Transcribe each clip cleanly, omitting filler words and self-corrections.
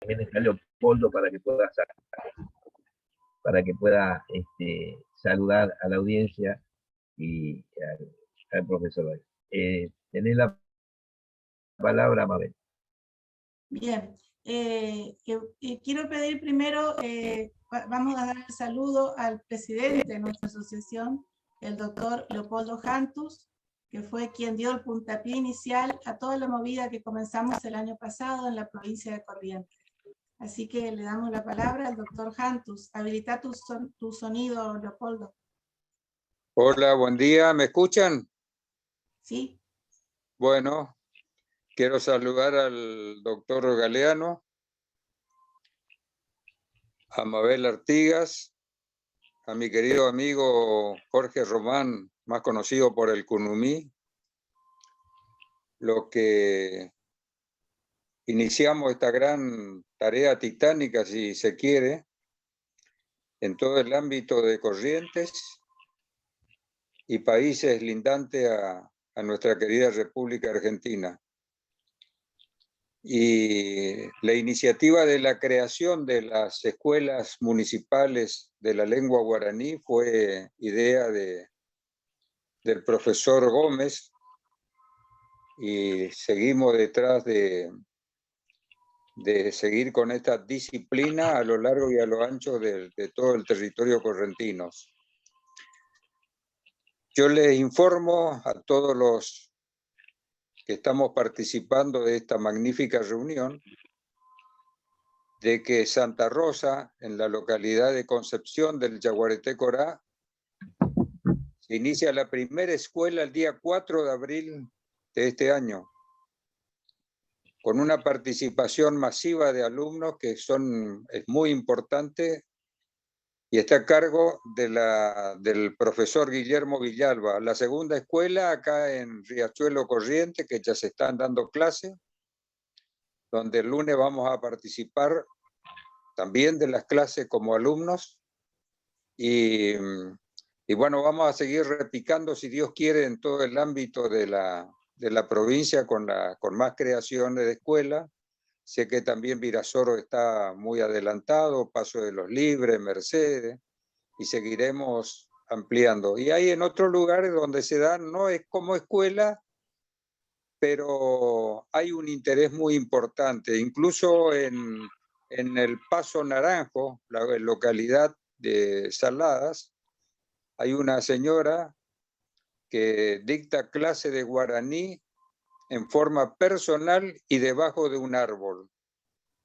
También está Leopoldo para que pueda saludar a la audiencia y al profesor. Tenés la palabra, Mabel. Bien, quiero pedir primero, vamos a dar el saludo al presidente de nuestra asociación, el doctor Leopoldo Jantus, que fue quien dio el puntapié inicial a toda la movida que comenzamos el año pasado en la provincia de Corrientes. Así que le damos la palabra al doctor Jantus. Habilita tu sonido, Leopoldo. Hola, buen día. ¿Me escuchan? Sí. Bueno, quiero saludar al doctor Galeano, a Mabel Artigas, a mi querido amigo Jorge Román, más conocido por el Kunumí, lo que iniciamos esta gran tarea titánica, si se quiere, en todo el ámbito de Corrientes y países lindantes a nuestra querida República Argentina. Y la iniciativa de la creación de las escuelas municipales de la lengua guaraní fue idea del profesor Gómez, y seguimos detrás de seguir con esta disciplina a lo largo y a lo ancho de todo el territorio correntino. Yo les informo a todos los que estamos participando de esta magnífica reunión de que Santa Rosa, en la localidad de Concepción del Yaguareté Corá, se inicia la primera escuela el día 4 de abril de este año, con una participación masiva de alumnos que es muy importante, y está a cargo del profesor Guillermo Villalba. La segunda escuela acá en Riachuelo Corrientes, que ya se están dando clases, donde el lunes vamos a participar también de las clases como alumnos. Y vamos a seguir repicando, si Dios quiere, en todo el ámbito de la provincia con más creaciones de escuelas. Sé que también Virasoro está muy adelantado, Paso de los Libres, Mercedes, y seguiremos ampliando. Y hay en otros lugares donde se da, no es como escuela, pero hay un interés muy importante. Incluso en el Paso Naranjo, la localidad de Saladas, hay una señora que dicta clase de guaraní en forma personal y debajo de un árbol.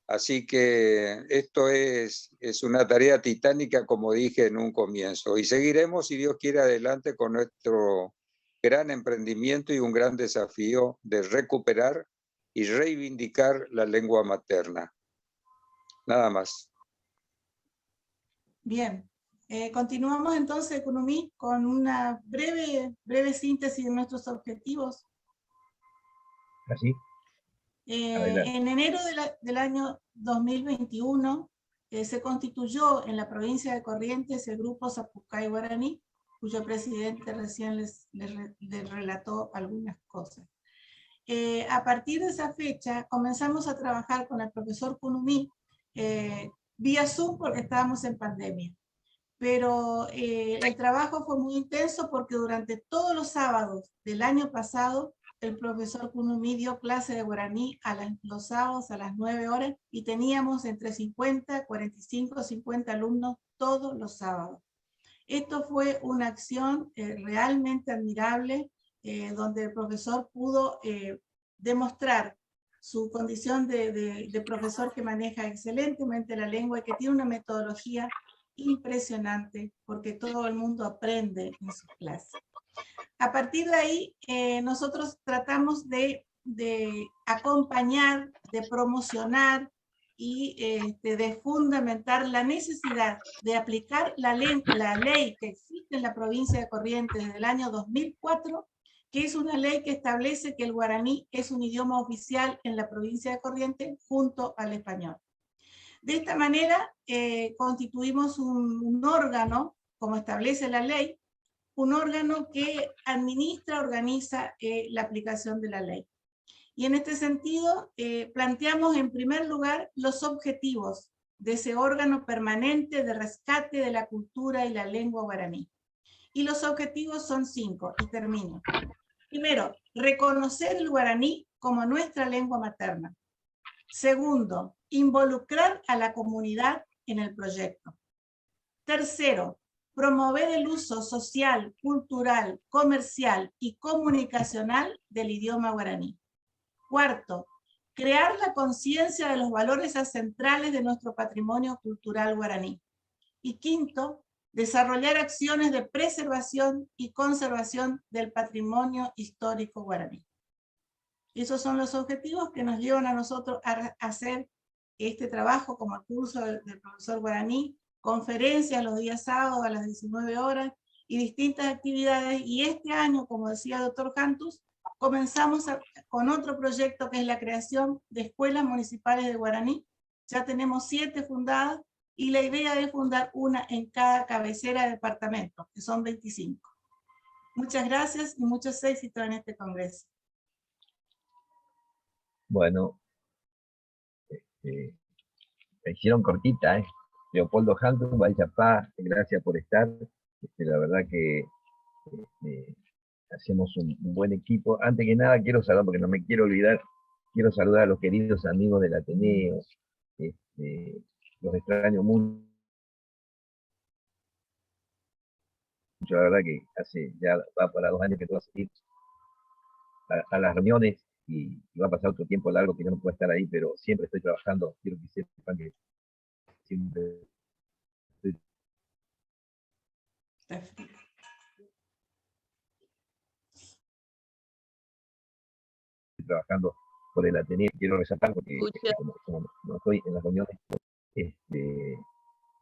Así que esto es una tarea titánica, como dije en un comienzo. Y seguiremos, si Dios quiere, adelante con nuestro gran emprendimiento y un gran desafío de recuperar y reivindicar la lengua materna. Nada más. Bien. Continuamos entonces, Kunumí, con una breve, breve síntesis de nuestros objetivos. ¿Así? En enero del año 2021 se constituyó en la provincia de Corrientes el grupo Zapucay Guaraní, cuyo presidente recién les relató algunas cosas. A partir de esa fecha comenzamos a trabajar con el profesor Kunumí vía Zoom porque estábamos en pandemia. Pero el trabajo fue muy intenso porque durante todos los sábados del año pasado el profesor Kunumí dio clase de guaraní a los sábados a las 9 horas y teníamos entre 50, 45, 50 alumnos todos los sábados. Esto fue una acción realmente admirable, donde el profesor pudo demostrar su condición de profesor que maneja excelentemente la lengua y que tiene una metodología impresionante, porque todo el mundo aprende en sus clases. A partir de ahí, nosotros tratamos de acompañar, de promocionar y de fundamentar la necesidad de aplicar la ley que existe en la provincia de Corrientes desde el año 2004, que es una ley que establece que el guaraní es un idioma oficial en la provincia de Corrientes junto al español. De esta manera, constituimos un órgano, como establece la ley, un órgano que administra, organiza la aplicación de la ley. Y en este sentido, planteamos en primer lugar los objetivos de ese órgano permanente de rescate de la cultura y la lengua guaraní. Y los objetivos son 5, y termino. Primero, reconocer el guaraní como nuestra lengua materna. Segundo, involucrar a la comunidad en el proyecto. Tercero, promover el uso social, cultural, comercial y comunicacional del idioma guaraní. Cuarto, crear la conciencia de los valores ancestrales de nuestro patrimonio cultural guaraní. Y quinto, desarrollar acciones de preservación y conservación del patrimonio histórico guaraní. Esos son los objetivos que nos llevan a nosotros a hacer este trabajo como el curso del profesor guaraní, conferencias los días sábados a las 19 horas y distintas actividades. Y este año, como decía el doctor Jantus, comenzamos con otro proyecto que es la creación de escuelas municipales de guaraní. Ya tenemos 7 fundadas y la idea es fundar una en cada cabecera de departamento, que son 25. Muchas gracias y muchos éxitos en este congreso. Bueno, me hicieron cortita. Leopoldo Jantus, Valchapá, gracias por estar. La verdad que hacemos un buen equipo. Antes que nada quiero saludar, porque no me quiero olvidar, quiero saludar a los queridos amigos del Ateneo. Los extraño mucho. La verdad que hace ya va para 2 años que puedo asistir a las reuniones y va a pasar otro tiempo largo que yo no puedo estar ahí, pero siempre estoy trabajando. Quiero que sepan que siempre estoy trabajando por el Ateneo. Quiero resaltar, porque Escucha. como no estoy en las reuniones,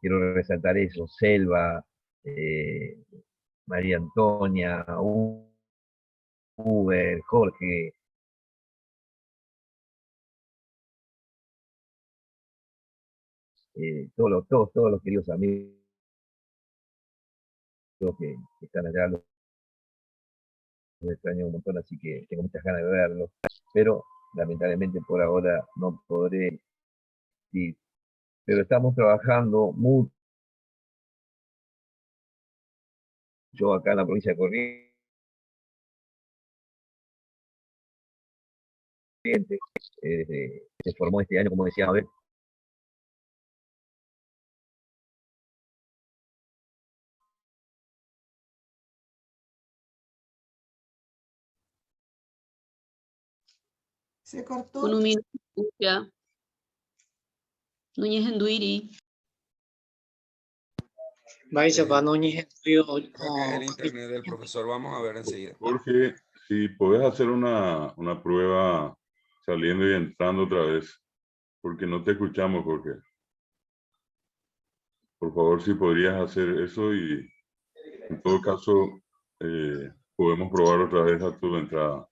quiero resaltar eso: Selva, María Antonia, Uber, Jorge, todos los queridos amigos que están allá, los extraño un montón, así que tengo muchas ganas de verlos, pero lamentablemente por ahora no podré ir. Pero estamos trabajando mucho acá en la provincia de Corrientes. Se formó este año, como decía Mabel. Se cortó. Un minuto, ya. Núñez Enduiri. Vaya, va Núñez Enduiri, Creo que es el o internet del profesor, vamos a ver enseguida. Jorge, si podés hacer una prueba saliendo y entrando otra vez, porque no te escuchamos, Jorge. Por favor, si podrías hacer eso y en todo caso podemos probar otra vez a tu entrada.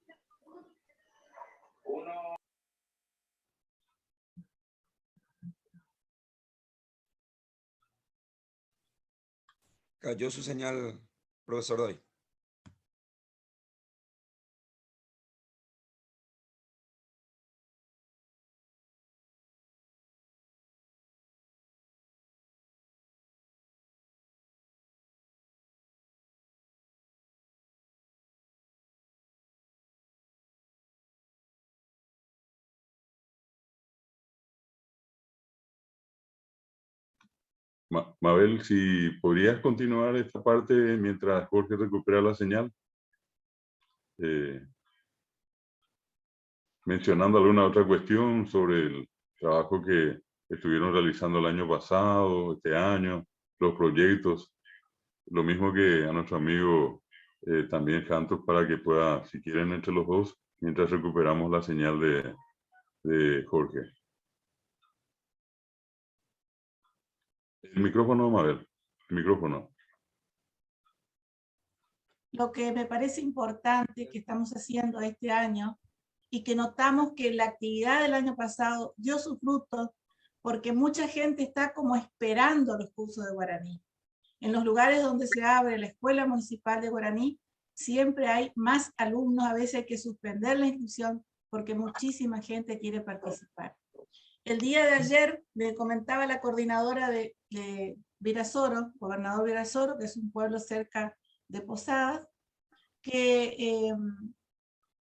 Cayó su señal, profesor Doy. Mabel, si podrías continuar esta parte mientras Jorge recupera la señal. Mencionando alguna otra cuestión sobre el trabajo que estuvieron realizando el año pasado, este año, los proyectos, lo mismo que a nuestro amigo también Jantus, para que pueda, si quieren, entre los dos, mientras recuperamos la señal de Jorge. El micrófono, Mabel, el micrófono. Lo que me parece importante que estamos haciendo este año y que notamos que la actividad del año pasado dio sus frutos, porque mucha gente está como esperando los cursos de guaraní. En los lugares donde se abre la Escuela Municipal de Guaraní, siempre hay más alumnos, a veces hay que suspender la inscripción porque muchísima gente quiere participar. El día de ayer me comentaba la coordinadora de Virasoro, gobernador Virasoro, que es un pueblo cerca de Posadas, que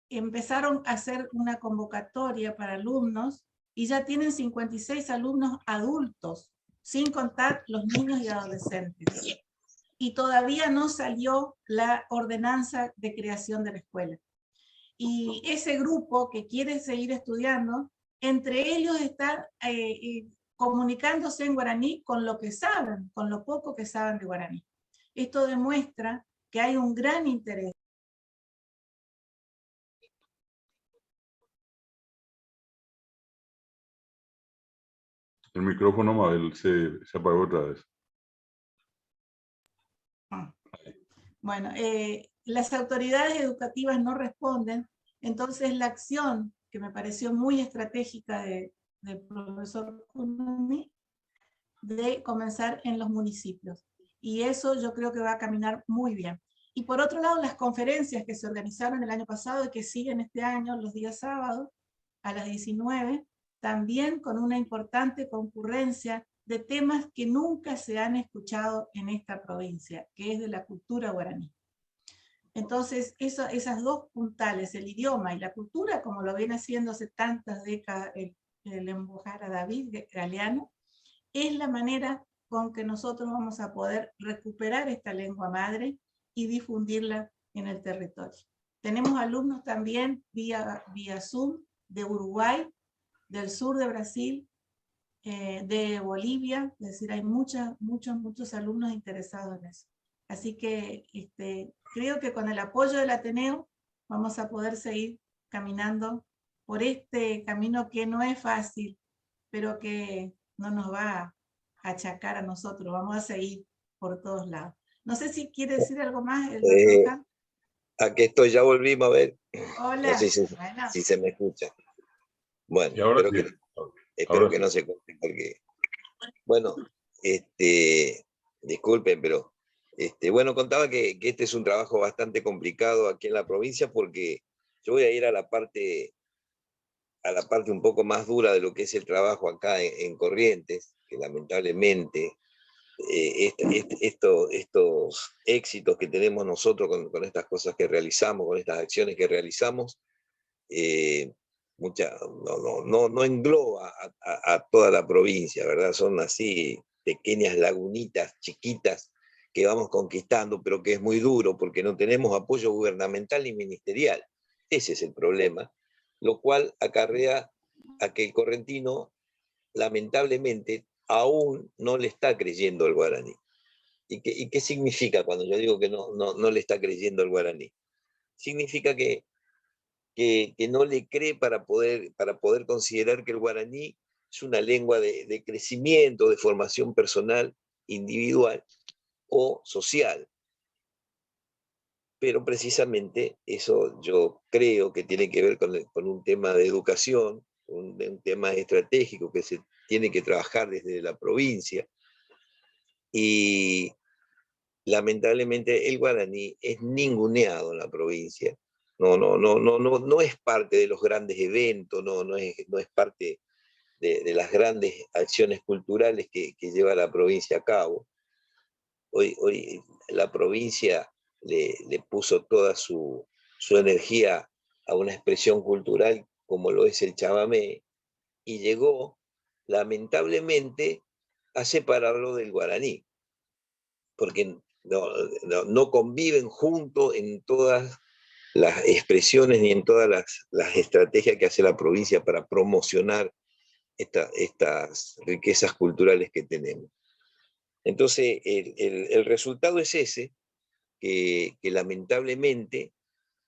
empezaron a hacer una convocatoria para alumnos y ya tienen 56 alumnos adultos, sin contar los niños y adolescentes. Y todavía no salió la ordenanza de creación de la escuela. Y ese grupo que quiere seguir estudiando, entre ellos están comunicándose en guaraní con lo que saben, con lo poco que saben de guaraní. Esto demuestra que hay un gran interés. El micrófono, Mabel, se apagó otra vez. Ah. Las autoridades educativas no responden, entonces la acción que me pareció muy estratégica del profesor Kunumi, de comenzar en los municipios. Y eso yo creo que va a caminar muy bien. Y por otro lado, las conferencias que se organizaron el año pasado y que siguen este año, los días sábados, a las 19, también con una importante concurrencia de temas que nunca se han escuchado en esta provincia, que es de la cultura guaraní. Entonces, esas dos puntales, el idioma y la cultura, como lo viene haciendo hace tantas décadas el embajador David Galeano, es la manera con que nosotros vamos a poder recuperar esta lengua madre y difundirla en el territorio. Tenemos alumnos también vía Zoom de Uruguay, del sur de Brasil, de Bolivia, es decir, hay muchos, muchos alumnos interesados en eso. Así que creo que con el apoyo del Ateneo vamos a poder seguir caminando por este camino que no es fácil, pero que no nos va a achacar a nosotros, vamos a seguir por todos lados. No sé si quiere decir algo más el doctor Khan. Aquí estoy, ya volví, Mabel. Hola. No sé Bueno. si se me escucha. Bueno, Y ahora sí. espero Ahora que sí. no se corte porque... Bueno, disculpen, pero... Contaba que este es un trabajo bastante complicado aquí en la provincia porque yo voy a ir a la parte, a la parte un poco más dura de lo que es el trabajo acá en Corrientes, que lamentablemente estos éxitos que tenemos nosotros con estas cosas que realizamos, con estas acciones que realizamos, mucha, no, no, no, no engloba a toda la provincia, ¿verdad? Son así pequeñas lagunitas chiquitas que vamos conquistando, pero que es muy duro porque no tenemos apoyo gubernamental ni ministerial. Ese es el problema, lo cual acarrea a que el correntino, lamentablemente, aún no le está creyendo al guaraní. ¿Y qué significa cuando yo digo que no le está creyendo al guaraní? Significa que no le cree para poder considerar que el guaraní es una lengua de crecimiento, de formación personal, individual o social. Pero precisamente eso yo creo que tiene que ver con un tema de educación, un tema estratégico que se tiene que trabajar desde la provincia. Y lamentablemente el guaraní es ninguneado en la provincia. No, no, no, no, no, no es parte de los grandes eventos, no, no es, no es parte de las grandes acciones culturales que lleva la provincia a cabo. Hoy la provincia le puso toda su energía a una expresión cultural como lo es el chamamé, y llegó, lamentablemente, a separarlo del guaraní, porque no conviven juntos en todas las expresiones ni en todas las estrategias que hace la provincia para promocionar estas riquezas culturales que tenemos. Entonces, el resultado es ese, que lamentablemente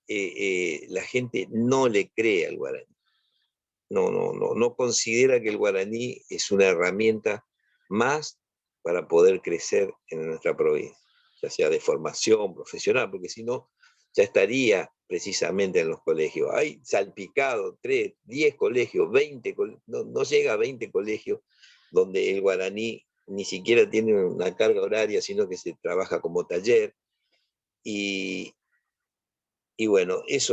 la gente no le cree al guaraní. No, no, no, no considera que el guaraní es una herramienta más para poder crecer en nuestra provincia, ya sea de formación profesional, porque si no, ya estaría precisamente en los colegios. Hay salpicado 3, 10 colegios, 20, no, no llega a 20 colegios donde el guaraní ni siquiera tiene una carga horaria, sino que se trabaja como taller. Eso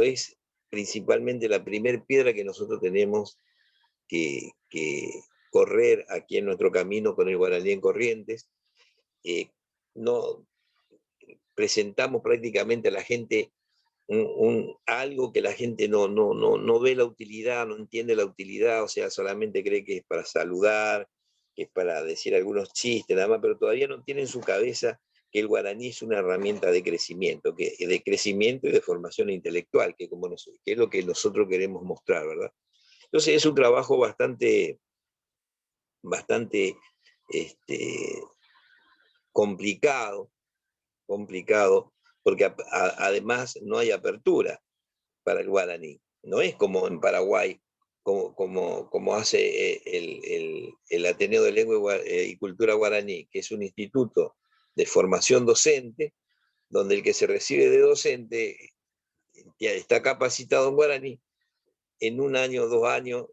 es principalmente la primera piedra que nosotros tenemos que correr aquí en nuestro camino con el guaraní en Corrientes. No presentamos prácticamente a la gente algo que la gente no ve la utilidad, no entiende la utilidad, solamente cree que es para saludar, que es para decir algunos chistes, nada más, pero todavía no tiene en su cabeza que el guaraní es una herramienta de crecimiento, que, de crecimiento y de formación intelectual, que, como nos, que es lo que nosotros queremos mostrar, ¿verdad? Entonces es un trabajo bastante, bastante, complicado, complicado, porque además no hay apertura para el guaraní. No es como en Paraguay, como hace el Ateneo de Lengua y Cultura Guaraní, que es un instituto de formación docente, donde el que se recibe de docente ya está capacitado en guaraní, en un año o 2 años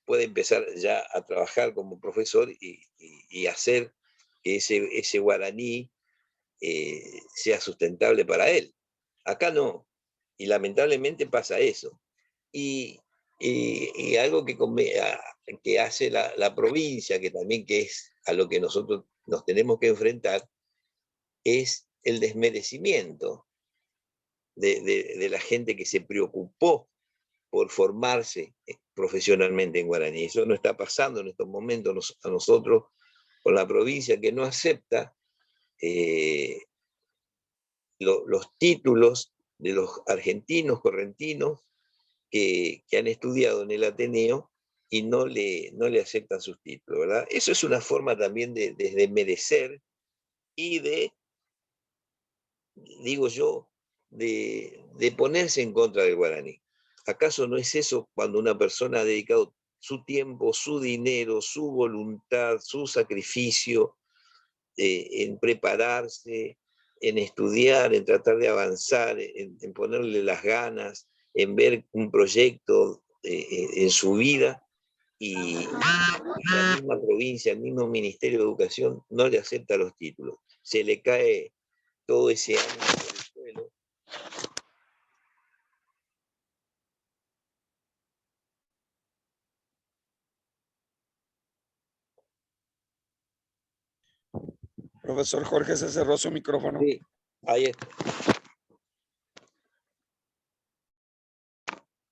puede empezar ya a trabajar como profesor y hacer que ese guaraní sea sustentable para él. Acá no, y lamentablemente pasa eso. Y algo que hace la provincia, que también que es a lo que nosotros nos tenemos que enfrentar, es el desmerecimiento de la gente que se preocupó por formarse profesionalmente en guaraní. Eso no está pasando en estos momentos a nosotros con la provincia, que no acepta los títulos de los argentinos correntinos que han estudiado en el Ateneo y no le aceptan sus títulos, ¿verdad? Eso es una forma también de desmerecer y de, digo yo, de ponerse en contra del guaraní. ¿Acaso no es eso cuando una persona ha dedicado su tiempo, su dinero, su voluntad, su sacrificio en prepararse, en estudiar, en tratar de avanzar, en ponerle las ganas, en ver un proyecto en su vida, y la misma provincia, el mismo Ministerio de Educación no le acepta los títulos? Se le cae todo ese ánimo por el suelo. Profesor Jorge, se cerró su micrófono. Sí, ahí está.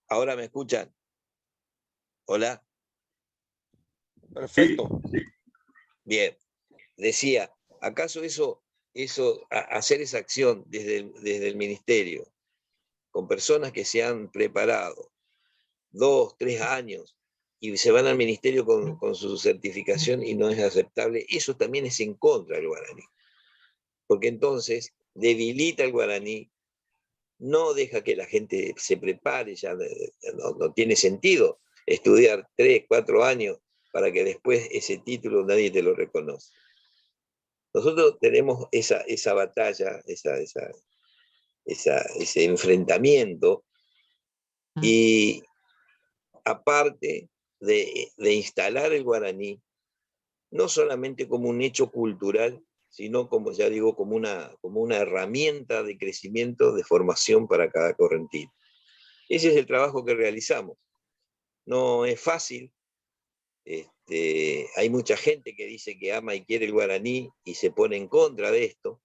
Ahora me escuchan. Hola. Perfecto. Sí, sí. Bien. Decía, ¿acaso hacer esa acción desde el ministerio, con personas que se han preparado 2, 3 años y se van al ministerio con su certificación y no es aceptable? Eso también es en contra del guaraní, porque entonces debilita el guaraní, no deja que la gente se prepare, ya no tiene sentido estudiar 3, 4 años para que después ese título nadie te lo reconozca. Nosotros tenemos esa batalla, ese enfrentamiento, y aparte de instalar el guaraní, no solamente como un hecho cultural, sino, como ya digo, como una herramienta de crecimiento, de formación para cada correntino. Ese es el trabajo que realizamos. No es fácil. Hay mucha gente que dice que ama y quiere el guaraní y se pone en contra de esto,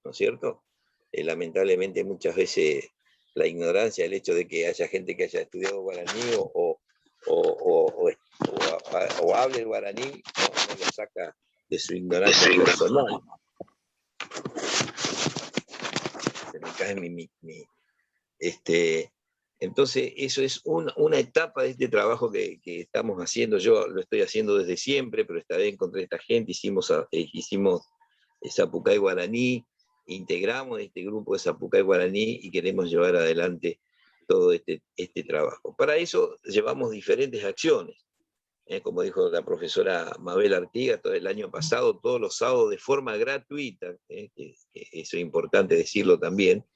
¿no es cierto? Lamentablemente muchas veces la ignorancia, el hecho de que haya gente que haya estudiado guaraní o hable el guaraní, no lo saca de su ignorancia personal. Se me cae mi, mi, mi, este, entonces, eso es una etapa de este trabajo que estamos haciendo. Yo lo estoy haciendo desde siempre, pero esta vez encontré a esta gente, hicimos Sapucay Guaraní, integramos este grupo de Sapucay Guaraní y queremos llevar adelante todo este trabajo. Para eso llevamos diferentes acciones. Como dijo la profesora Mabel Artigas, todo el año pasado, todos los sábados de forma gratuita, que eso es importante decirlo también,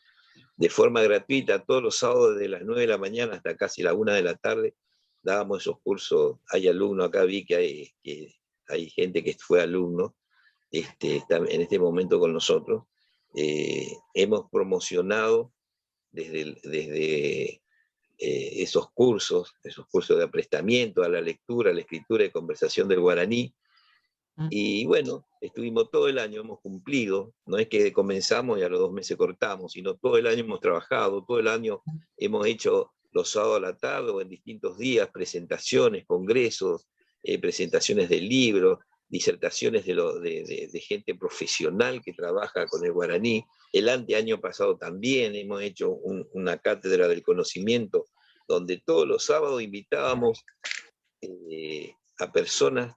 de forma gratuita, todos los sábados desde las 9 de la mañana hasta casi la 1 de la tarde, dábamos esos cursos. Hay alumnos, acá vi que hay gente que fue alumno, está en este momento con nosotros. Hemos promocionado desde esos cursos, esos cursos de aprestamiento a la lectura, a la escritura y conversación del guaraní. Y bueno, estuvimos todo el año, hemos cumplido, no es que comenzamos y a los 2 meses cortamos, sino todo el año hemos trabajado, todo el año hemos hecho los sábados a la tarde o en distintos días, presentaciones, congresos, presentaciones de libros, disertaciones de gente profesional que trabaja con el guaraní. El anteaño pasado también hemos hecho una cátedra del conocimiento donde todos los sábados invitábamos a personas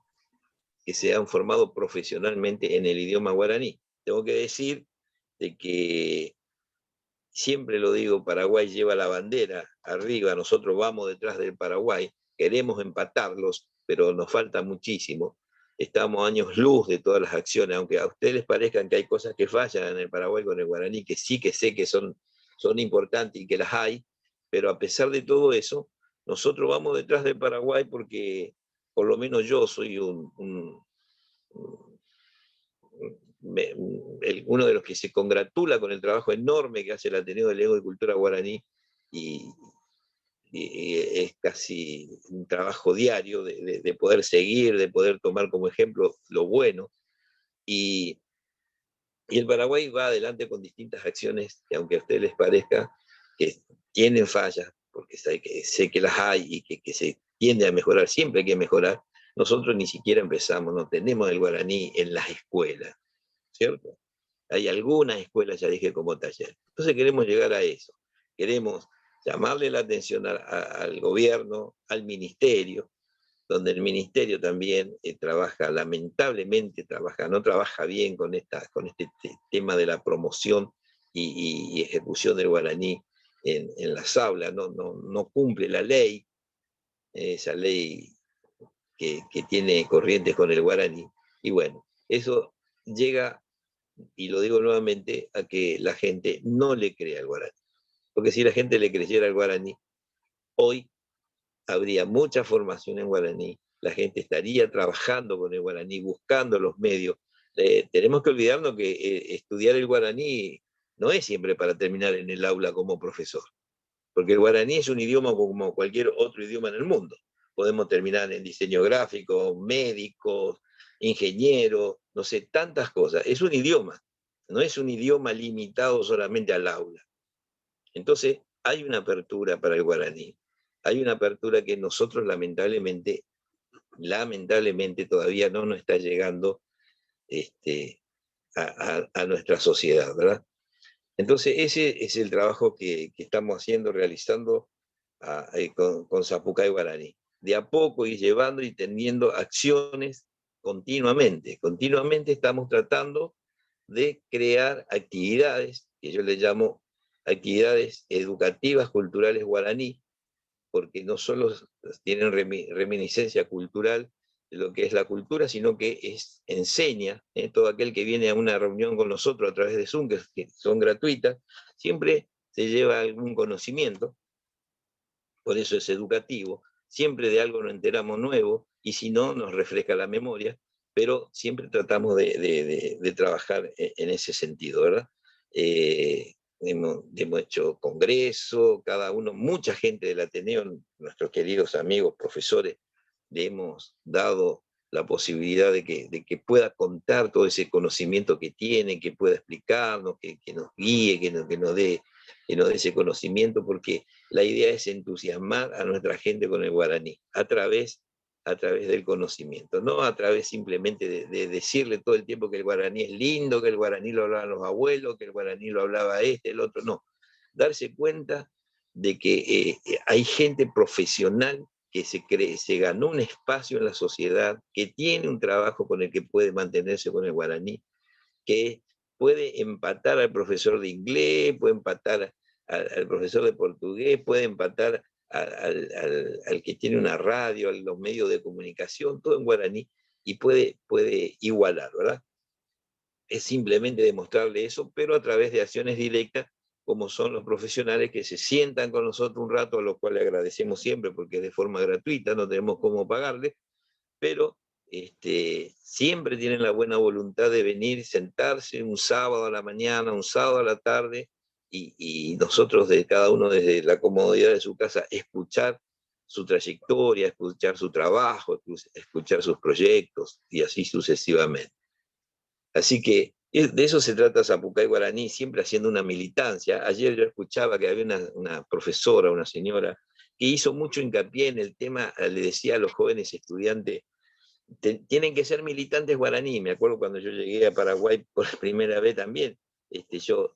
que se han formado profesionalmente en el idioma guaraní. Tengo que decir de que, siempre lo digo, Paraguay lleva la bandera arriba, nosotros vamos detrás del Paraguay, queremos empatarlos, pero nos falta muchísimo. Estamos años luz de todas las acciones, aunque a ustedes les parezcan que hay cosas que fallan en el Paraguay con el guaraní, que sí que sé que son importantes y que las hay, pero a pesar de todo eso, nosotros vamos detrás del Paraguay porque por lo menos yo soy uno de los que se congratula con el trabajo enorme que hace el Ateneo de Lengua y Cultura Guaraní, y es casi un trabajo diario de poder seguir, de poder tomar como ejemplo lo bueno, y el Paraguay va adelante con distintas acciones que, aunque a ustedes les parezca que tienen fallas, porque sé que las hay y que se tiende a mejorar, siempre hay que mejorar, nosotros ni siquiera empezamos, no tenemos el guaraní en las escuelas, ¿cierto? Hay algunas escuelas, ya dije, como taller. Entonces queremos llegar a eso, queremos llamarle la atención al gobierno, al ministerio, donde el ministerio también trabaja, lamentablemente trabaja, no trabaja bien con este tema de la promoción y ejecución del guaraní en las aulas, no cumple la ley, esa ley que tiene Corrientes con el guaraní, y bueno, eso llega, y lo digo nuevamente, a que la gente no le crea al guaraní, porque si la gente le creyera al guaraní, hoy habría mucha formación en guaraní, la gente estaría trabajando con el guaraní, buscando los medios. Tenemos que olvidarnos que estudiar el guaraní no es siempre para terminar en el aula como profesor, porque el guaraní es un idioma como cualquier otro idioma en el mundo. Podemos terminar en diseño gráfico, médicos, ingeniero, no sé, tantas cosas. Es un idioma, no es un idioma limitado solamente al aula. Entonces, hay una apertura para el guaraní. Hay una apertura que nosotros lamentablemente todavía no nos está llegando a nuestra sociedad, ¿verdad? Entonces, ese es el trabajo que estamos haciendo, realizando con Sapucay Guaraní. De a poco ir llevando y teniendo acciones continuamente. Continuamente estamos tratando de crear actividades, que yo le llamo actividades educativas culturales guaraní, porque no solo tienen reminiscencia cultural de lo que es la cultura, sino que enseña, todo aquel que viene a una reunión con nosotros a través de Zoom, que son gratuitas, siempre se lleva algún conocimiento, por eso es educativo, siempre de algo nos enteramos nuevo, y si no, nos refresca la memoria, pero siempre tratamos de trabajar en ese sentido, ¿verdad? Hemos hecho congreso, cada uno, mucha gente del Ateneo, nuestros queridos amigos, profesores, le hemos dado la posibilidad de que pueda contar todo ese conocimiento que tiene, que pueda explicarnos, que nos guíe, que nos dé ese conocimiento, porque la idea es entusiasmar a nuestra gente con el guaraní, a través del conocimiento, no a través simplemente de decirle todo el tiempo que el guaraní es lindo, que el guaraní lo hablaban los abuelos, que el guaraní lo hablaba este, el otro, no. Darse cuenta de que hay gente profesional que se ganó un espacio en la sociedad, que tiene un trabajo con el que puede mantenerse con el guaraní, que puede empatar al profesor de inglés, puede empatar al profesor de portugués, puede empatar al que tiene una radio, a los medios de comunicación, todo en guaraní, y puede igualar, ¿verdad? Es simplemente demostrarle eso, pero a través de acciones directas, como son los profesionales que se sientan con nosotros un rato, a los cuales agradecemos siempre porque es de forma gratuita, no tenemos cómo pagarle, pero siempre tienen la buena voluntad de venir, sentarse un sábado a la mañana, un sábado a la tarde, Y nosotros, de cada uno desde la comodidad de su casa, escuchar su trayectoria, escuchar su trabajo, escuchar sus proyectos y así sucesivamente. Así que de eso se trata Sapucay Guaraní, siempre haciendo una militancia. Ayer yo escuchaba que había una profesora, una señora, que hizo mucho hincapié en el tema, le decía a los jóvenes estudiantes, tienen que ser militantes guaraní. Me acuerdo cuando yo llegué a Paraguay por primera vez también, yo,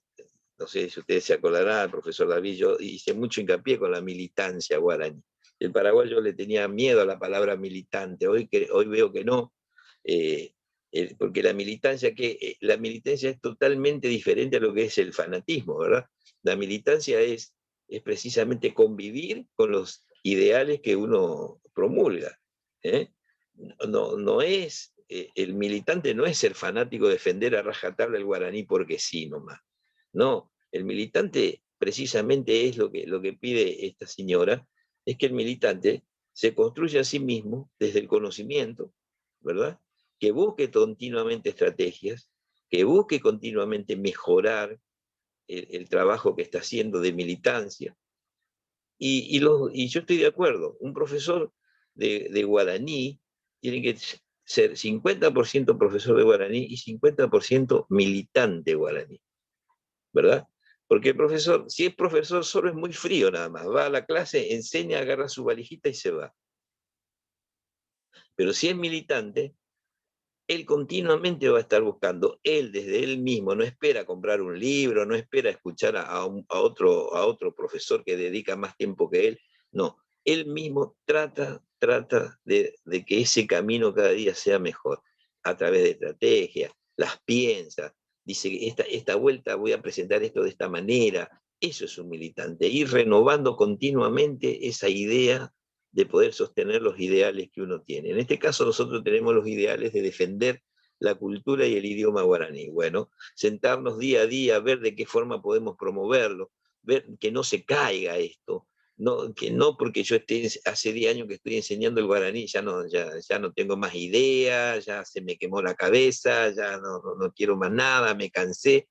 no sé si ustedes se acordarán, profesor David, yo hice mucho hincapié con la militancia guaraní. El paraguayo le tenía miedo a la palabra militante, hoy veo que no, porque la militancia es totalmente diferente a lo que es el fanatismo, ¿verdad? La militancia es precisamente convivir con los ideales que uno promulga, ¿eh? No, no es, el militante no es ser fanático de defender a rajatabla el guaraní porque sí nomás. No, el militante precisamente es lo que pide esta señora, es que el militante se construya a sí mismo desde el conocimiento, ¿verdad? Que busque continuamente estrategias, que busque continuamente mejorar el trabajo que está haciendo de militancia. Y yo estoy de acuerdo, un profesor de guaraní tiene que ser 50% profesor de guaraní y 50% militante guaraní, ¿verdad? Porque el profesor, si es profesor, solo es muy frío nada más, va a la clase, enseña, agarra su valijita y se va. Pero si es militante, él continuamente va a estar buscando, él desde él mismo, no espera comprar un libro, no espera escuchar a otro profesor que dedica más tiempo que él, no, él mismo trata de que ese camino cada día sea mejor, a través de estrategias, las piensa, dice, esta vuelta voy a presentar esto de esta manera. Eso es un militante, ir renovando continuamente esa idea de poder sostener los ideales que uno tiene. En este caso nosotros tenemos los ideales de defender la cultura y el idioma guaraní. Bueno, sentarnos día a día, ver de qué forma podemos promoverlo, ver que no se caiga esto, no, que no porque yo esté, hace 10 años que estoy enseñando el guaraní, ya no tengo más ideas, ya se me quemó la cabeza, ya no quiero más nada, me cansé.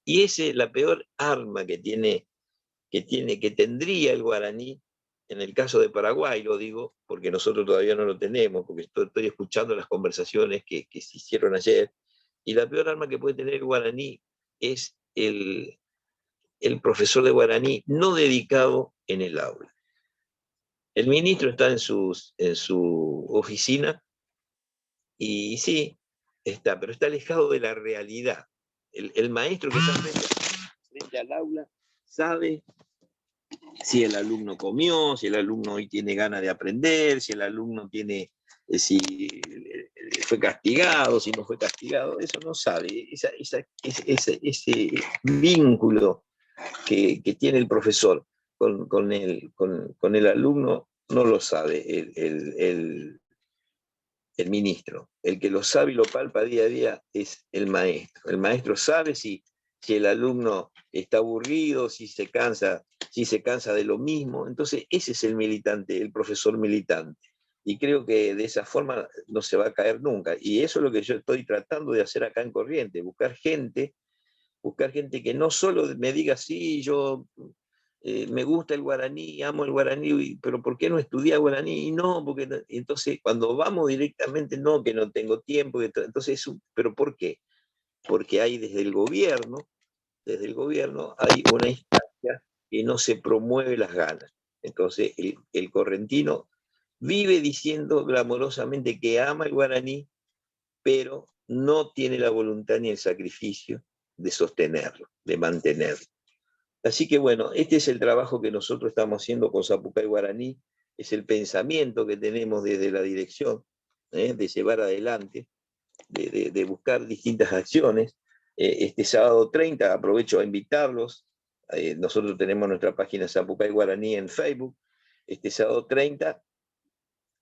Y esa es la peor arma que tendría el guaraní, en el caso de Paraguay, lo digo, porque nosotros todavía no lo tenemos, porque estoy escuchando las conversaciones que se hicieron ayer, y la peor arma que puede tener el guaraní es el profesor de guaraní no dedicado en el aula. El ministro está en su oficina y sí, está, pero está alejado de la realidad. El maestro que está frente al aula sabe si el alumno comió, si el alumno hoy tiene ganas de aprender, si el alumno tiene, si fue castigado, si no fue castigado, eso no sabe. Ese vínculo que tiene el profesor con el alumno no lo sabe el ministro. El que lo sabe y lo palpa día a día es el maestro. El maestro sabe si el alumno está aburrido, si se cansa de lo mismo. Entonces ese es el militante, el profesor militante. Y creo que de esa forma no se va a caer nunca. Y eso es lo que yo estoy tratando de hacer acá en Corrientes, buscar gente que no solo me diga, sí, yo me gusta el guaraní, amo el guaraní, pero ¿por qué no estudié guaraní? Y no, porque no, y entonces cuando vamos directamente, no, que no tengo tiempo, que to-, entonces es un, pero ¿por qué? Porque hay desde el gobierno hay una instancia que no se promueve las ganas. Entonces el correntino vive diciendo glamorosamente que ama el guaraní, pero no tiene la voluntad ni el sacrificio de sostenerlo, de mantenerlo. Así que este es el trabajo que nosotros estamos haciendo con Sapucay Guaraní, es el pensamiento que tenemos desde la dirección, de llevar adelante, de buscar distintas acciones. Este sábado 30, aprovecho a invitarlos, nosotros tenemos nuestra página Sapucay Guaraní en Facebook, este sábado 30,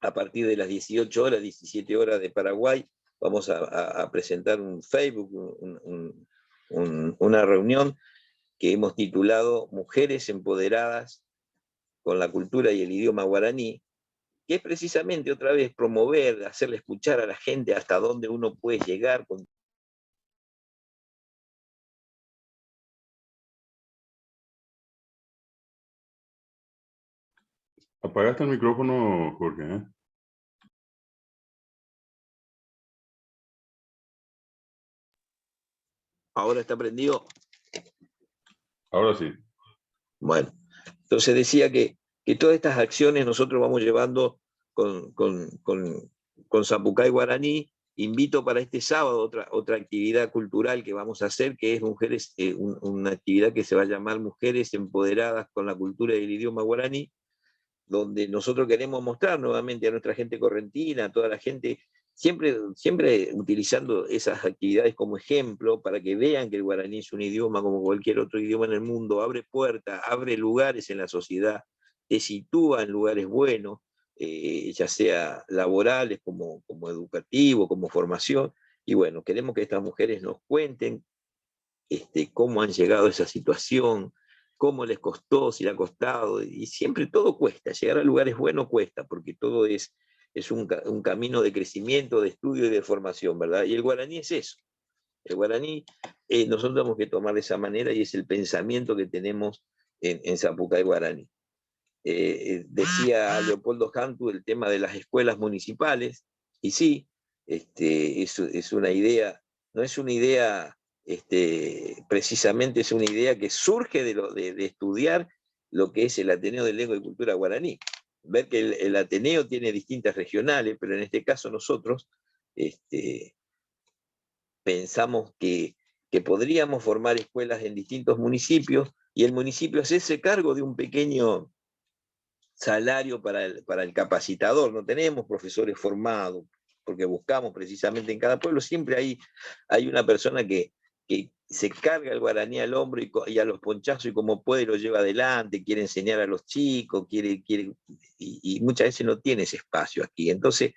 a partir de las 18 horas, 17 horas de Paraguay, vamos a presentar un Facebook, una reunión que hemos titulado Mujeres Empoderadas con la Cultura y el Idioma Guaraní, que es precisamente otra vez promover, hacerle escuchar a la gente hasta dónde uno puede llegar con Apagaste el micrófono, Jorge, ¿eh? Ahora está prendido. Ahora sí. Bueno, entonces decía que todas estas acciones nosotros vamos llevando con Sapucay Guaraní. Invito para este sábado otra actividad cultural que vamos a hacer, que es mujeres, una actividad que se va a llamar Mujeres Empoderadas con la Cultura y el Idioma Guaraní, donde nosotros queremos mostrar nuevamente a nuestra gente correntina, a toda la gente, siempre utilizando esas actividades como ejemplo para que vean que el guaraní es un idioma como cualquier otro idioma en el mundo, abre puertas, abre lugares en la sociedad, te sitúa en lugares buenos, ya sea laborales como educativo, como formación, y bueno, queremos que estas mujeres nos cuenten cómo han llegado a esa situación, cómo les costó, si le ha costado, y siempre todo cuesta, llegar a lugares buenos cuesta, porque todo es un camino de crecimiento, de estudio y de formación, ¿verdad? Y el guaraní es eso. El guaraní, nosotros tenemos que tomar de esa manera y es el pensamiento que tenemos en Sapucay Guaraní. Decía Leopoldo Jantu el tema de las escuelas municipales, y sí, es una idea, no es una idea, precisamente es una idea que surge de estudiar lo que es el Ateneo de Lengua y Cultura Guaraní. Ver que el Ateneo tiene distintas regionales, pero en este caso nosotros pensamos que podríamos formar escuelas en distintos municipios y el municipio hacerse cargo de un pequeño salario para el capacitador. No tenemos profesores formados, porque buscamos precisamente en cada pueblo, siempre hay una persona que se carga el guaraní al hombro y a los ponchazos y como puede lo lleva adelante, quiere enseñar a los chicos, y muchas veces no tiene ese espacio aquí. Entonces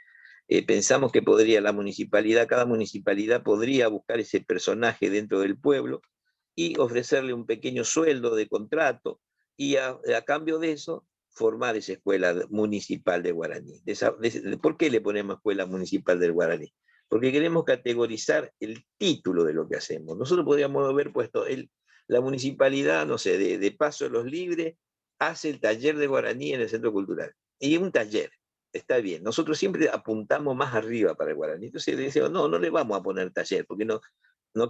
pensamos que podría la municipalidad, cada municipalidad podría buscar ese personaje dentro del pueblo y ofrecerle un pequeño sueldo de contrato y a cambio de eso formar esa escuela municipal de guaraní. ¿Por qué le ponemos escuela municipal del guaraní? Porque queremos categorizar el título de lo que hacemos. Nosotros podríamos haber puesto la municipalidad, no sé, de Paso de los Libres, hace el taller de guaraní en el centro cultural. Y un taller, está bien. Nosotros siempre apuntamos más arriba para el guaraní. Entonces decimos, no le vamos a poner taller, porque no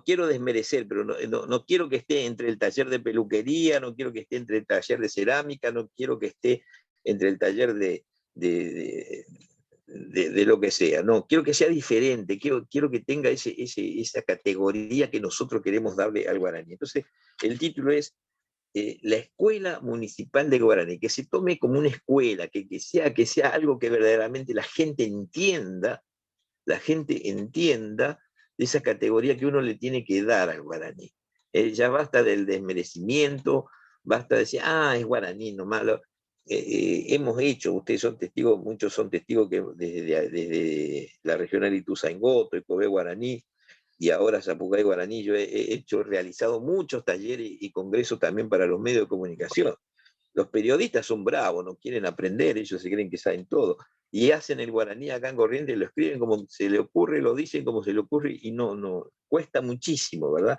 quiero desmerecer, pero no quiero que esté entre el taller de peluquería, no quiero que esté entre el taller de cerámica, no quiero que esté entre el taller de lo que sea, no, quiero que sea diferente, quiero que tenga esa categoría que nosotros queremos darle al guaraní. Entonces, el título es la Escuela Municipal de Guaraní, que se tome como una escuela, que sea algo que verdaderamente la gente entienda de esa categoría que uno le tiene que dar al guaraní. Ya basta del desmerecimiento, basta de decir, ah, es guaraní nomás. Hemos hecho, ustedes son testigos, muchos son testigos que desde la regional Ituzaingó, Toicobé Guaraní y ahora Sapucay Guaraní, yo he realizado muchos talleres y congresos también para los medios de comunicación. Los periodistas son bravos, no quieren aprender, ellos se creen que saben todo, y hacen el guaraní acá en Corrientes, lo escriben como se le ocurre, lo dicen como se le ocurre, y no, cuesta muchísimo, ¿verdad?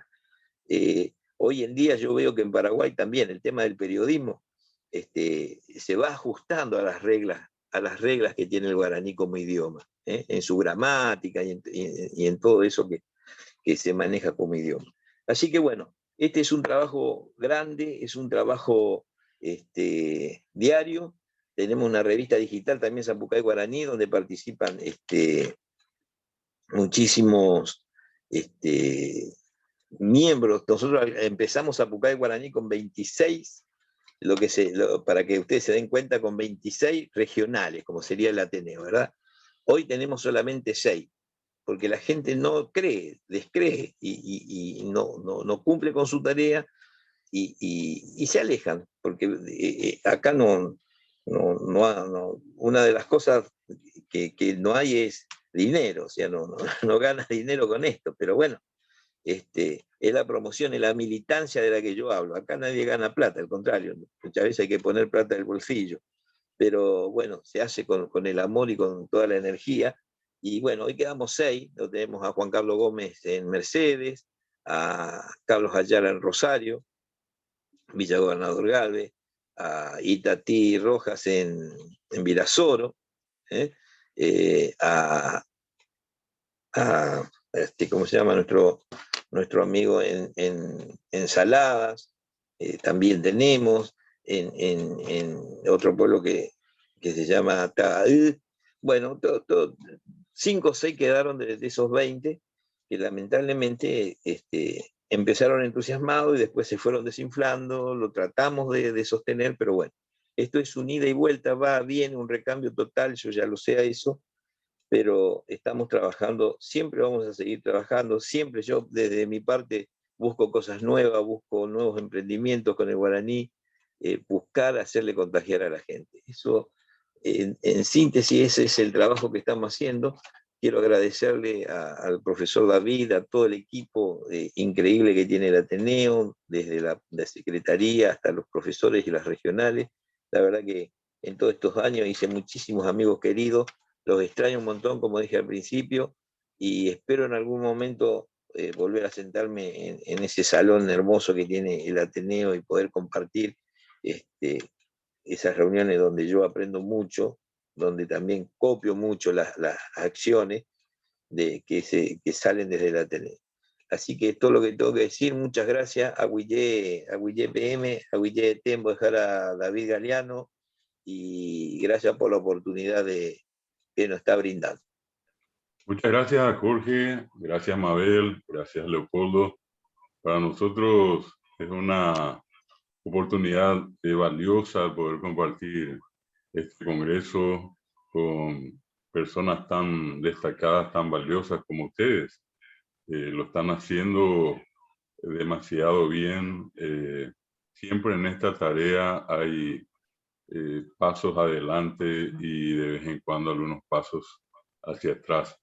Hoy en día yo veo que en Paraguay también el tema del periodismo se va ajustando a las reglas que tiene el guaraní como idioma, en su gramática y en todo eso que se maneja como idioma. Así que bueno, este es un trabajo grande, es un trabajo diario. Tenemos una revista digital también, Sapucay Guaraní, donde participan muchísimos miembros. Nosotros empezamos Sapucay Guaraní con 26, para que ustedes se den cuenta, con 26 regionales, como sería el Ateneo, ¿verdad? Hoy tenemos solamente 6, porque la gente no cree, descree y no cumple con su tarea y se alejan, porque acá no, una de las cosas que no hay es dinero, o sea, no ganas dinero con esto, pero bueno, es la promoción, es la militancia de la que yo hablo. Acá nadie gana plata, al contrario, muchas veces hay que poner plata del bolsillo, pero bueno, se hace con el amor y con toda la energía. Y bueno, hoy quedamos 6, lo tenemos a Juan Carlos Gómez en Mercedes, a Carlos Ayala en Rosario, Villa Gobernador Galvez, a Itatí Rojas en Virasoro, ¿eh? A, este, ¿cómo se llama? Nuestro amigo en Saladas, también tenemos, en otro pueblo que se llama Taú. Bueno, todo, 5 o 6 quedaron de esos 20 que lamentablemente empezaron entusiasmados y después se fueron desinflando, lo tratamos de sostener, pero bueno, esto es un ida y vuelta, va, viene, un recambio total, yo ya lo sé a eso, pero estamos trabajando, siempre vamos a seguir trabajando, siempre yo desde mi parte busco cosas nuevas, busco nuevos emprendimientos con el guaraní, buscar hacerle contagiar a la gente. Eso, en síntesis, ese es el trabajo que estamos haciendo. Quiero agradecerle al profesor David, a todo el equipo increíble que tiene el Ateneo, desde la secretaría hasta los profesores y las regionales. La verdad que en todos estos años hice muchísimos amigos queridos, los extraño un montón, como dije al principio, y espero en algún momento volver a sentarme en ese salón hermoso que tiene el Ateneo y poder compartir esas reuniones donde yo aprendo mucho, donde también copio mucho las acciones que salen desde el Ateneo. Así que esto es lo que tengo que decir. Muchas gracias a Guille, a Guille PM, a Guille Tembo, dejar a David Galeano, y gracias por la oportunidad que nos está brindando. Muchas gracias, Jorge. Gracias, Mabel. Gracias, Leopoldo. Para nosotros es una oportunidad valiosa poder compartir este congreso con personas tan destacadas, tan valiosas como ustedes. Lo están haciendo demasiado bien. Siempre en esta tarea hay pasos adelante y de vez en cuando algunos pasos hacia atrás.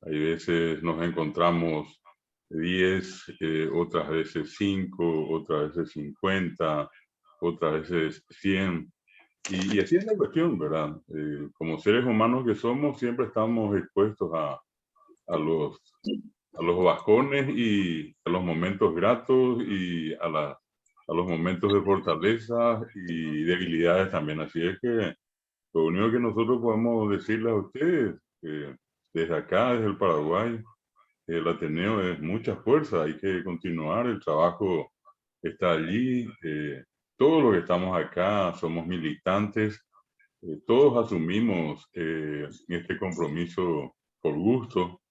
Hay veces nos encontramos 10, otras veces 5, otras veces 50, otras veces 100. Y así es la cuestión, ¿verdad? Como seres humanos que somos, siempre estamos expuestos a los bajones y a los momentos gratos y a los momentos de fortaleza y debilidades también. Así es que lo único que nosotros podemos decirles a ustedes, desde acá, desde el Paraguay, el Ateneo es mucha fuerza, hay que continuar, el trabajo está allí, todos los que estamos acá somos militantes, todos asumimos este compromiso por gusto.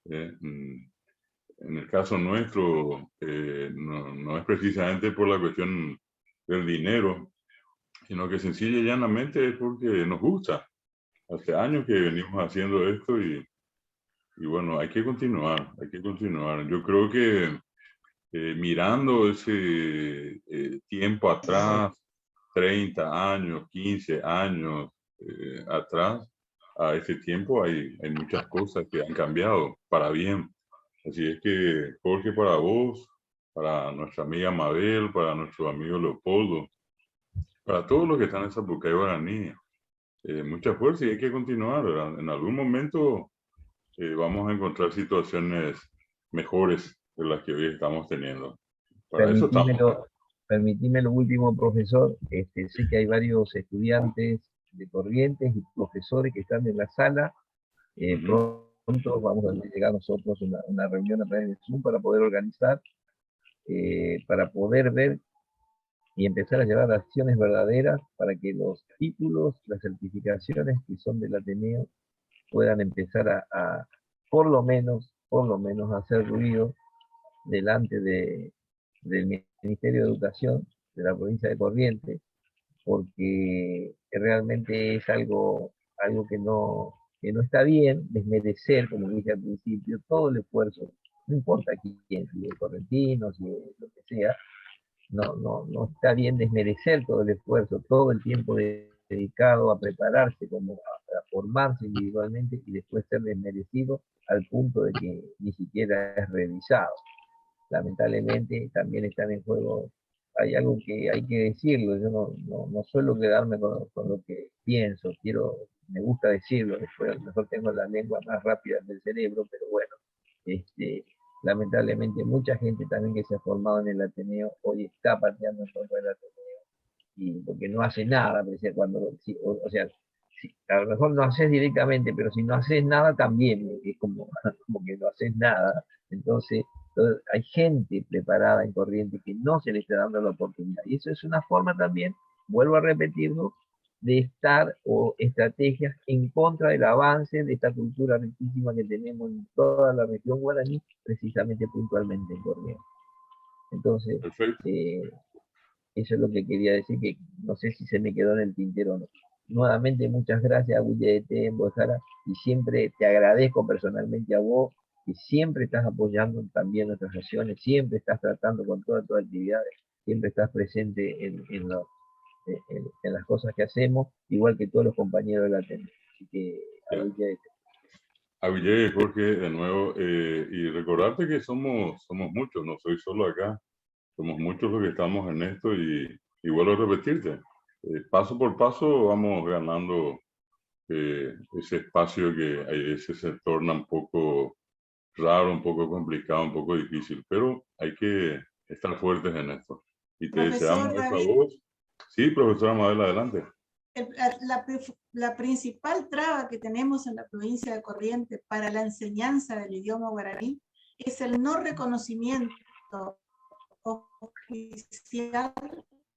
En el caso nuestro, no es precisamente por la cuestión del dinero, sino que sencilla y llanamente es porque nos gusta. Hace años que venimos haciendo esto y bueno, hay que continuar, hay que continuar. Yo creo que mirando ese tiempo atrás, 30 años, 15 años atrás, a ese tiempo hay muchas cosas que han cambiado para bien. Así es que, Jorge, para vos, para nuestra amiga Mabel, para nuestro amigo Leopoldo, para todos los que están en Sapucay Guaraní, mucha fuerza y hay que continuar, ¿verdad? En algún momento vamos a encontrar situaciones mejores de las que hoy estamos teniendo. Para eso estamos. Permitime lo último, profesor. Sé que hay varios estudiantes de Corrientes y profesores que están en la sala. Pronto vamos a llegar nosotros a una reunión a través de Zoom para poder organizar, para poder ver y empezar a llevar acciones verdaderas para que los títulos, las certificaciones que son del Ateneo puedan empezar a por lo menos hacer ruido delante del Ministerio de Educación de la provincia de Corrientes, porque realmente es algo que no está bien desmerecer, como dije al principio, todo el esfuerzo, no importa quién, si es correntino, si es lo que sea, no está bien desmerecer todo el esfuerzo, todo el tiempo dedicado a prepararse, como a formarse individualmente y después ser desmerecido al punto de que ni siquiera es revisado. Lamentablemente también están en juego, hay algo que hay que decirlo, yo no suelo quedarme con lo que pienso, me gusta decirlo, después a lo mejor tengo la lengua más rápida del cerebro, pero bueno, lamentablemente mucha gente también que se ha formado en el Ateneo hoy está pateando en contra del Ateneo. Y porque no hace nada, decía, cuando, o, sea, a lo mejor no haces directamente, pero si no haces nada también, es como, como que no haces nada. Entonces, hay gente preparada en Corrientes que no se le está dando la oportunidad. Y eso es una forma también, vuelvo a repetirlo, de estar o estrategias en contra del avance de esta cultura riquísima que tenemos en toda la región guaraní, precisamente puntualmente en Corrientes. Entonces, eso es lo que quería decir, que no sé si se me quedó en el tintero o no. Nuevamente, muchas gracias, Willy Bojara, y siempre te agradezco personalmente a vos, que siempre estás apoyando también nuestras acciones, siempre estás tratando con todas tus actividades, siempre estás presente en, en, en, las cosas que hacemos, igual que todos los compañeros de la TEN. Así que, Aguille, Jorge, de nuevo, y recordarte que somos muchos, no soy solo acá, somos muchos los que estamos en esto y vuelvo a repetirte, paso por paso vamos ganando ese espacio que a veces se torna un poco raro, un poco complicado, un poco difícil, pero hay que estar fuertes en esto. Y te deseamos eso a vos. Sí, profesora Mabel, adelante. La principal traba que tenemos en la provincia de Corrientes para la enseñanza del idioma guaraní es el no reconocimiento oficial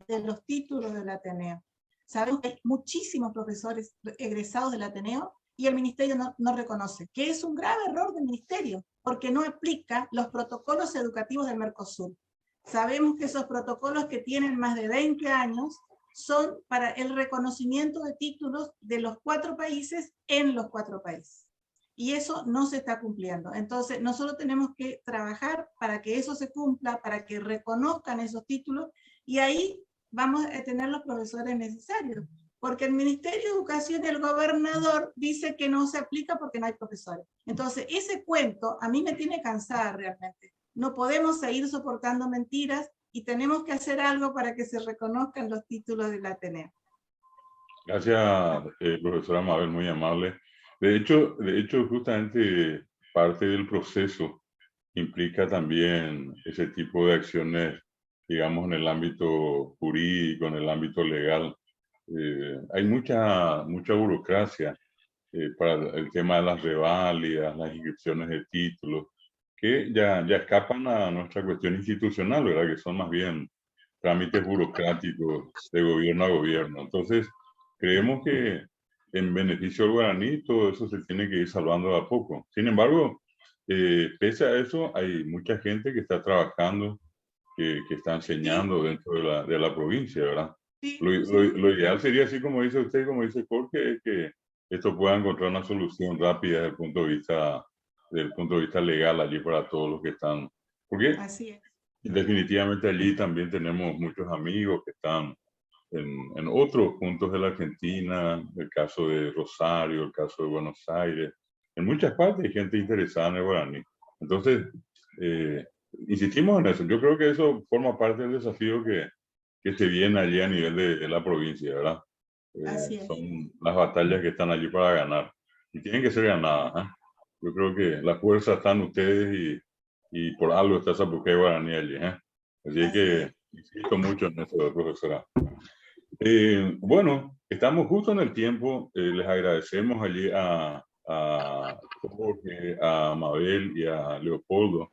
de los títulos del Ateneo. Sabemos que hay muchísimos profesores egresados del Ateneo y el ministerio no reconoce, que es un grave error del ministerio, porque no aplica los protocolos educativos del Mercosur. Sabemos que esos protocolos, que tienen más de 20 años, son para el reconocimiento de títulos de los 4 países en los 4 países. Y eso no se está cumpliendo. Entonces, nosotros tenemos que trabajar para que eso se cumpla, para que reconozcan esos títulos, y ahí vamos a tener los profesores necesarios. Porque el Ministerio de Educación y el gobernador dice que no se aplica porque no hay profesores. Entonces, ese cuento a mí me tiene cansada realmente. No podemos seguir soportando mentiras y tenemos que hacer algo para que se reconozcan los títulos del Ateneo. Gracias, profesora Mabel, muy amable. De hecho, justamente parte del proceso implica también ese tipo de acciones, digamos, en el ámbito jurídico, en el ámbito legal. Hay mucha burocracia para el tema de las reválidas, las inscripciones de títulos, que ya escapan a nuestra cuestión institucional, ¿verdad? Que son más bien trámites burocráticos de gobierno a gobierno. Entonces, creemos que en beneficio del guaraní todo eso se tiene que ir salvando de a poco. Sin embargo, pese a eso, hay mucha gente que está trabajando, que está enseñando dentro de la provincia, ¿verdad? Sí, lo ideal sería, así como dice usted, como dice Jorge, es que esto pueda encontrar una solución rápida desde el punto de vista legal allí para todos los que están. Porque así es. Definitivamente allí también tenemos muchos amigos que están en otros puntos de la Argentina, el caso de Rosario, el caso de Buenos Aires. En muchas partes hay gente interesada en el guaraní. Entonces, insistimos en eso. Yo creo que eso forma parte del desafío que se viene allí a nivel de la provincia, ¿verdad? Así es. Son las batallas que están allí para ganar. Y tienen que ser ganadas, ¿eh? Yo creo que la fuerza están ustedes y por algo está Sapucay Guaraní allí, ¿eh? Así que insisto mucho en eso, profesora. Bueno, estamos justo en el tiempo. Les agradecemos allí a Jorge, a Mabel y a Leopoldo,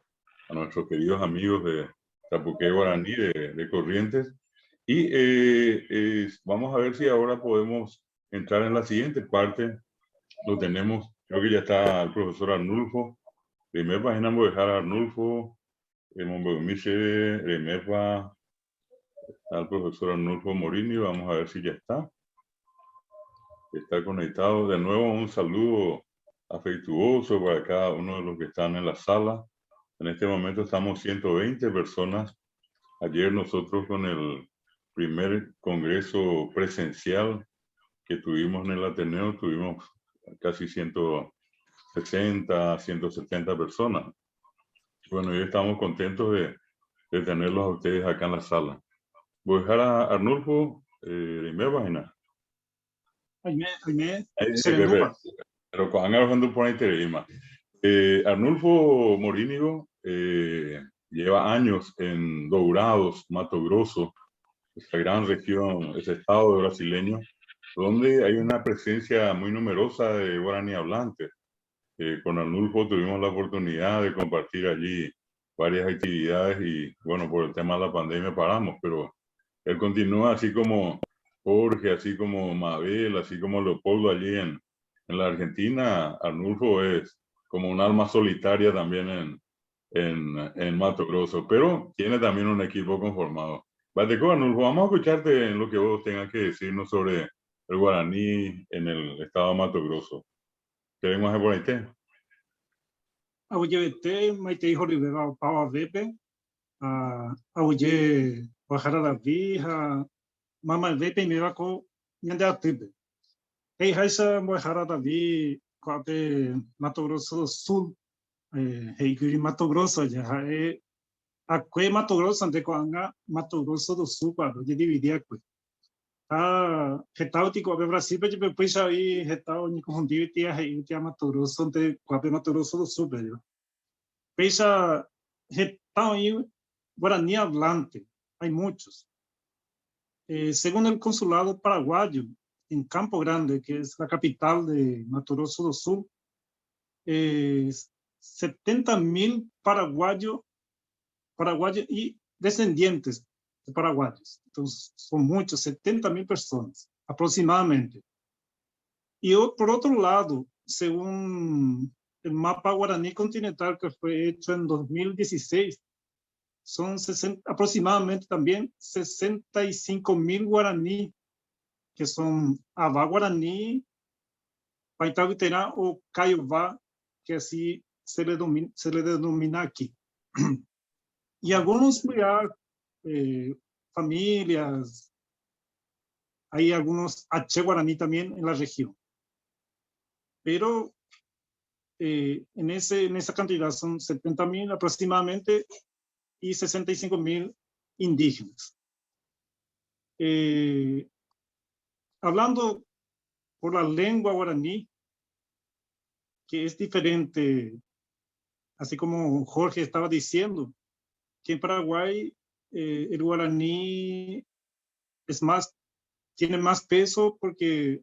a nuestros queridos amigos de Sapucay Guaraní de Corrientes. Y vamos a ver si ahora podemos entrar en la siguiente parte. Lo tenemos, creo que ya está el profesor Arnulfo. Primera página voy a dejar a Arnulfo, Remepa, está el profesor Arnulfo Morini, vamos a ver si ya está. Está conectado. De nuevo, un saludo afectuoso para cada uno de los que están en la sala. En este momento estamos 120 personas. Ayer nosotros con el primer congreso presencial que tuvimos en el Ateneo, tuvimos casi 160, 170 personas. Bueno, hoy estamos contentos de tenerlos a ustedes acá en la sala. Voy a dejar a Arnulfo, primera página. Pero con Arnulfo Morínigo lleva años en Dourados, Mato Grosso. esa gran región, ese estado brasileño, donde hay una presencia muy numerosa de guaraní hablantes. Con Arnulfo tuvimos la oportunidad de compartir allí varias actividades y bueno, por el tema de la pandemia paramos, pero él continúa así como Jorge, así como Mabel, así como Leopoldo allí en la Argentina. Arnulfo es como un alma solitaria también en Mato Grosso, pero tiene también un equipo conformado. Bateco, Arnulfo, vamos a escucharte en lo que vos tengas que decirnos sobre el guaraní en el estado de Mato Grosso. Queremos por ahí. Aguyjevete, maitei horyvéva opavavépe, aguyje Guajara David ha maymavépe iméva ko ñande atýpe. He'iháicha mbo'ehára David ko'ápe Mato Grosso do Sul, he'íkuri Mato Grosso aja, ha'e akue Mato Grosso nde ko'ág̃a Mato Grosso do Sul ko'ápe ojedividi akue. Ha heta rupi ko'ápe Brasil-pe jepe upéicha oĩ heta oñekonfundígui ha he'ígui Mato Grosso-nte ko'ápe Mato Grosso do Sul-pe. Péicha heta oĩ guarani hablante, hay muchos. Según el consulado paraguayo en Campo Grande, que es la capital de Mato Grosso do Sul, 70.000 paraguayos y descendientes de paraguayos. Entonces, son muchos, 70.000 personas aproximadamente. Y por otro lado, según el mapa guaraní continental que fue hecho en 2016, son aproximadamente también 65.000 guaraní, que son Avá guaraní, Paitá o Caiová, que así se le denomina aquí. Y algunos ya, familias, hay algunos Ache guaraní también en la región. Pero en esa cantidad son 70.000 aproximadamente y 65.000 indígenas. Hablando por la lengua guaraní, que es diferente, así como Jorge estaba diciendo, que en Paraguay el guaraní tiene más peso porque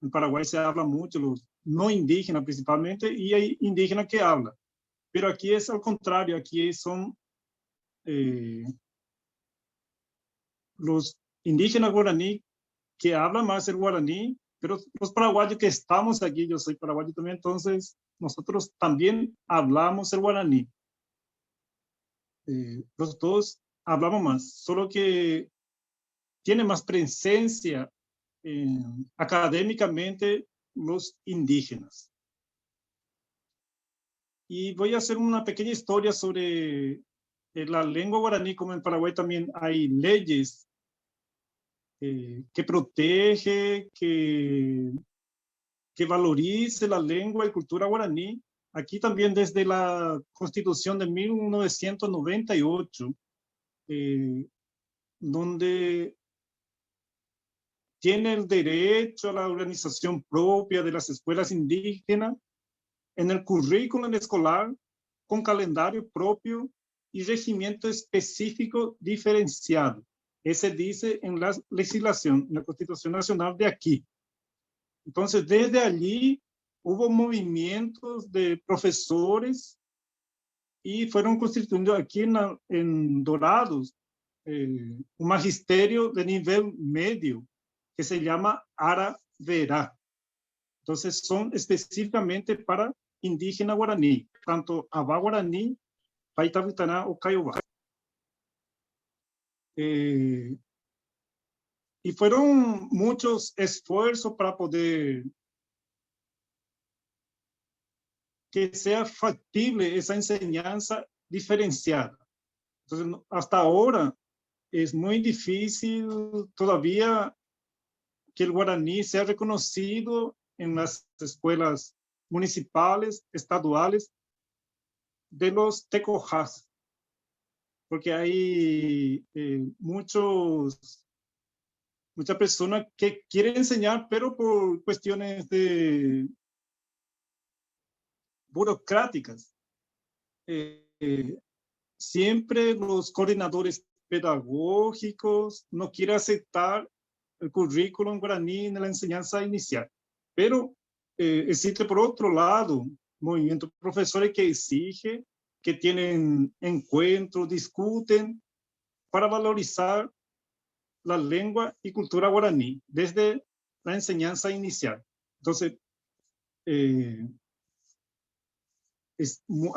en Paraguay se habla mucho, los no indígenas principalmente, y hay indígenas que hablan. Pero aquí es al contrario, aquí son los indígenas guaraní que hablan más el guaraní, pero los paraguayos que estamos aquí, yo soy paraguayo también, entonces nosotros también hablamos el guaraní. Los dos hablamos más, solo que tiene más presencia académicamente los indígenas. Y voy a hacer una pequeña historia sobre la lengua guaraní, como en Paraguay también hay leyes que protege, que valorice la lengua y cultura guaraní. Aquí también desde la Constitución de 1998, donde tiene el derecho a la organización propia de las escuelas indígenas en el currículum escolar con calendario propio y regimiento específico diferenciado. Ese dice en la legislación, en la Constitución Nacional de aquí. Entonces, desde allí hubo movimientos de profesores y fueron constituyendo aquí en Dourados un magisterio de nivel medio que se llama Ara Verá. Entonces, son específicamente para indígena guaraní, tanto Avá guaraní, Paitavitaná o Caiová. Y fueron muchos esfuerzos para poder que sea factible esa enseñanza diferenciada. Entonces, hasta ahora es muy difícil todavía que el guaraní sea reconocido en las escuelas municipales, estaduales, de los tecojás, porque hay muchas personas que quieren enseñar, pero por cuestiones de burocráticas. Siempre los coordinadores pedagógicos no quiere aceptar el currículum guaraní en la enseñanza inicial. Pero existe por otro lado movimiento de profesores que exige, que tienen encuentros, discuten para valorizar la lengua y cultura guaraní desde la enseñanza inicial. Entonces,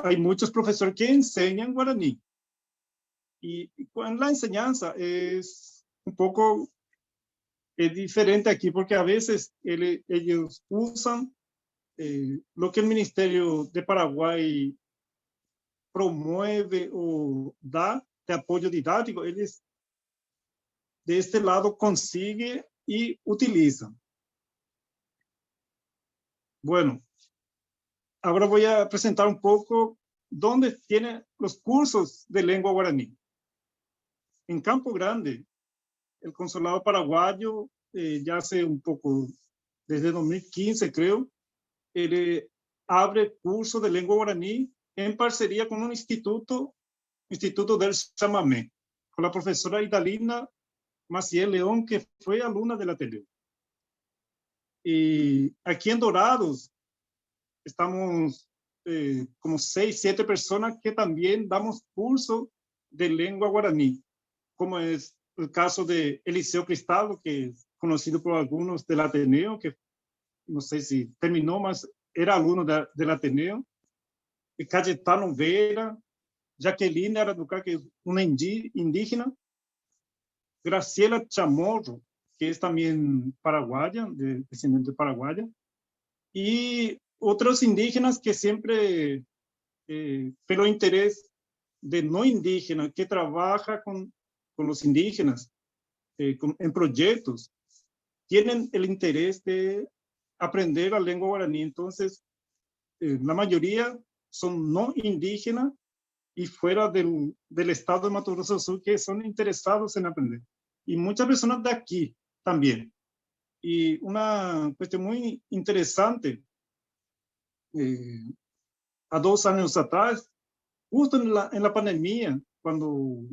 hay muchos profesores que enseñan guaraní. Y con la enseñanza es un poco diferente aquí, porque a veces ellos usan lo que el Ministerio de Paraguay promueve o da de apoyo didáctico, ellos de este lado consigue y utilizan. Bueno, ahora voy a presentar un poco dónde tienen los cursos de lengua guaraní. En Campo Grande, el consulado paraguayo, ya hace un poco, desde 2015 creo, él abre curso de lengua guaraní en parceria con un instituto, Instituto del Chamamé, con la profesora Idalina Maciel León, que fue alumna de la Ateneo. Y aquí en Dorados estamos como 6, 7 personas que también damos curso de lengua guaraní, como es el caso de Eliseo Cristaldo, que es conocido por algunos del Ateneo, que no sé si terminó, mas era alumno del Ateneo, y Cayetano Vera, Jaqueline Araducá, que es una indígena, Graciela Chamorro, que es también paraguaya, descendiente paraguaya, y otros indígenas que siempre, pero interés de no indígena, que trabaja con los indígenas en proyectos, tienen el interés de aprender la lengua guaraní. Entonces, la mayoría son no indígenas y fuera del estado de Mato Grosso do Sul que son interesados en aprender. Y muchas personas de aquí también. Y una cuestión muy interesante, a 2 años atrás, justo en la pandemia, cuando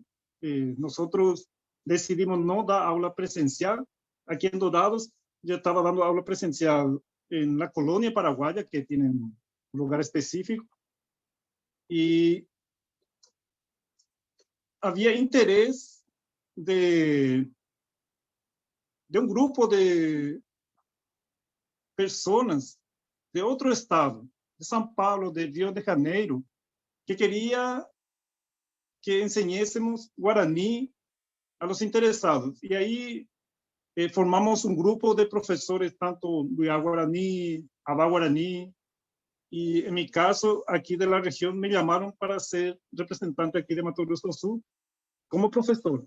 nosotros decidimos no dar aula presencial, aquí en Dorados, yo estaba dando aula presencial en la colonia paraguaya, que tiene un lugar específico, y había interés de un grupo de personas de otro estado, de São Paulo, de Rio de Janeiro, que quería que enseñásemos guaraní a los interesados. Y ahí formamos un grupo de profesores, tanto de guaraní, Abá guaraní, y en mi caso, aquí de la región, me llamaron para ser representante aquí de Mato Grosso do Sul como profesor.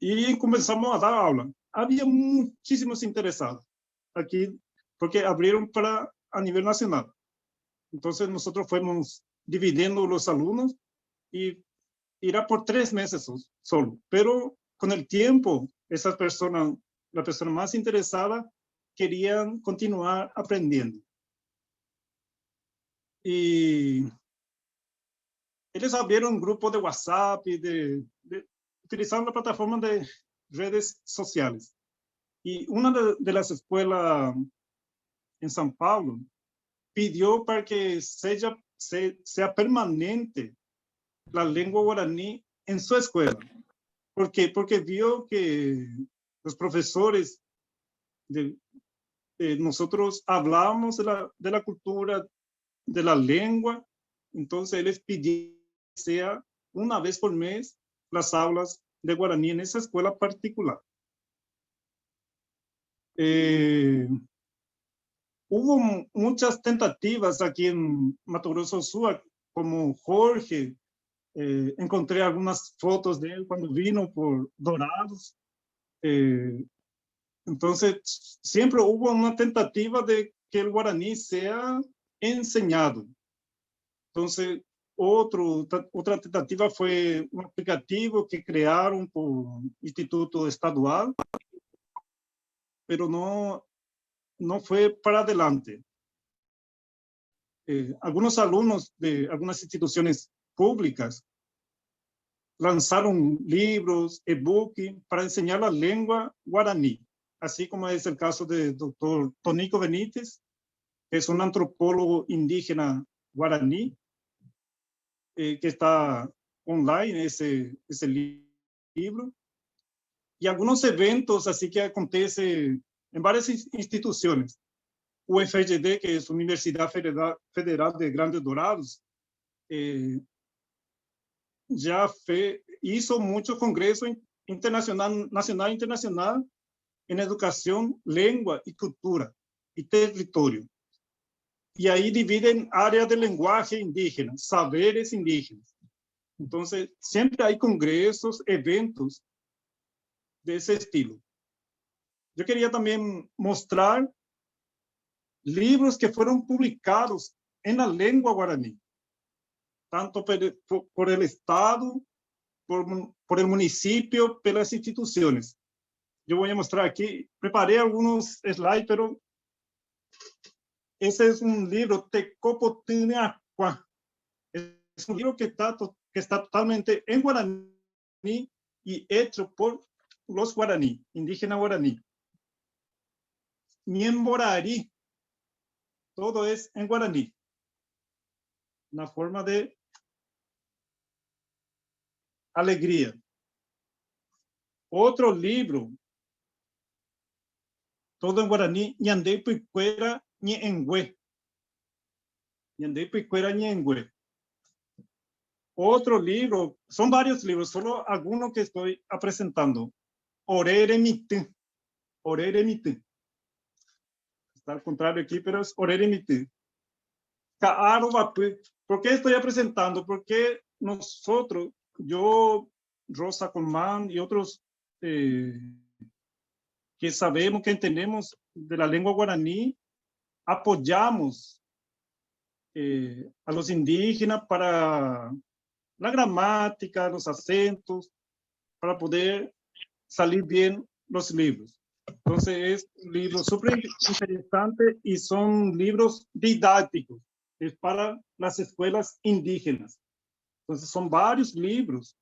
Y comenzamos a dar aula. Había muchísimos interesados aquí, porque abrieron para a nivel nacional. Entonces nosotros fuimos dividiendo los alumnos y irá por 3 meses solo. Pero con el tiempo, esas personas, la persona más interesada, querían continuar aprendiendo. Y ellos abrieron un grupo de WhatsApp y utilizaron la plataforma de redes sociales. Y una de las escuelas en São Paulo pidió para que sea permanente la lengua guaraní en su escuela. ¿Por qué? Porque vio que los profesores de nosotros hablábamos de la cultura, de la lengua, entonces les pidió que sea una vez por mes las aulas de guaraní en esa escuela particular. Hubo muchas tentativas aquí en Mato Grosso do Sul, como Jorge, encontré algunas fotos de él cuando vino por Dorados. Entonces, siempre hubo una tentativa de que el guaraní sea enseñado. Entonces, otra tentativa fue un aplicativo que crearon por Instituto Estadual, pero no fue para adelante. Algunos alumnos de algunas instituciones públicas Lanzaron libros, e-book para enseñar la lengua guaraní, así como es el caso del doctor Tonico Benítez, que es un antropólogo indígena guaraní, que está online ese libro, y algunos eventos así que acontecen en varias instituciones. UFGD, que es Universidad Federal de Grandes Dourados, ya hizo muchos congresos internacional, nacional e internacional en educación, lengua y cultura y territorio. Y ahí dividen áreas de lenguaje indígena, saberes indígenas. Entonces, siempre hay congresos, eventos de ese estilo. Yo quería también mostrar libros que fueron publicados en la lengua guaraní, tanto por el Estado, por el municipio, por las instituciones. Yo voy a mostrar aquí, preparé algunos slides, pero ese es un libro, Tecopotineacua. Es un libro que está totalmente en guaraní y hecho por los guaraní, indígena guaraní. Ñemborarí, todo es en guaraní. Una forma de alegría. Otro libro, todo en guaraní, Ñande Picuera Ñe'ẽngue. Ñande Picuera Ñe'ẽngue. Otro libro, son varios libros, solo algunos que estoy presentando. Orere Miti. Orere Miti. Está al contrario aquí, pero es Orere Miti. Ka'aru Vapi. ¿Por qué estoy presentando? Porque nosotros, yo, Rosa Colmán y otros que sabemos, que entendemos de la lengua guaraní, apoyamos a los indígenas para la gramática, los acentos, para poder salir bien los libros. Entonces es un libro súper interesante y son libros didácticos, es para las escuelas indígenas. Entonces son varios libros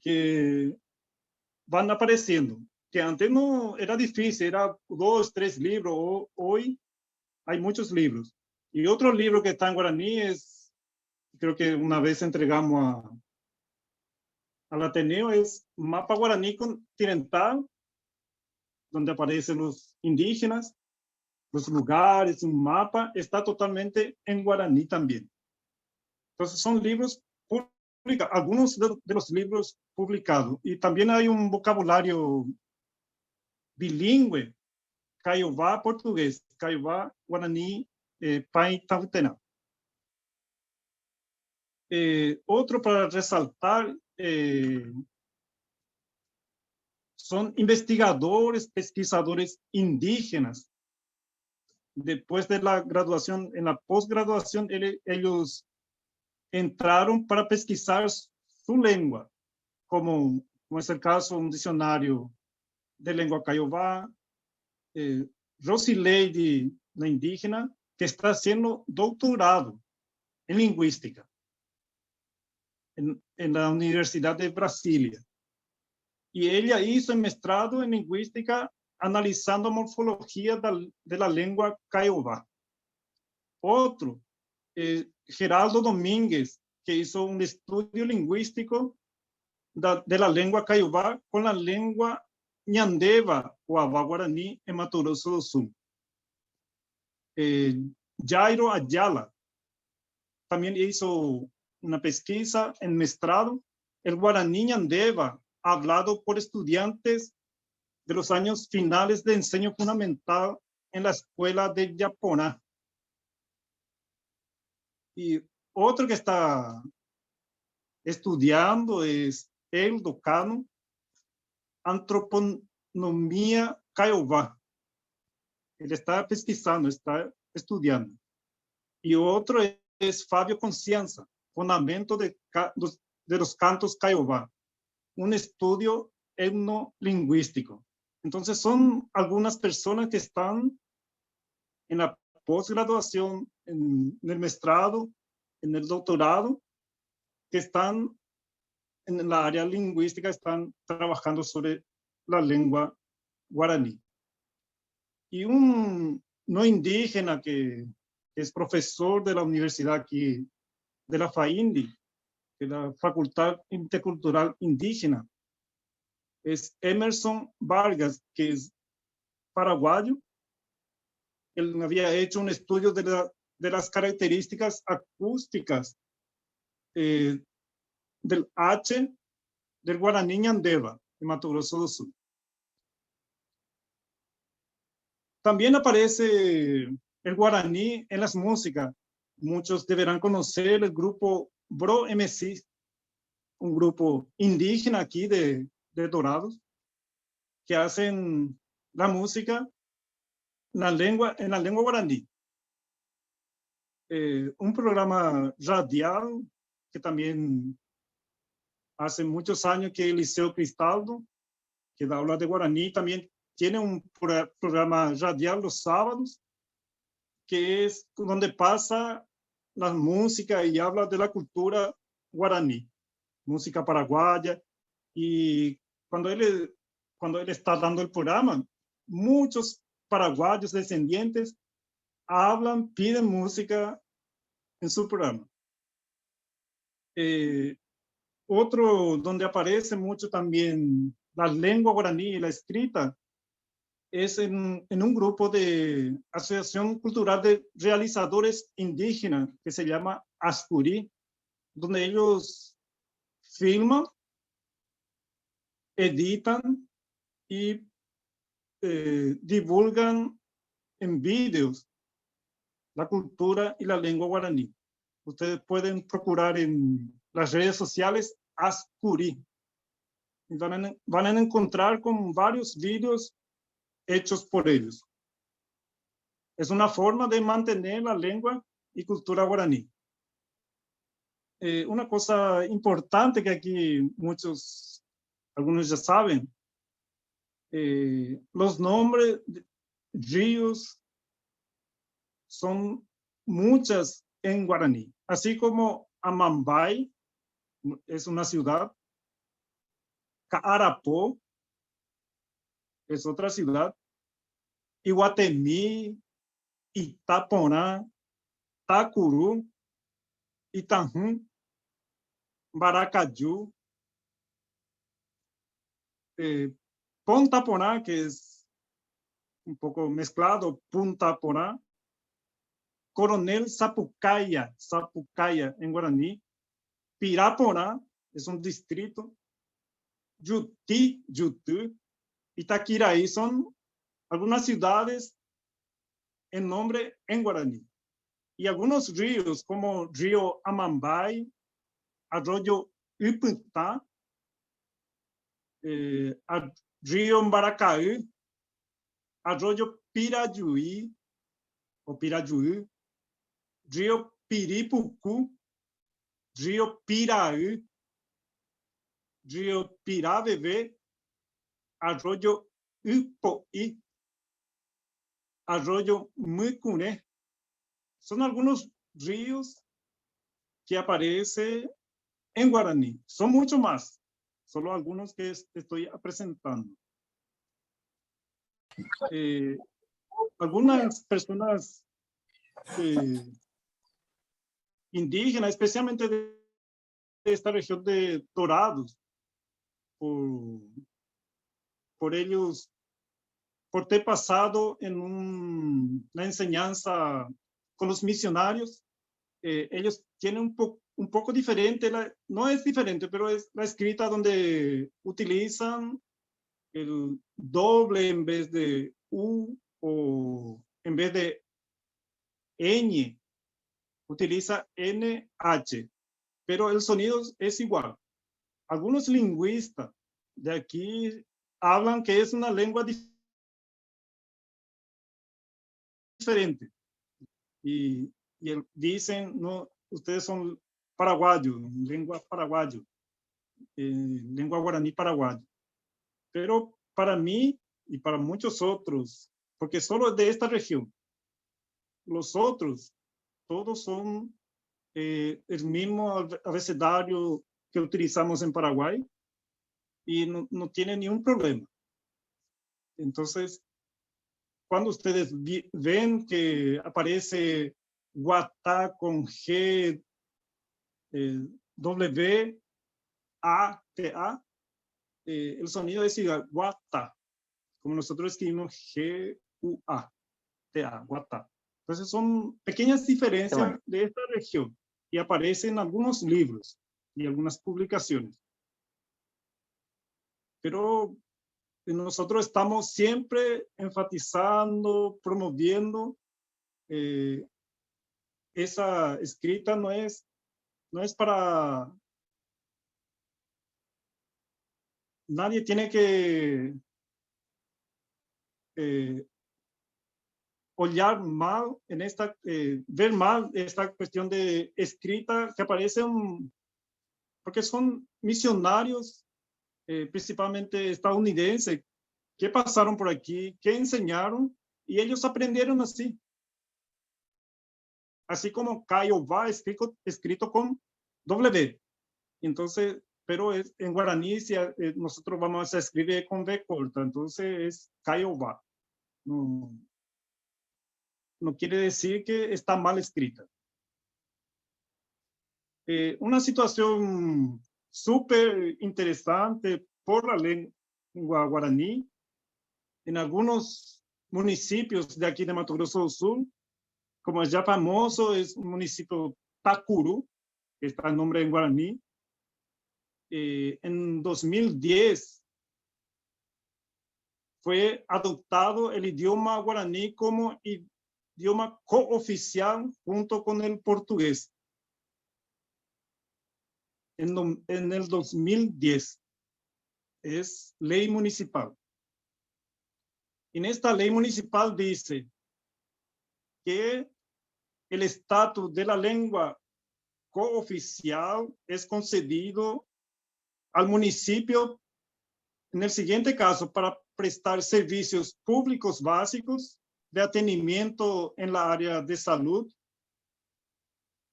que van apareciendo, que antes no era difícil, era 2, 3 libros, hoy hay muchos libros. Y otro libro que está en guaraní es, creo que una vez entregamos al Ateneo, es Mapa Guaraní Continental, donde aparecen los indígenas, los lugares, un mapa, está totalmente en guaraní también. Entonces son libros publicados, algunos de los libros publicados. Y también hay un vocabulario bilingüe, Kaiowá portugués, Kaiowá guaraní, Pai Tavutena. Otro para resaltar, son investigadores, pesquisadores indígenas. Después de la graduación, en la posgraduación, ellos entraron para pesquisar su lengua, como es el caso de un diccionario de lengua Kaiowá, Rosileide, la indígena, que está haciendo doctorado en lingüística en la Universidad de Brasilia. Y ella hizo el maestrado en lingüística analizando morfología de la lengua Kaiowá. Otro, Geraldo Domínguez, que hizo un estudio lingüístico de la lengua Kaiowá con la lengua Ñandeva o Avá Guaraní en Mato Grosso do Sul. Jairo Ayala también hizo una pesquisa en maestrado, el guaraní Ñandeva, hablado por estudiantes de los años finales de enseño fundamental en la escuela de Yaponá. Y otro que está estudiando es el Docano, Antroponomía Kaiowá. Él está pesquisando, está estudiando. Y otro es Fabio Confianza, Fundamento de los Cantos Kaiowá, un estudio etnolingüístico. Entonces son algunas personas que están en la posgraduación, en el maestrado, en el doctorado, que están en la área lingüística están trabajando sobre la lengua guaraní. Y un no indígena que es profesor de la universidad aquí, de la FAINDI, de la Facultad Intercultural Indígena, es Emerson Vargas, que es paraguayo. Él había hecho un estudio de, de las características acústicas eh, del H del guaraní Ñandeva, de Mato Grosso do Sul. También aparece el guaraní en las músicas. Muchos deberán conocer el grupo Bro MC, un grupo indígena aquí de, de Dorados, que hacen la música la lengua, en la lengua guaraní. Eh, un programa radial que también hace muchos años que Eliseo Cristaldo, que da aula de guaraní, también tiene un programa radial los sábados, que es donde pasa la música y habla de la cultura guaraní, música paraguaya. Y cuando él, cuando él está dando el programa, muchos paraguayos descendientes hablan, piden música en su programa. Eh, otro donde aparece mucho también la lengua guaraní y la escrita es en, en un grupo de Asociación Cultural de Realizadores Indígenas que se llama Ascurí, donde ellos filman, editan y eh, divulgan en vídeos la cultura y la lengua guaraní. Ustedes pueden procurar en las redes sociales Ascurí. Van a, van a encontrar con varios vídeos hechos por ellos. Es una forma de mantener la lengua y cultura guaraní. Eh, una cosa importante que aquí muchos, algunos ya saben, eh, los nombres de ríos son muchas en guaraní, así como Amambay es una ciudad, Caarapó es otra ciudad, Iguatemí, Itaporã, Tacurú, Itajún, Baracayú, eh, Ponta Porã, que es un poco mezclado, Punta Porã, Coronel Sapucaia, Sapucaia en guaraní, Piraporã es un distrito, Yuti, Yutú, Itaquiraí son algunas ciudades en nombre en guaraní. Y algunos ríos como río Amambay, arroyo Iputá, eh, río Mbaracaí, arroyo Pirayuí o Pirayuí, río Piripucú, río Piraí, río Pirabebé, arroyo Upoí, arroyo Mucuré. Son algunos ríos que aparecen en guaraní. Son mucho más, solo algunos que estoy presentando. Eh, algunas personas eh, indígenas, especialmente de esta región de Dorados, por, por ellos, por ter pasado en un, una enseñanza con los misionarios, eh, ellos tienen un, po, un poco diferente, la, no es diferente, pero es la escrita donde utilizan el doble en vez de U o en vez de ñ, utiliza NH, pero el sonido es igual. Algunos lingüistas de aquí hablan que es una lengua diferente. Y, y dicen, no, ustedes son paraguayos, lengua paraguayo, eh, lengua guaraní paraguayo. Pero para mí y para muchos otros, porque solo de esta región, los otros, todos son eh, el mismo abecedario que utilizamos en Paraguay y no, no tiene ningún problema. Entonces, cuando ustedes ven que aparece Guatá con G, W, A, T, A, el sonido es igual, Guatá, como nosotros escribimos G, U, A, T, A, Guatá. Entonces son pequeñas diferencias de esta región y aparecen en algunos libros y algunas publicaciones. Pero nosotros estamos siempre enfatizando, promoviendo esa escrita no es para... Nadie tiene que olhar mal en esta, ver mal esta cuestión de escrita que aparece, porque son misionarios, principalmente estadounidenses, que pasaron por aquí, que enseñaron, y ellos aprendieron así. Así como Kaiowá escrito con W. Entonces, pero es, en guaraní, si nosotros vamos a escribir con V corta, entonces es Kaiowá. No, no quiere decir que está mal escrita. Una situación súper interesante por la lengua guaraní, en algunos municipios de aquí de Mato Grosso do Sul, como es ya famoso, es un municipio Tacuru, que está el nombre en guaraní. En 2010 fue adoptado el idioma guaraní como idioma cooficial junto con el portugués. En el 2010 es ley municipal. En esta ley municipal dice que el estatus de la lengua cooficial es concedido al municipio en el siguiente caso para prestar servicios públicos básicos de atendimiento en la área de salud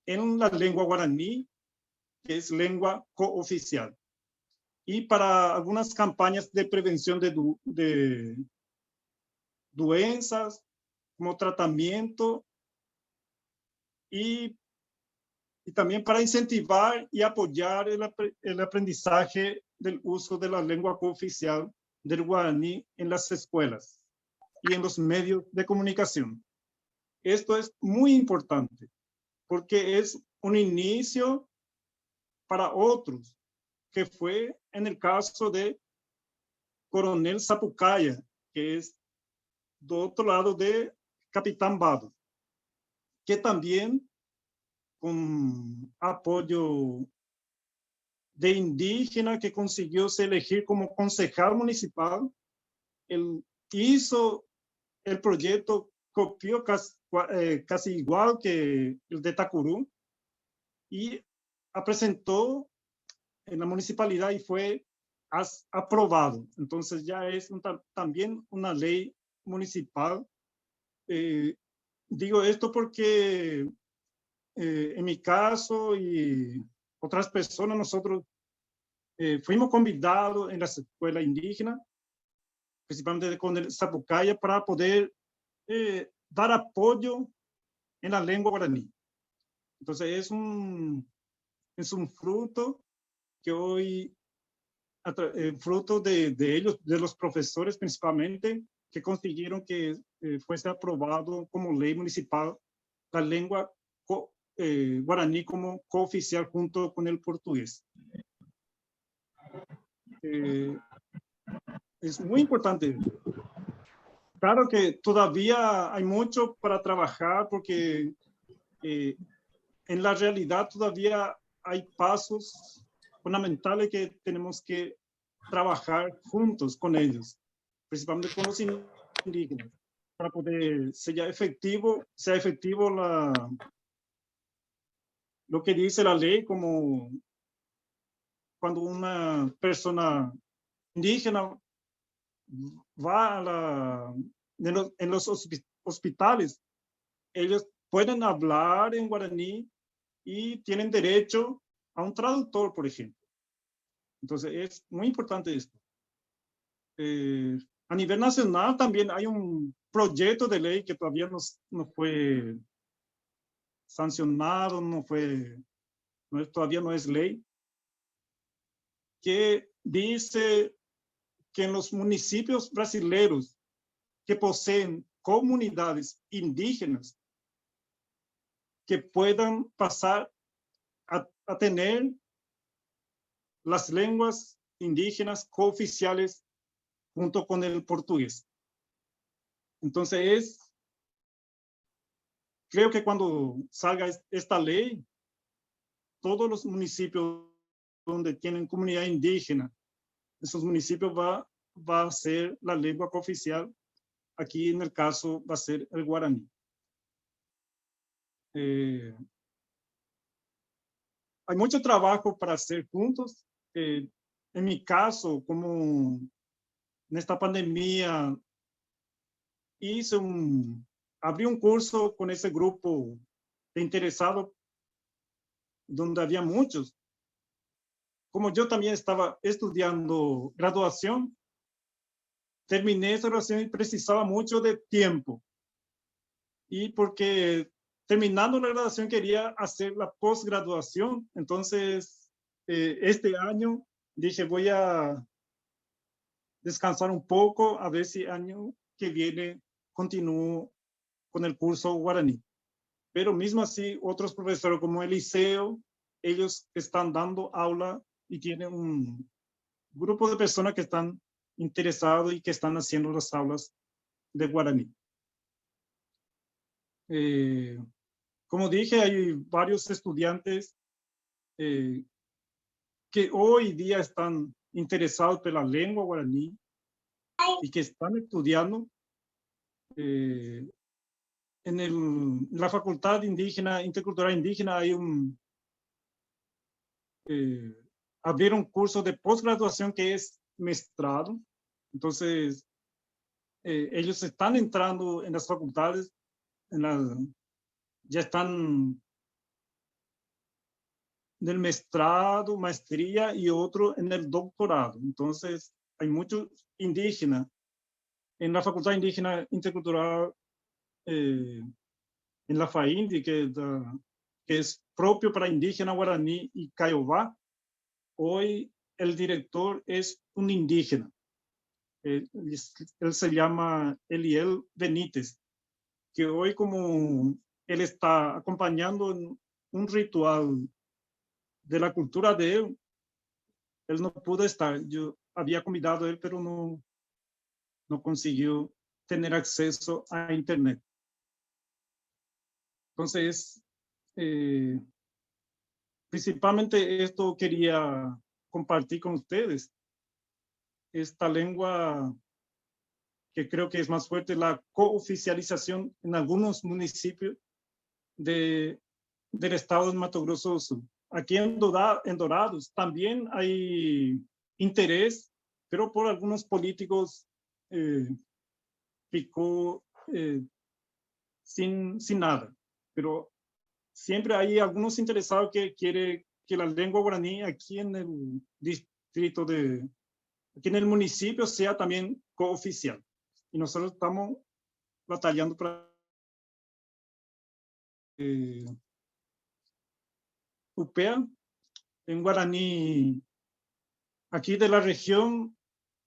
en la lengua guaraní, que es lengua cooficial, y para algunas campañas de prevención de doenças, como tratamiento, y también para incentivar y apoyar el aprendizaje del uso de la lengua cooficial del guaraní en las escuelas y en los medios de comunicación. Esto es muy importante porque es un inicio para otros, que fue en el caso de Coronel Sapucaia, que es do otro lado de Capitán Bado, que también con apoyo de indígena que consiguió se elegir como concejal municipal, él hizo el proyecto, copió casi igual que el de Tacurú, y presentó en la municipalidad y fue aprobado. Entonces ya es también una ley municipal. Digo esto porque en mi caso y otras personas, nosotros fuimos convidados en la escuela indígena, principalmente con el Sapucaia, para poder dar apoyo en la lengua guaraní. Entonces es un fruto que hoy, fruto de ellos, de los profesores principalmente, que consiguieron que fuese aprobado como ley municipal la lengua guaraní como cooficial junto con el portugués. Es muy importante. Claro que todavía hay mucho para trabajar porque en la realidad todavía hay pasos fundamentales que tenemos que trabajar juntos con ellos, principalmente con los indígenas, para poder ser efectivo lo que dice la ley, como cuando una persona indígena va a la, en los, en los hospitales, ellos pueden hablar en guaraní y tienen derecho a un traductor, por ejemplo. Entonces es muy importante esto. Eh, a nivel nacional también hay un proyecto de ley que todavía no, no fue sancionado, no fue, no, todavía no es ley, que dice que en los municipios brasileños que poseen comunidades indígenas que puedan pasar a, a tener las lenguas indígenas cooficiales junto con el portugués. Entonces es, creo que cuando salga esta ley, todos los municipios donde tienen comunidad indígena, esos municipios va, va a ser la lengua cooficial. Aquí en el caso va a ser el guaraní. Eh, hay mucho trabajo para hacer juntos. Eh, en mi caso, como en esta pandemia, hice un, abrí un curso con ese grupo de interesados, donde había muchos. Como yo también estaba estudiando graduación, terminé esa graduación y precisaba mucho de tiempo. Y porque terminando la graduación quería hacer la posgraduación, entonces eh, este año dije voy a descansar un poco, a ver si año que viene continúo con el curso guaraní. Pero mismo así, otros profesores como Eliseo, ellos están dando aula y tienen un grupo de personas que están interesados y que están haciendo las aulas de guaraní. Eh, como dije, hay varios estudiantes eh, que hoy día están interesados por la lengua guaraní y que están estudiando. Eh, en el, la Facultad Indígena, Intercultural Indígena, hay un, eh, abrieron un curso de posgraduación que es mestrado. Entonces, eh, ellos están entrando en las facultades, en la, ya están en el mestrado, maestría y otro en el doctorado. Entonces, hay muchos indígenas en la Facultad Indígena Intercultural, eh, en la FAINDI, que, que es propio para indígena guaraní y kaiowá. Hoy el director es un indígena. Él, él se llama Eliel Benítez, que hoy como él está acompañando en un ritual de la cultura de él, él no pudo estar. Yo había convidado a él, pero no, no consiguió tener acceso a internet. Entonces, eh, principalmente esto quería compartir con ustedes. Esta lengua que creo que es más fuerte, la cooficialización en algunos municipios de, del estado de Mato Grosso do Sul. Aquí en, en Dourados también hay interés, pero por algunos políticos eh, ficó eh, sin, sin nada. Pero siempre hay algunos interesados que quieren que la lengua guaraní aquí en el distrito de, aquí en el municipio sea también cooficial. Y nosotros estamos batallando para eh, Upea, en guaraní, aquí de la región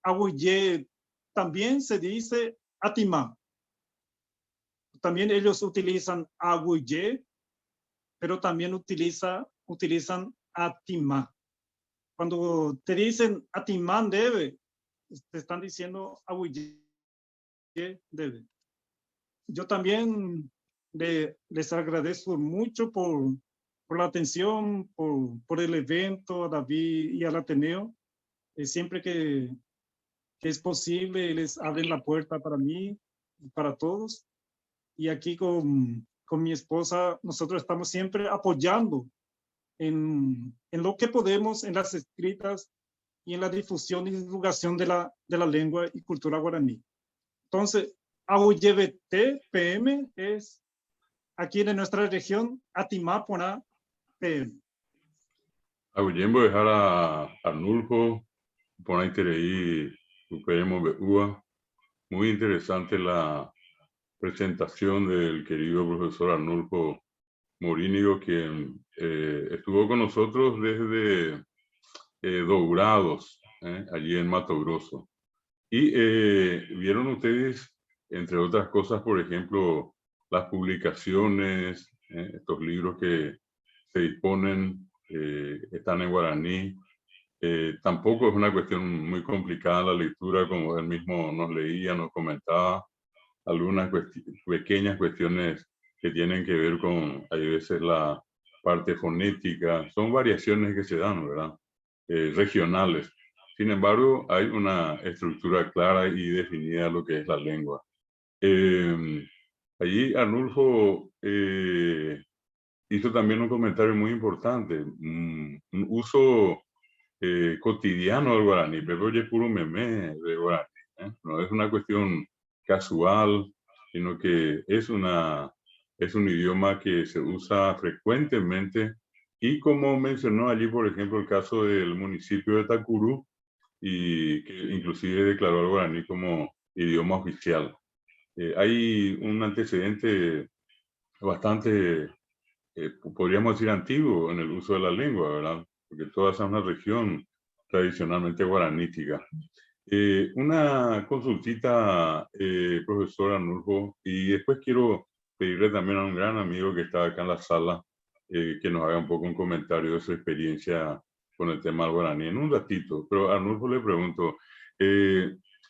Aguyé, también se dice Atimá. También ellos utilizan Aguyé, pero también utiliza, utilizan Atimá. Cuando te dicen Atimán debe, te están diciendo Aguyé debe. Yo también le, les agradezco mucho por, por la atención, por, por el evento, a David y al Ateneo. Eh, siempre que, que es posible, les abren la puerta para mí y para todos. Y aquí con, con mi esposa, nosotros estamos siempre apoyando en, en lo que podemos, en las escritas y en la difusión y divulgación de la, de la lengua y cultura guaraní. Entonces, AUYBT PM es aquí en nuestra región, Atimápona PM. Aguyje mbo'ehára Arnulfo, iporãiterei upe remombe'úva. Muy interesante la presentación del querido profesor Arnulfo Morínigo, quien estuvo con nosotros desde Dourados, allí en Mato Grosso. Y vieron ustedes, entre otras cosas, por ejemplo, las publicaciones, estos libros que se disponen, están en guaraní. Tampoco es una cuestión muy complicada la lectura, como él mismo nos leía, nos comentaba, algunas pequeñas cuestiones que tienen que ver con, hay veces, la parte fonética, son variaciones que se dan, ¿verdad? Regionales. Sin embargo, hay una estructura clara y definida de lo que es la lengua. Allí Arnulfo hizo también un comentario muy importante, un uso cotidiano del guaraní, pero oye, puro meme de guaraní. No es una cuestión casual, sino que es un idioma que se usa frecuentemente y como mencionó allí, por ejemplo, el caso del municipio de Tacurú, y que inclusive declaró al guaraní como idioma oficial. Hay un antecedente bastante, podríamos decir, antiguo en el uso de la lengua, ¿verdad? Porque toda esa es una región tradicionalmente guaranítica. Una consultita, profesor Arnulfo, y después quiero pedirle también a un gran amigo que está acá en la sala que nos haga un poco un comentario de su experiencia con el tema del guaraní en un ratito. Pero a Arnulfo le pregunto,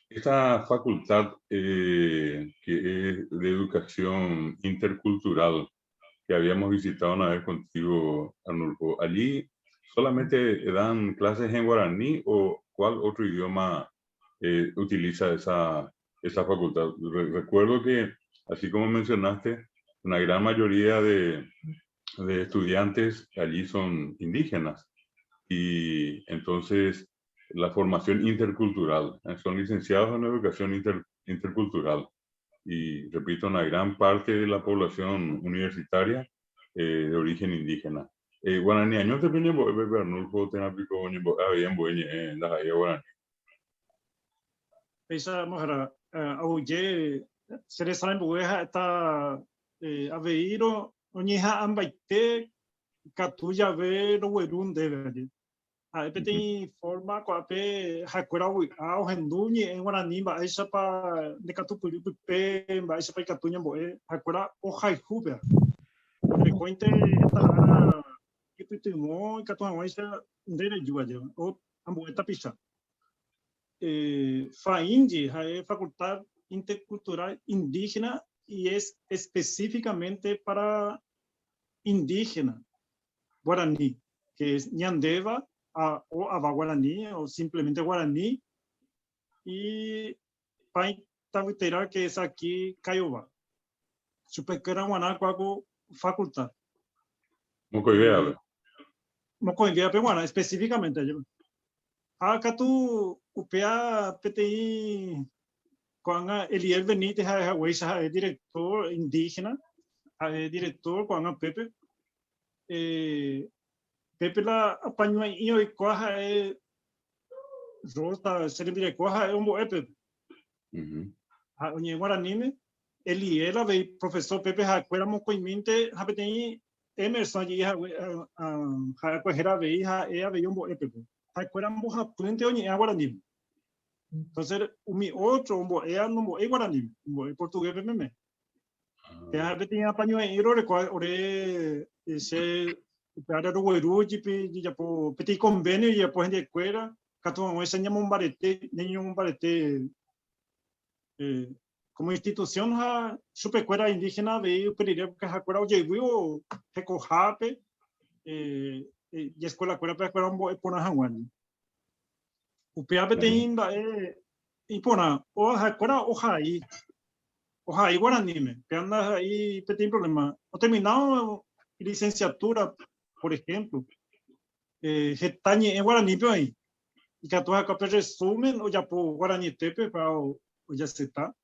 esta facultad que es de educación intercultural que habíamos visitado una vez contigo, Arnulfo, ¿allí solamente dan clases en guaraní o cuál otro idioma utiliza esa facultad? Recuerdo que, así como mencionaste, una gran mayoría de estudiantes allí son indígenas y entonces la formación intercultural, son licenciados en educación intercultural y, repito, una gran parte de la población universitaria de origen indígena. Guaraní, año te peñe, bo, be, Arnulfo, te aplico, oñe, bo, ah, bien, bo, ñe la jaya guaraní. Esa mujer oye, se le sale bueja, está aveiro, oñeja ambaite, catuya ve, lo huerún de verdad. A ver, te forma, cuape, jacuera, ui, a, ojenduñe, en guaraní, ba, esa pa, de catupuri, pe, ba, esa pa, catuña, bo, jacuera, oja y jubea. Frecuente, esta, que tuitimo, catuja, esa, de la yuga, ya, o, ambueta pisa. FAINDI, jae, Facultad Intercultural Indígena, y es específicamente para indígena guaraní, que es Ñandeva o Ava guaraní, o simplemente guaraní, y Paitavutera, que es aquí Kaiowá. Supequera Guanacuaco, facultad. Mocoidea. Mocoidea, pero bueno, específicamente. Acá tú, UPA, PTI, Juan Eliel Benítez, es director indígena, es director Juan Pepe. Pepe la apañó ahí y cuaja es Rosa, se le mira cuaja es un boe Pepe. Ah, oye, guaranime, Eliel, a ver, profesor Pepe, jacuera mocoiminte, japeteí, Emerson, allí, ja, ah, ah, jacuera, ve, hija, ella veía un boe Pepe. Jacuera moja puente, oye, a guaranime. Entonces, mi otro, un boe, no boe guaraní, un boe portugués, Pepe, me. Ya, Pepe, tenía apaño ahí, ore, cua, ore, ese, para lo güero, jipe, ya po, petit convenio, ya po, gente de cuera, catu, ese ñamo un barete, niño un barete, como institución, ja, supe cuera indígena, ve, uperiría, porque ja, cuera, oye, güio, jecojape y escuela cuera, pero cuera, un boe, pona, jaguán. Upea, pe, teimba, y pona, o, ja, cuera, oja, ahí. Oja, ahí, guaranime, que anda ahí, pe, teim problema. O terminado licenciatura, por ejemplo, getañe en guaraní, pero ahí. Y que a todas acá, pues, resumen, o ya por guaraní tepe, pa, o, o ya se está.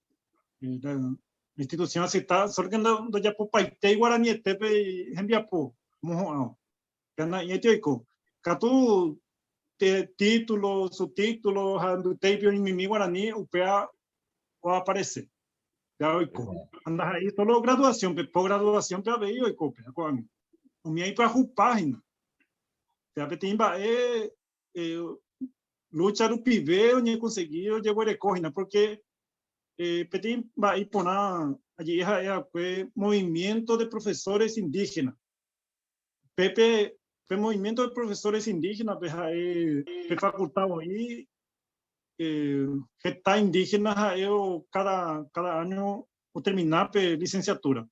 La institución acepta, solo que no, no ya por paite y guaraní tepe, y envía por, mojo, ah, que anda, y este oico. Katu título, subtítulo ha mbytéipe oñemimi guarani upéva oaparece. Ya oiko. Ha ndaha'éi solo graduación-pe, posgraduación-pe avei oiko upéva ko'ág̃a. Umi ipyahu página. Péva peteĩ mba'e lucha rupive oñekonsegi ojeguereko hína, porque peteĩ mba'e iporã aje'i ha'e va'ekue movimiento de profesores indígenas. Pépe pe movimiento de profesores indígenas-pe ha'e pe facultad voi heta indígena ha'e cada, cada año otermina pe licenciatura.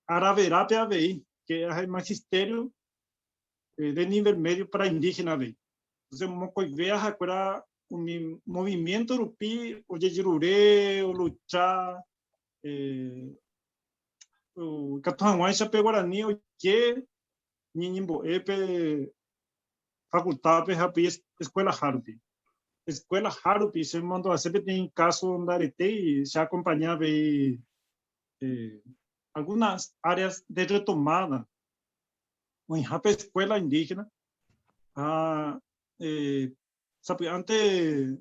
Araverápe avei, que ha'e magisterio de nivel medio para indígena avei. Entonces mokõive ahakuéra umi movimiento rupi ojejerure, olucha, ikatu hag̃uáicha pe guarani oike ñeñembo'e pe facultad-pe ha pe escuela-ha rupi. Escuela-ha rupi che mondo'ase peteĩ caso ndaretéi che acompaña avei algunas áreas de retomada oĩha pe escuela indígena ha sapy'ánte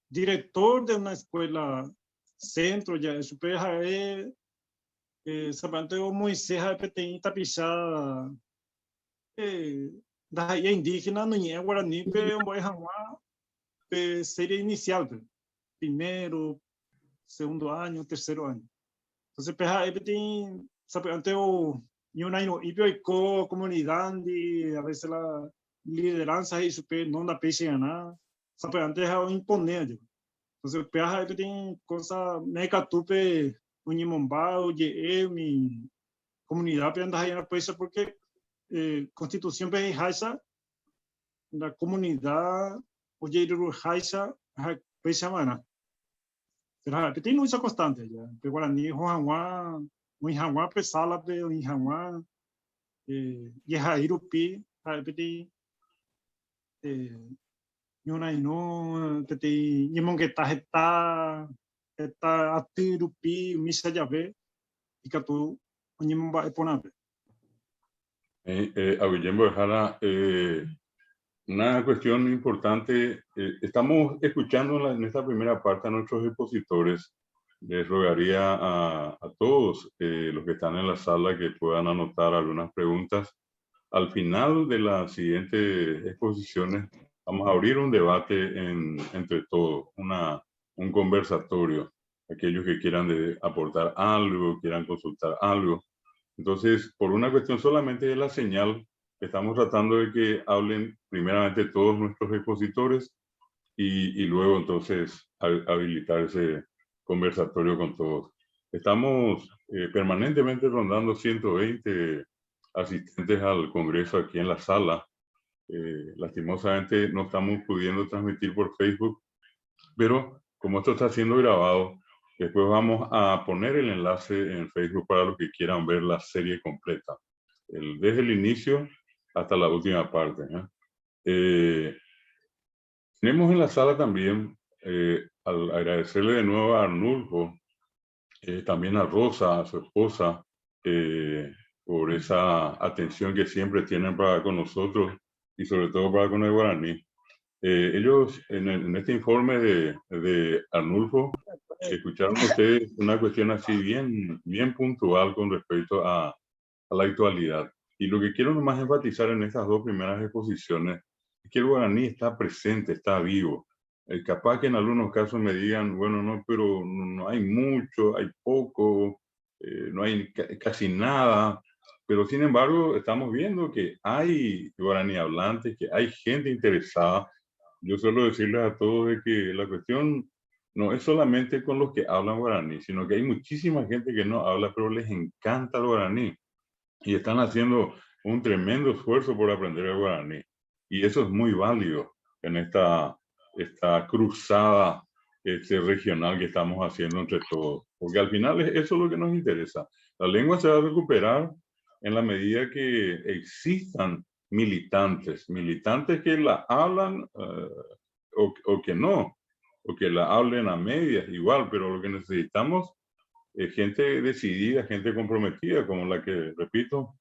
director de una escuela centro ja'e chupe ha'e sapy'ánte omoĩse ha'e peteĩ tapicha ndaha'éi indígena noñe'ẽ guaranípe ombo'e hag̃ua pe serie inicial-pe, primero, segundo año, tercero año. Entonces pe ha'e peteĩ sapy'ánte ñorairõ'ípe oiko comunidad-ndi, a veces la lideranza he'i chupe no ndapéichai'arã, sapy'ánte ha'e oimpone aje. Entonces upéva ha'e peteĩ cosa mbeguekatúpe oñemomba oje'e umi comunidad-pe ndaha'éi'arã upéicha porque constitución-pe he'iháicha la comunidad ojeiruruháicha ha upéicha va'erã. Pero ha'e peteĩ lucha constante ja, pe guarani oho hag̃ua oĩ hag̃ua pe sala-pe oĩ hag̃ua jehai rupi ha'e peteĩ ñorairõ peteĩ ñemongeta heta heta aty rupi umícha jave ikatu oñemomba'e porãve. Aguyje mbo'ehára, una cuestión importante, estamos escuchando en esta primera parte a nuestros expositores. Les rogaría a todos los que están en la sala que puedan anotar algunas preguntas. Al final de las siguientes exposiciones vamos a abrir un debate entre todos, un conversatorio. Aquellos que quieran aportar algo, quieran consultar algo. Entonces, por una cuestión solamente de la señal, estamos tratando de que hablen primeramente todos nuestros expositores y luego entonces habilitar ese conversatorio con todos. Estamos permanentemente rondando 120 asistentes al Congreso aquí en la sala. Lastimosamente no estamos pudiendo transmitir por Facebook, pero como esto está siendo grabado, después vamos a poner el enlace en Facebook para los que quieran ver la serie completa, desde el inicio hasta la última parte, ¿eh? Tenemos en la sala también, al agradecerle de nuevo a Arnulfo, también a Rosa, a su esposa, por esa atención que siempre tienen para con nosotros y sobre todo para con el guaraní. Ellos, en este informe de Arnulfo, escucharon ustedes una cuestión así bien, bien puntual con respecto a la actualidad. Y lo que quiero nomás enfatizar en estas dos primeras exposiciones es que el guaraní está presente, está vivo. Capaz que en algunos casos me digan, bueno, no, pero no hay mucho, hay poco, no hay casi nada. Pero sin embargo, estamos viendo que hay guaraní hablantes, que hay gente interesada. Yo suelo decirles a todos de que la cuestión no es solamente con los que hablan guaraní, sino que hay muchísima gente que no habla, pero les encanta el guaraní. Y están haciendo un tremendo esfuerzo por aprender el guaraní. Y eso es muy válido en esta cruzada regional que estamos haciendo entre todos. Porque al final eso es lo que nos interesa. La lengua se va a recuperar en la medida que existan militantes, militantes que la hablan o que no, o que la hablen a medias igual, pero lo que necesitamos es gente decidida, gente comprometida, como la que, repito,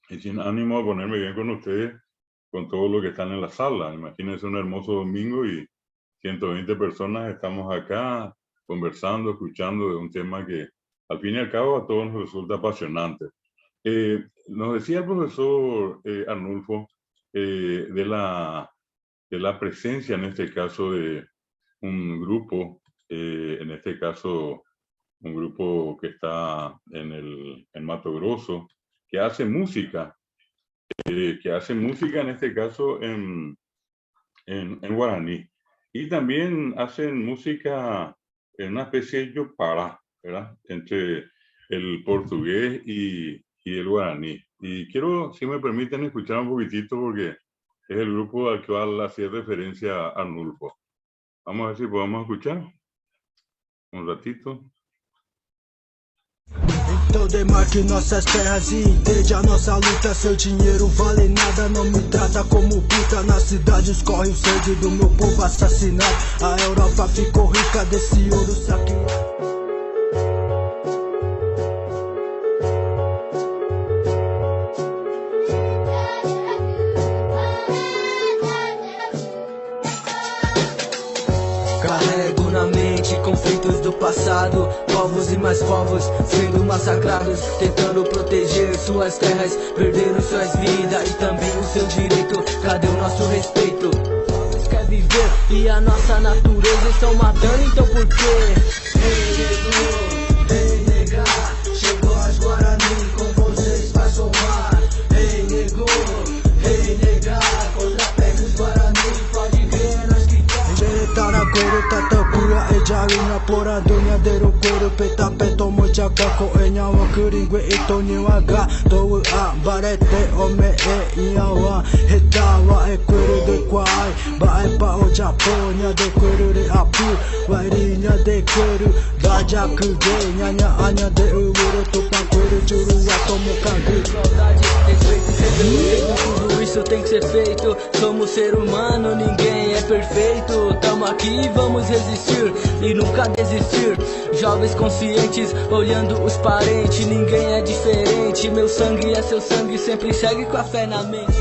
y sin ánimo de ponerme bien con ustedes, con todos los que están en la sala. Imagínense un hermoso domingo y 120 personas estamos acá conversando, escuchando de un tema que al fin y al cabo a todos nos resulta apasionante. Eh, nos decía el profesor eh, Arnulfo eh, de, la, de la presencia en este caso de un grupo, en este caso un grupo que está en, el, en Mato Grosso, que hace música, que hace música en este caso en, en, en guaraní. Y también hacen música en una especie de yopara, ¿verdad? Entre el portugués y, y el guaraní. Y quiero, si me permiten, escuchar un poquitito porque es el grupo al cual hacía referencia Arnulfo. Vamos a ver si podemos escuchar un ratito. Então demarque nossas terras e entende a nossa luta. Seu dinheiro vale nada, não me trata como puta. Nas cidades corre o sangue do meu povo assassinado. A Europa ficou rica desse ouro saqueado. Carrego na mente conflitos do passado, povos e mais povos sendo massacrados, tentando proteger suas terras, perderam suas vidas e também o seu direito. Cadê o nosso respeito? Povos quer viver e a nossa natureza estão matando, então por quê? Ei, nego, ei, nega, chegou as Guarani com vocês pra somar. Ei, nego, ei, nega, contra pega os Guarani, pode crer, nós que tá. Igualdade, respeito, sem preconceito, tudo isso tem que ser feito. Somos ser humano, ninguém é perfeito. Tamo aqui, vamos resistir e nunca desistir. Jovens conscientes, olhando os parentes, ninguém é diferente. Meu sangue é seu sangue, sempre segue com a fé na mente.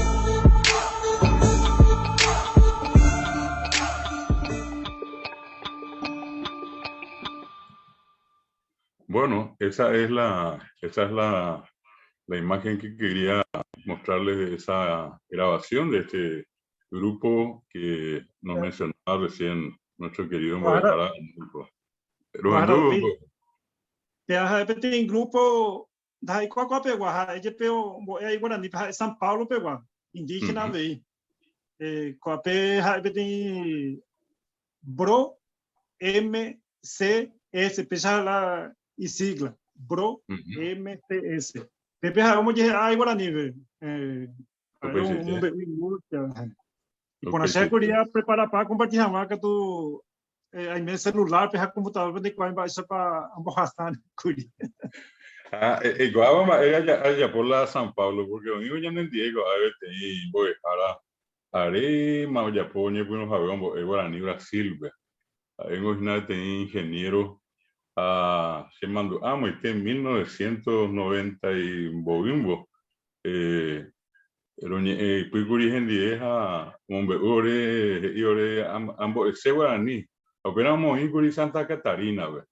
Bueno, esa es la, esa es la, la imagen que quería mostrarles de esa grabación de este grupo que nos mencionaba recién nuestro querido Mbo'ehára Arnulfo. Mbo'ehára Péa ha'e peteĩ grupo ndaha'éi ko'áko'a pegua, ha'e jepe ombo'e ai guaranípe, ha'e San Pablo pegua, indígena avei. Ko'ápe ha'e peteĩ Bro MCS, péicha la isigla, Bro MCS. Pépe ha'e ombojehe'a guaranípe. Ha'e omombe'u imúlta. Iporã che kuri apreparapa akomparti hag̃ua katu aime celular-pe ha computador-pe ndaikuaái mba'éichapa ambohasa kuri. Ha eikuaáva mba'e ajapo la San Pablo, porque oĩvo ñanendie ko'ápe peteĩ mbo'ehára aréma ojapo oñepyrũ hague ombo'e guarani Brasil-pe. Ha'éngo hína peteĩ ingeniero ha chemandu'a amoite 1990 y mboýmbo Roñe'ẽ ypýkuri hendive ha omombe'u ore, he'i ore ambo'ese guarani. Ha upéramo oĩkuri Santa Catarina-pe.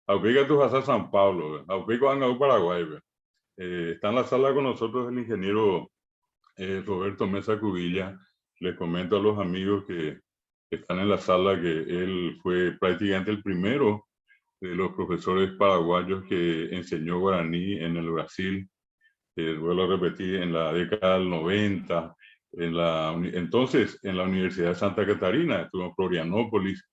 Ha upéi katu ohasa San Pablo-pe. Ha upéi ko'ág̃a ou Paraguay-pe. Está en la sala con nosotros el ingeniero Roberto Meza Cubilla. Les comento a los amigos que están en la sala que él fue prácticamente el primero de los profesores paraguayos que enseñó guaraní en el Brasil. Vuelvo a repetir, en la década del 90, en la, entonces en la Universidad de Santa Catarina, estuvo en Florianópolis,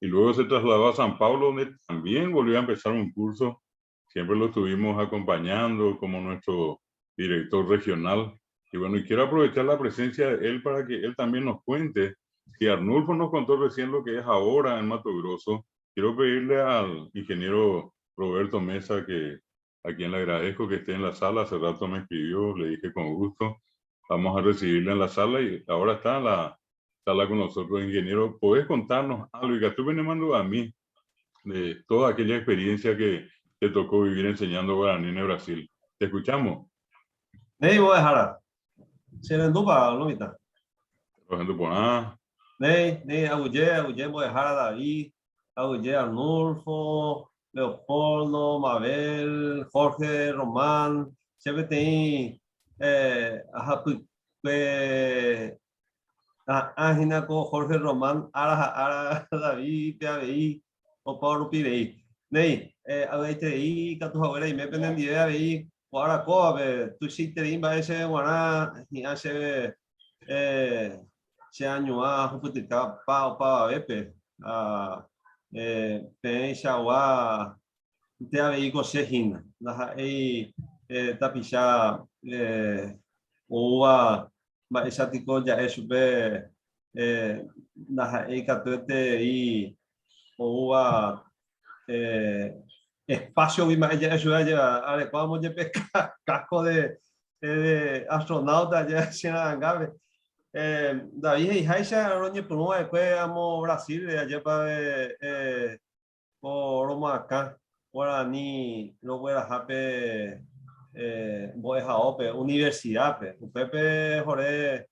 y luego se trasladó a San Pablo, donde también volvió a empezar un curso. Siempre lo estuvimos acompañando como nuestro director regional. Y bueno, y quiero aprovechar la presencia de él para que él también nos cuente. Si Arnulfo nos contó recién lo que es ahora en Mato Grosso, quiero pedirle al ingeniero Roberto Meza, que, a quien le agradezco que esté en la sala, hace rato me escribió, le dije con gusto, vamos a recibirle en la sala y ahora está en la sala con nosotros, ingeniero. ¿Podés contarnos algo? Y que tú me mandó a mí de toda aquella experiencia que te tocó vivir enseñando guaraní en Brasil. Te escuchamos. Néi mbo'ehára. Che rendúpa lo mitã. Rohendu porã. Néi, néi, aguyje, aguyje mbo'ehára David, aguyje Arnulfo, Leopoldo, Mabel, Jorge, Román, che peteĩ ahapykue ra'ã hína ko Jorge Román ára ha ára David-pe avei opa rupivei. Néi, avy'aiterei ikatu haguére aime penendive avei ko ára kóvape, tuichaiterei mba'e chéve g̃uarã hi'ã chéve che añuã ahupytyka opavavépe ha peẽichagua nte avei ko che hína, ndaha'éi tapicha oúva mba'éicha tiko ja'e chupe ndaha'éi katuetei oúva espacio-gui mba'e ja'e chupe ajéva arekuávo jepe casco de astronauta ajéva che ra'angápe. David he'iháicha roñepyrũ va'ekue amo Brasil-re ajépa ko romoakã guarani rogueraha pe mbo'ehaópe, universidad-pe. Upépe ore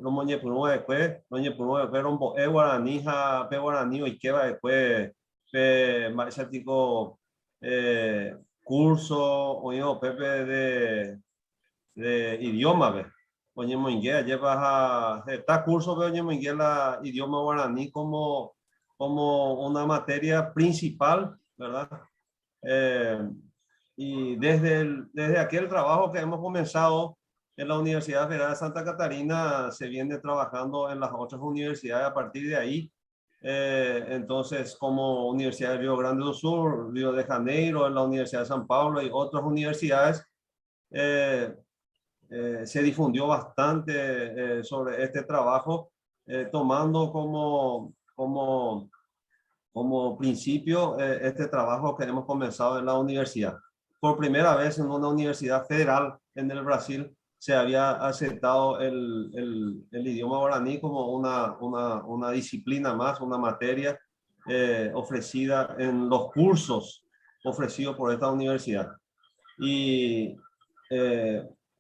romoñepyrũ va'ekue, roñepyrũ va'ekue rombo'e guarani ha pe guarani oike va'ekue pe mba'éicha tiko curso oĩva upépe de idioma-pe. Oñemoinge ajépa ha heta curso-pe oñemoinge la idioma guarani como una materia principal, ¿verdad? Y desde aquel trabajo que hemos comenzado en la Universidad Federal de Santa Catarina, se viene trabajando en las otras universidades a partir de ahí. Entonces, como Universidad de Río Grande do Sul, Río de Janeiro, en la Universidad de San Pablo y otras universidades, se difundió bastante sobre este trabajo, tomando como principio este trabajo que hemos comenzado en la universidad. Por primera vez en una universidad federal en el Brasil se había aceptado el idioma guaraní como una disciplina más, una materia ofrecida en los cursos ofrecidos por esta universidad. Y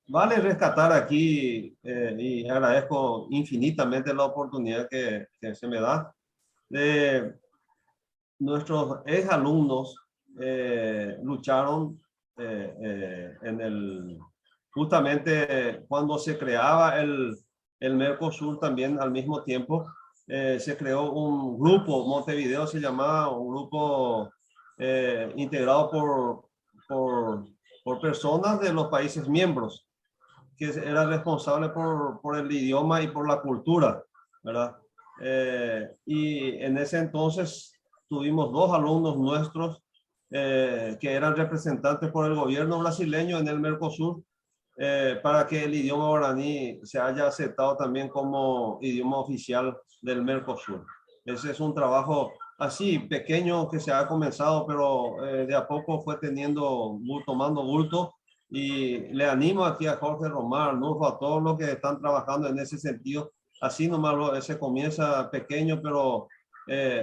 vale rescatar aquí, y agradezco infinitamente la oportunidad que se me da, de nuestros exalumnos lucharon en el, justamente cuando se creaba el Mercosur también al mismo tiempo, se creó un grupo, Montevideo se llamaba, un grupo integrado por personas de los países miembros, que era responsable por el idioma y por la cultura, ¿verdad? Y en ese entonces tuvimos dos alumnos nuestros que eran representantes por el gobierno brasileño en el Mercosur, para que el idioma guaraní se haya aceptado también como idioma oficial del Mercosur. Ese es un trabajo así pequeño que se ha comenzado, pero de a poco fue tomando bulto, y le animo aquí a Jorge Román, Arnulfo, a todos los que están trabajando en ese sentido. Así nomás se comienza pequeño, pero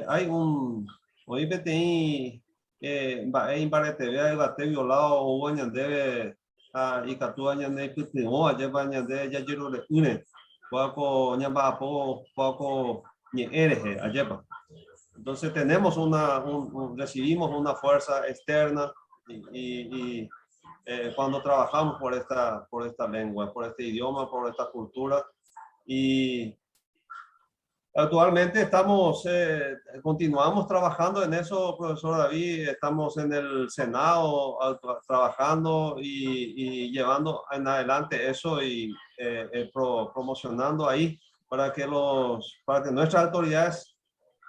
hay un, hoy peteĩ mba'e imbareteve yvate violado hubo ñandéve ha ikatúva ñande ipytyvõ, ajépa ñande jajerore'ỹre, kuáko ñamba'apo, kuáko ñe'ẽ rehe, ajépa. Entonces recibimos una fuerza externa y cuando trabajamos por esta lengua, por este idioma, por esta cultura. Y actualmente continuamos trabajando en eso, profesor David, estamos en el Senado trabajando y llevando en adelante eso y promocionando ahí para que nuestras autoridades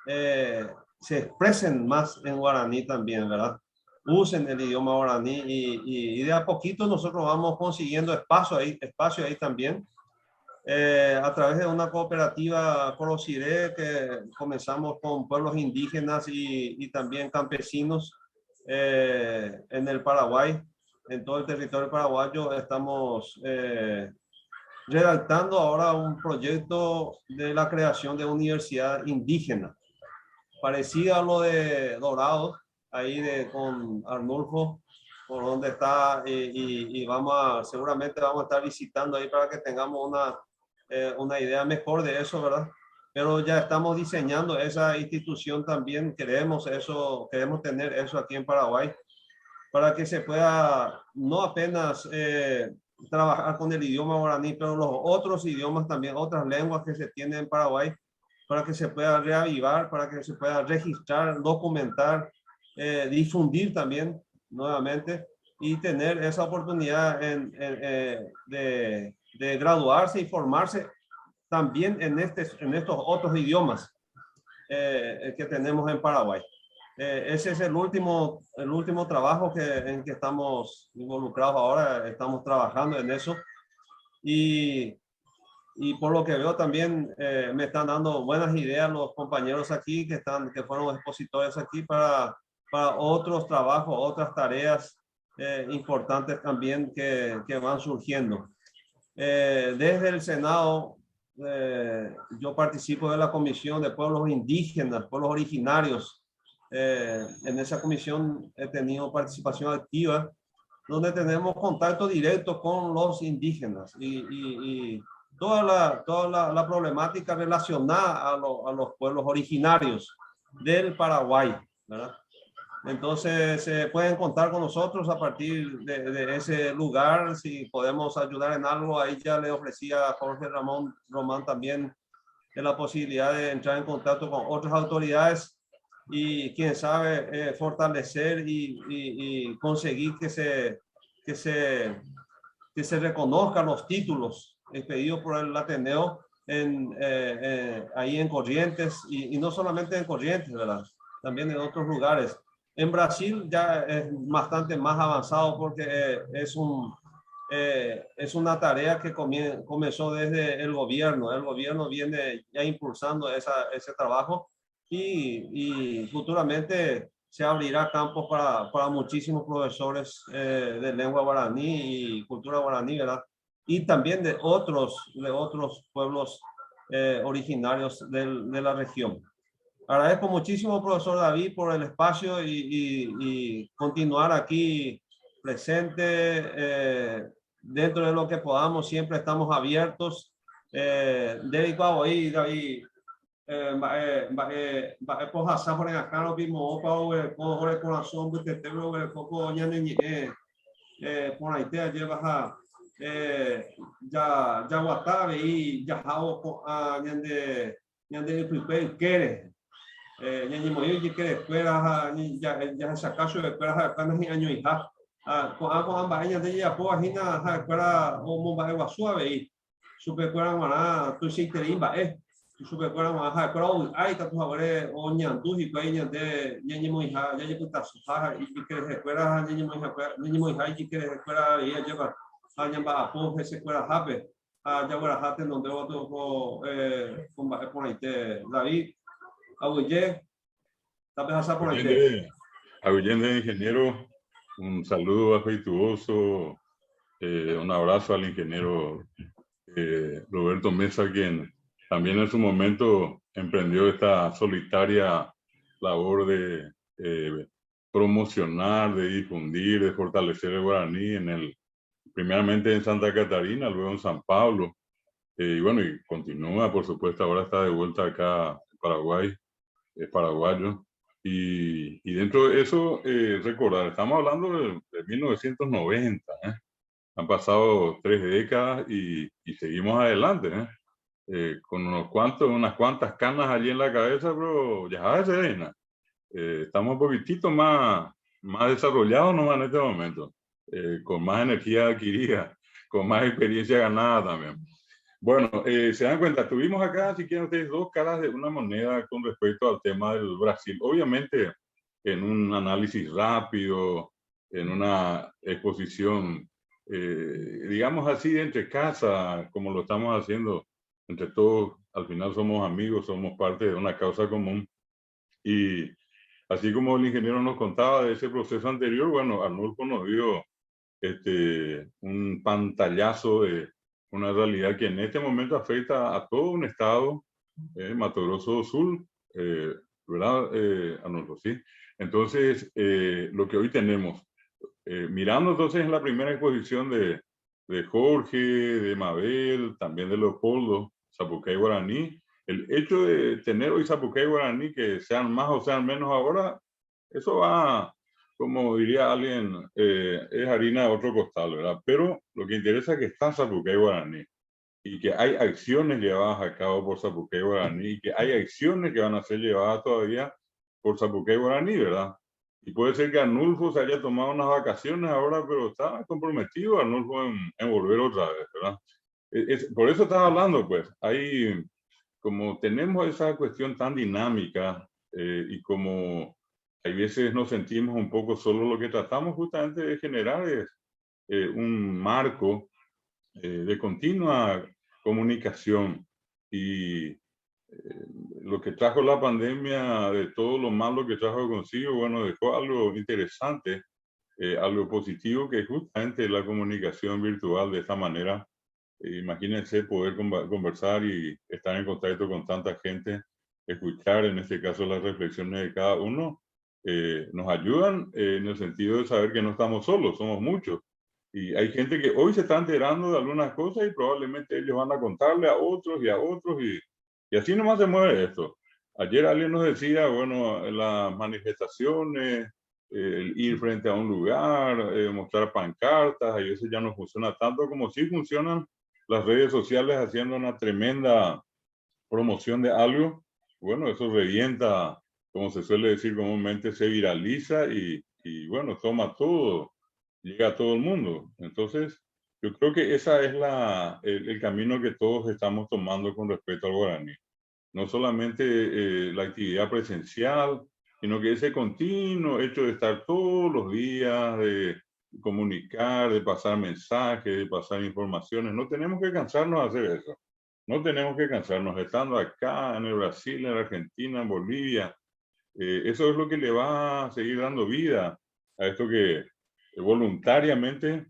se expresen más en guaraní también, ¿verdad? Usen el idioma guaraní y de a poquito nosotros vamos consiguiendo espacio ahí también. A través de una cooperativa Corociré que comenzamos con pueblos indígenas y también campesinos en el Paraguay, en todo el territorio paraguayo, estamos redactando ahora un proyecto de la creación de universidad indígena, parecida a lo de Dorados, ahí con Arnulfo, por donde está, y seguramente vamos a estar visitando ahí para que tengamos una una idea mejor de eso, ¿verdad? Pero ya estamos diseñando esa institución también, queremos eso, queremos tener eso aquí en Paraguay, para que se pueda no apenas trabajar con el idioma guaraní, pero los otros idiomas también, otras lenguas que se tienen en Paraguay, para que se pueda reavivar, para que se pueda registrar, documentar, difundir también nuevamente y tener esa oportunidad de graduarse y formarse también en estos otros idiomas que tenemos en Paraguay. Ese es el último trabajo en que estamos involucrados ahora, estamos trabajando en eso. Y por lo que veo también me están dando buenas ideas los compañeros aquí que fueron expositores aquí para otros trabajos, otras tareas importantes también que van surgiendo. Desde el Senado, yo participo de la Comisión de Pueblos Indígenas, Pueblos Originarios. En esa comisión he tenido participación activa, donde tenemos contacto directo con los indígenas y toda la problemática relacionada a los pueblos originarios del Paraguay, ¿verdad? Entonces, pueden contar con nosotros a partir de ese lugar, si podemos ayudar en algo. Ahí ya le ofrecí a Jorge Ramón Román también la posibilidad de entrar en contacto con otras autoridades y, quién sabe, fortalecer y conseguir que se reconozcan los títulos expedidos por el Ateneo ahí en Corrientes, y no solamente en Corrientes, ¿verdad? También en otros lugares. En Brasil ya es bastante más avanzado porque es una tarea que comenzó desde el gobierno. El gobierno viene ya impulsando ese trabajo y futuramente se abrirá campos para muchísimos profesores de lengua guaraní y cultura guaraní, ¿verdad? Y también de otros pueblos originarios de la región. Agradezco muchísimo, profesor David, por el espacio y continuar aquí presente dentro de lo que podamos. Siempre estamos abiertos. Dedicado ahí, David, mba'e pohasa oreakã rupi moõpa oguereko ore korasõ mbytetépe oguereko ko ñane ñe'ẽ porãite ajépa ha jaguata avei jahávo ko'ã ñande ypykue ykére ñañemoĩ ijykerekuéra ha jahechaka chupekuéra ha'ekuéra nahi'añoiha ko'ã mba'e ñande jajapóva hína ha'ekuéra omomba'eguasu avei chupekuéra g̃uarã tuichaiterei mba'e chupekuéra g̃uarã ha'ekuéra ovy'a ikatu haguére oñandu hikuái ñande ñañemoĩha jajepytasoha ijykerehekuéra ha ñañemoĩha ijykerehekuéra avei ajépa ha ñamba'apo hesekuerahápe ha jagueraha tenonde gotyo ko mba'e porãite. David, aguyje, tapehasa porãite. Aguyje, ingeniero, un saludo afectuoso, un abrazo al ingeniero Roberto Mesa, quien también en su momento emprendió esta solitaria labor de promocionar, de difundir, de fortalecer el guaraní primeramente en Santa Catarina, luego en San Pablo, y bueno, y continúa, por supuesto, ahora está de vuelta acá en Paraguay, es paraguayo. Y dentro de eso, recordar, estamos hablando de 1990, ¿eh? Han pasado 3 décadas y seguimos adelante, ¿eh? Con unas cuantas canas allí en la cabeza, pero ya se ven. Estamos un poquitito más desarrollados nomás en este momento, con más energía adquirida, con más experiencia ganada también. Bueno, se dan cuenta, tuvimos acá, si quieren ustedes, dos caras de una moneda con respecto al tema del Brasil. Obviamente, en un análisis rápido, en una exposición, digamos así, entre casa, como lo estamos haciendo entre todos, al final somos amigos, somos parte de una causa común. Y así como el ingeniero nos contaba de ese proceso anterior, bueno, Arnulfo nos dio un pantallazo de una realidad que en este momento afecta a todo un estado, Mato Grosso do Sul, ¿verdad, Arnulfo? Sí. Entonces, lo que hoy tenemos, mirando entonces en la primera exposición de de Jorge, de Mabel, también de Leopoldo, Sapucay Guaraní, el hecho de tener hoy Sapucay Guaraní, que sean más o sean menos ahora, eso va, como diría alguien, es harina de otro costal, ¿verdad? Pero lo que interesa es que está Sapucay Guaraní y que hay acciones llevadas a cabo por Sapucay Guaraní y que hay acciones que van a ser llevadas todavía por Sapucay Guaraní, ¿verdad? Y puede ser que Arnulfo se haya tomado unas vacaciones ahora, pero está comprometido Arnulfo en volver otra vez, ¿verdad? Por eso estaba hablando, pues, hay, como tenemos esa cuestión tan dinámica y como hay veces nos sentimos un poco solos, lo que tratamos justamente de generar es un marco de continua comunicación. Y lo que trajo la pandemia, de todo lo malo que trajo consigo, dejó algo interesante, algo positivo, que es justamente la comunicación virtual de esta manera. Imagínense poder conversar y estar en contacto con tanta gente, escuchar en este caso las reflexiones de cada uno, nos ayudan en el sentido de saber que no estamos solos, somos muchos. Y hay gente que hoy se está enterando de algunas cosas y probablemente ellos van a contarle a otros y a otros y así nomás se mueve esto. Ayer alguien nos decía, bueno, las manifestaciones, el ir frente a un lugar, mostrar pancartas, y eso ya no funciona tanto como sí funcionan las redes sociales haciendo una tremenda promoción de algo. Bueno, eso revienta, como se suele decir comúnmente, se viraliza y toma todo, llega a todo el mundo. Entonces, yo creo que esa es el camino que todos estamos tomando con respecto al guaraní. No solamente la actividad presencial, sino que ese continuo hecho de estar todos los días, de comunicar, de pasar mensajes, de pasar informaciones. No tenemos que cansarnos de hacer eso. No tenemos que cansarnos estando acá en el Brasil, en la Argentina, en Bolivia. Eso es lo que le va a seguir dando vida a esto que voluntariamente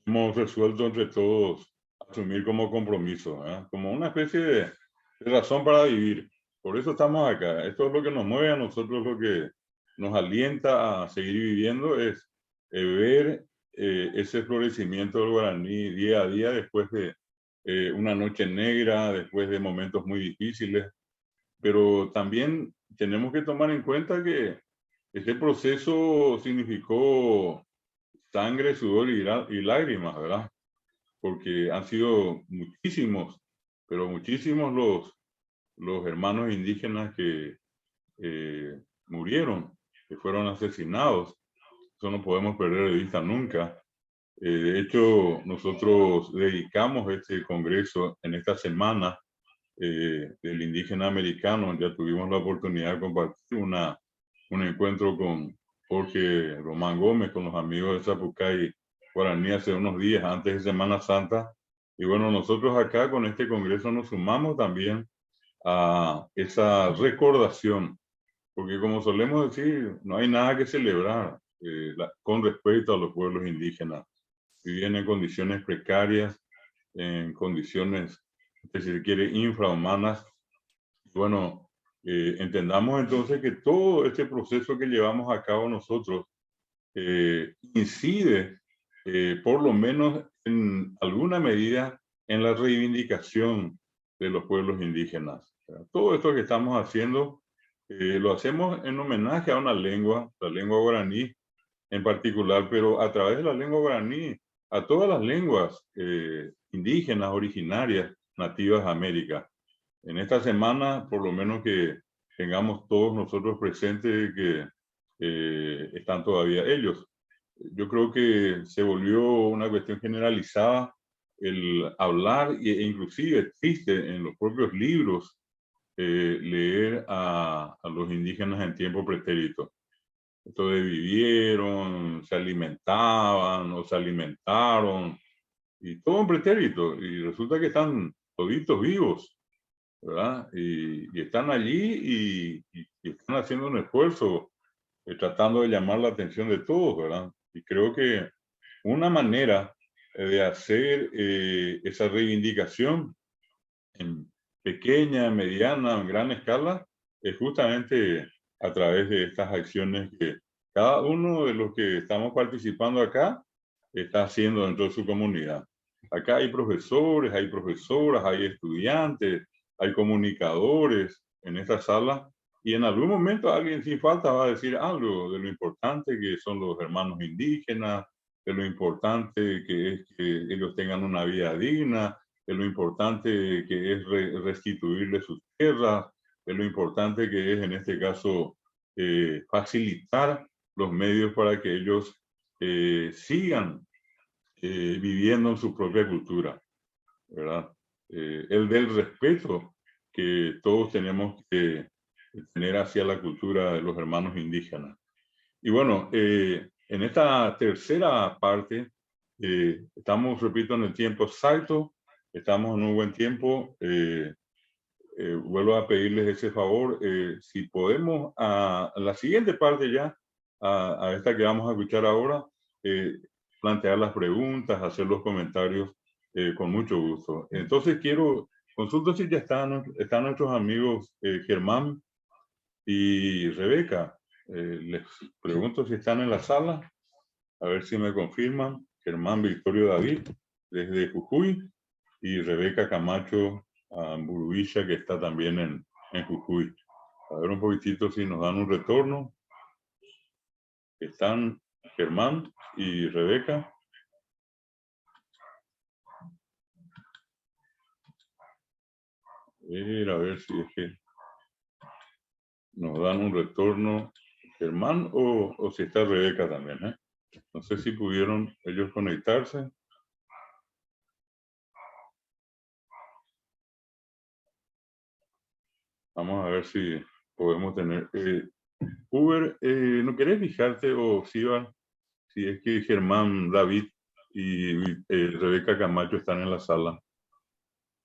hemos resuelto entre todos asumir como compromiso, ¿eh? Como una especie de razón para vivir. Por eso estamos acá. Esto es lo que nos mueve a nosotros, lo que nos alienta a seguir viviendo, es ver ese florecimiento del guaraní día a día después de una noche negra, después de momentos muy difíciles. Pero también tenemos que tomar en cuenta que ese proceso significó sangre, sudor y lágrimas, ¿verdad? Porque han sido muchísimos, pero muchísimos los hermanos indígenas que murieron, que fueron asesinados. Eso no podemos perder de vista nunca. De hecho, nosotros dedicamos este congreso en esta semana del indígena americano. Ya tuvimos la oportunidad de compartir un encuentro con Jorge Román Gómez, con los amigos de Sapucay Guaraní hace unos días antes de Semana Santa. Y nosotros acá con este congreso nos sumamos también a esa recordación, porque como solemos decir, no hay nada que celebrar con respecto a los pueblos indígenas. Vivían en condiciones precarias, en condiciones, si se quiere, infrahumanas. Entendamos entonces que todo este proceso que llevamos a cabo nosotros incide por lo menos en alguna medida en la reivindicación de los pueblos indígenas. Todo esto que estamos haciendo lo hacemos en homenaje a una lengua, la lengua guaraní en particular, pero a través de la lengua guaraní, a todas las lenguas indígenas originarias nativas de América. En esta semana, por lo menos que tengamos todos nosotros presentes que están todavía ellos. Yo creo que se volvió una cuestión generalizada el hablar, e inclusive existe en los propios libros leer a los indígenas en tiempo pretérito. Esto de vivieron, se alimentaban o se alimentaron, y todo en pretérito, y resulta que están toditos vivos, ¿verdad? Y están allí y están haciendo un esfuerzo tratando de llamar la atención de todos, ¿verdad? Y creo que una manera de hacer esa reivindicación en pequeña, mediana, en gran escala, es justamente a través de estas acciones que cada uno de los que estamos participando acá está haciendo dentro de su comunidad. Acá hay profesores, hay profesoras, hay estudiantes, hay comunicadores en esta sala y en algún momento alguien sin falta va a decir algo de lo importante que son los hermanos indígenas, de lo importante que es que ellos tengan una vida digna, de lo importante que es restituirles sus tierras, de lo importante que es en este caso facilitar los medios para que ellos sigan viviendo en su propia cultura, ¿verdad? El del respeto que todos tenemos que tener hacia la cultura de los hermanos indígenas. Y bueno, en esta tercera parte, estamos, repito, en el tiempo exacto, estamos en un buen tiempo. Vuelvo a pedirles ese favor, si podemos, a la siguiente parte ya, a esta que vamos a escuchar ahora, plantear las preguntas, hacer los comentarios con mucho gusto. Entonces quiero, consulto si ya están nuestros amigos Germán y Rebeca. Les pregunto si están en la sala, a ver si me confirman. Germán Victorio David, desde Jujuy, y Rebeca Camacho Amburubisha, que está también en Jujuy. A ver un poquitito si nos dan un retorno. Están Germán y Rebeca. A ver si es que nos dan un retorno Germán o si está Rebeca también. No sé si pudieron ellos conectarse. Vamos a ver si podemos tener... Uber, ¿no querés fijarte o Siva, si es que Germán, David y Rebeca Camacho están en la sala?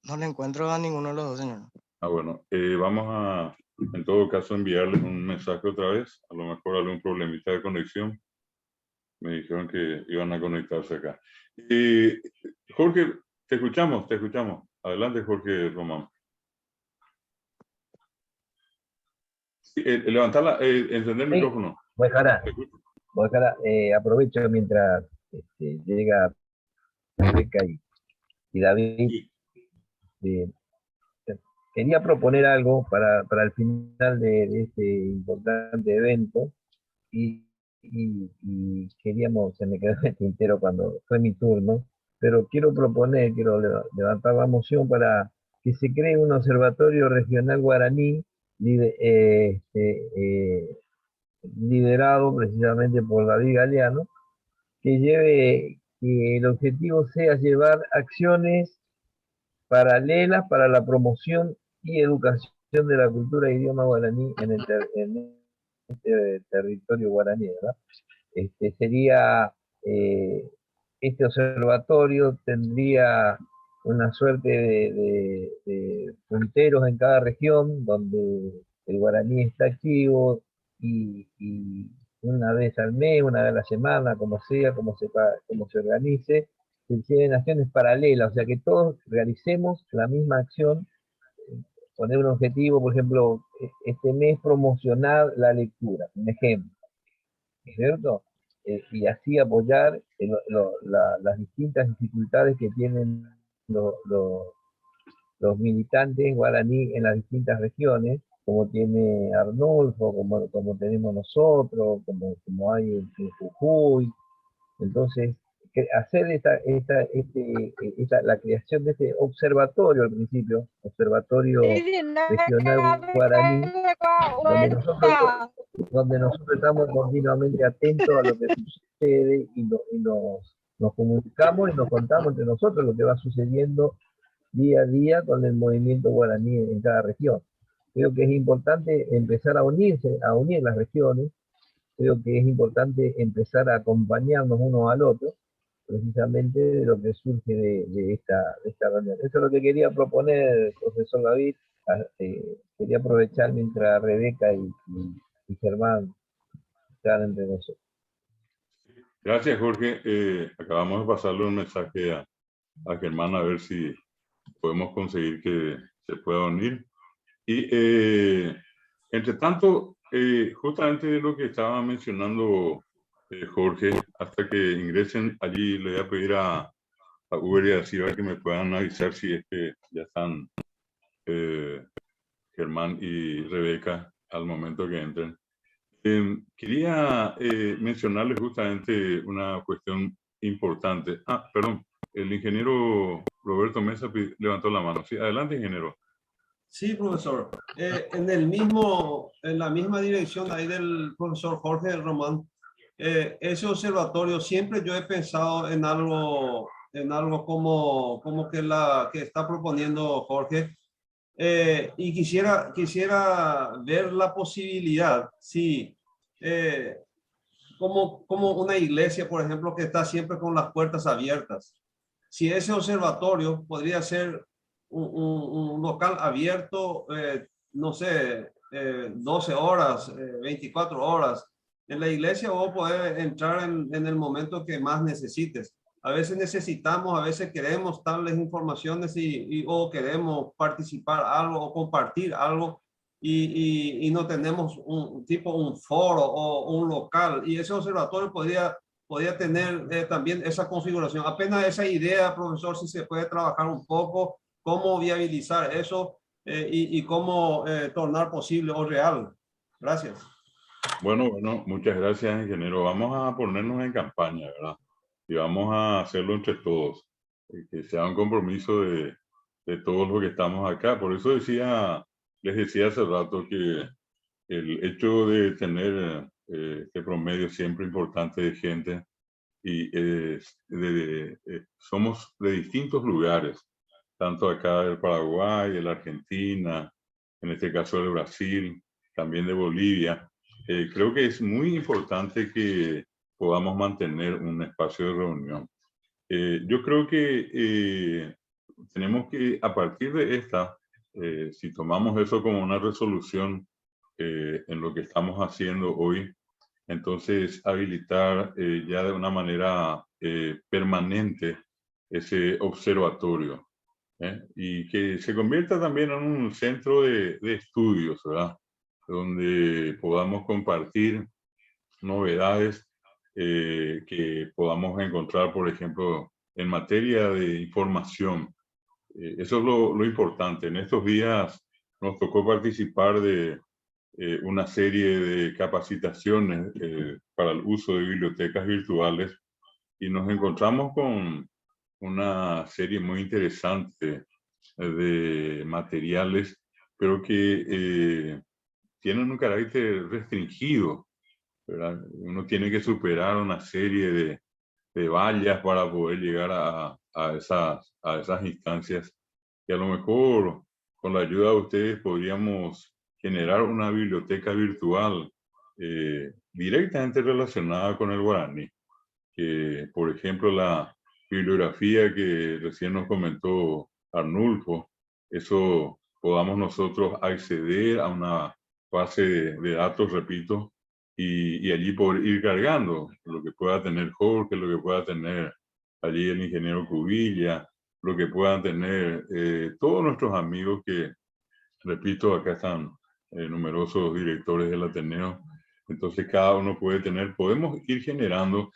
No le encuentro a ninguno de los dos, señor. Ah, bueno, vamos a, en todo caso, enviarles un mensaje otra vez. A lo mejor algún problemita de conexión. Me dijeron que iban a conectarse acá. Jorge, te escuchamos, te escuchamos. Adelante, Jorge Román. Sí levantar la encender el Sí. micrófono. Voy a dejar, Te escucho. voy a dejar, aprovecho mientras, llega Rebeca y David. Sí. Quería proponer algo para el final de este importante evento y queríamos, se me quedó en el tintero cuando fue mi turno, pero quiero proponer, quiero levantar la moción para que se cree un observatorio regional guaraní liderado precisamente por David Galeano, que el objetivo sea llevar acciones paralelas para la promoción y educación de la cultura e idioma guaraní en este territorio guaraní, ¿verdad? Este observatorio tendría una suerte de punteros en cada región donde el guaraní está activo y una vez al mes, una vez a la semana, como sea, como se organice, se lleven acciones paralelas, o sea que todos realicemos la misma acción, poner un objetivo, por ejemplo, este mes promocionar la lectura, un ejemplo, ¿es cierto? Y así apoyar las distintas dificultades que tienen los militantes guaraní en las distintas regiones, como tiene Arnulfo, como tenemos nosotros, como hay en Jujuy. Entonces, hacer la creación de este observatorio al principio, observatorio regional guaraní, donde nosotros estamos continuamente atentos a lo que sucede y nos comunicamos y nos contamos entre nosotros lo que va sucediendo día a día con el movimiento guaraní en cada región. Creo que es importante empezar a unirse, a unir las regiones. Creo que es importante empezar a acompañarnos uno al otro, precisamente de lo que surge de esta reunión. Eso es lo que quería proponer, profesor David. Quería aprovechar mientras Rebeca y Germán están entre nosotros. Gracias, Jorge. Acabamos de pasarle un mensaje a Germán a ver si podemos conseguir que se pueda unir. Y entre tanto, justamente lo que estaba mencionando Jorge, hasta que ingresen allí le voy a pedir a, a Uber y a Siva que me puedan avisar si es que ya están eh, Germán y Rebeca al momento que entren. Em, quería eh, mencionarles justamente una cuestión importante. Ah, perdón, el ingeniero Roberto Mesa levantó la mano. Sí, adelante, ingeniero. Sí, profesor. Eh, en, el mismo, en la misma dirección ahí del profesor Jorge Román, eh, ese observatorio, siempre yo he pensado en algo como, como que la que está proponiendo Jorge, y quisiera, quisiera ver la posibilidad, si como, como una iglesia, por ejemplo, que está siempre con las puertas abiertas, si ese observatorio podría ser un, un, local abierto, no sé, 12 horas, 24 horas. En la iglesia vos podés entrar en, en el momento que más necesites. A veces necesitamos, a veces queremos darles informaciones y, o queremos participar algo o compartir algo y, y, no tenemos un tipo, un foro o un local. Y ese observatorio podría, podría tener también esa configuración. Apenas esa idea, profesor, si se puede trabajar un poco, cómo viabilizar eso y, y, cómo tornar posible o real. Gracias. Bueno, bueno, muchas gracias, ingeniero. Vamos a ponernos en campaña, ¿verdad? Y vamos a hacerlo entre todos, que sea un compromiso de, de todos los que estamos acá. Por eso decía, les decía hace rato que el hecho de tener este promedio siempre importante de gente y de, somos de distintos lugares, tanto acá del Paraguay, de la Argentina, en este caso del Brasil, también de Bolivia. Creo que es muy importante que podamos mantener un espacio de reunión. Yo creo que tenemos que, a partir de esta, si tomamos eso como una resolución en lo que estamos haciendo hoy, entonces habilitar ya de una manera permanente ese observatorio, y que se convierta también en un centro de, de estudios, ¿verdad? Donde podamos compartir novedades que podamos encontrar, por ejemplo, en materia de información. Eso es lo, lo importante. En estos días nos tocó participar de una serie de capacitaciones para el uso de bibliotecas virtuales y nos encontramos con una serie muy interesante de materiales, pero que tienen un carácter restringido, ¿verdad? Uno tiene que superar una serie de, de vallas para poder llegar a, a, esas, a esas instancias. Y a lo mejor con la ayuda de ustedes podríamos generar una biblioteca virtual directamente relacionada con el guaraní. Que, por ejemplo, la bibliografía que recién nos comentó Arnulfo, eso podamos nosotros acceder a una base de datos, repito, y, y allí poder ir cargando lo que pueda tener Jorge, lo que pueda tener allí el ingeniero Cubilla, lo que puedan tener todos nuestros amigos que, repito, acá están numerosos directores del Ateneo, entonces cada uno puede tener, podemos ir generando.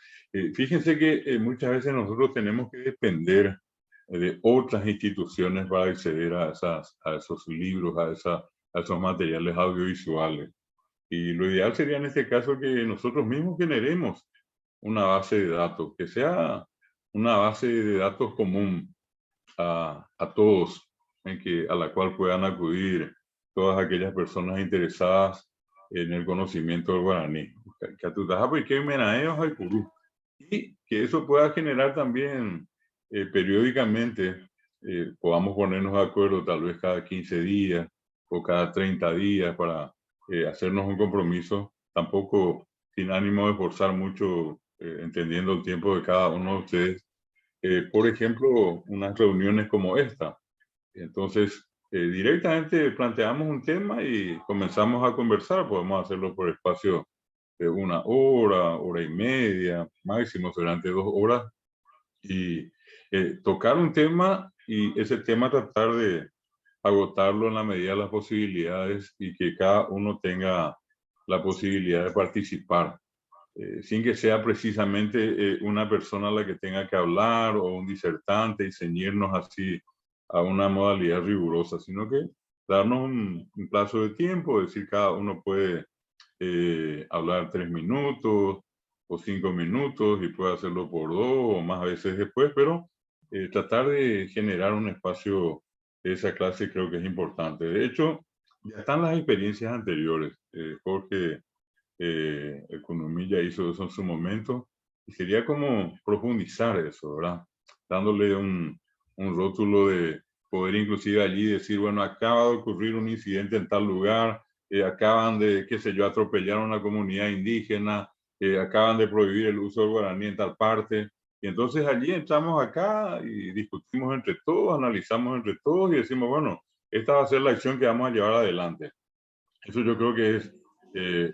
Fíjense que muchas veces nosotros tenemos que depender de otras instituciones para acceder a, esas, a esos libros, a, esa, a esos materiales audiovisuales. Y lo ideal sería en este caso que nosotros mismos generemos una base de datos, que sea una base de datos común a, a todos, en que, a la cual puedan acudir todas aquellas personas interesadas en el conocimiento del guaraní. Y que eso pueda generar también periódicamente, podamos ponernos de acuerdo tal vez cada 15 días o cada 30 días para hacernos un compromiso, tampoco sin ánimo de forzar mucho, entendiendo el tiempo de cada uno de ustedes. Por ejemplo, unas reuniones como esta. Entonces, directamente planteamos un tema y comenzamos a conversar. Podemos hacerlo por espacio de una hora, hora y media, máximo durante 2 horas, y tocar un tema y ese tema tratar de agotarlo en la medida de las posibilidades y que cada uno tenga la posibilidad de participar. Sin que sea precisamente una persona la que tenga que hablar o un disertante y ceñirnos así a una modalidad rigurosa, sino que darnos un plazo de tiempo, es decir, cada uno puede hablar 3 minutos o 5 minutos y puede hacerlo por 2 o más veces después, pero tratar de generar un espacio de esa clase creo que es importante. De hecho, ya están las experiencias anteriores. Jorge Economía ya hizo eso en su momento, y sería como profundizar eso, ¿verdad? Dándole un rótulo de poder inclusive allí decir, bueno, acaba de ocurrir un incidente en tal lugar, acaban de, qué sé yo, atropellar a una comunidad indígena, acaban de prohibir el uso del guaraní en tal parte, y entonces allí entramos acá y discutimos entre todos, analizamos entre todos y decimos, bueno, esta va a ser la acción que vamos a llevar adelante. Eso yo creo que es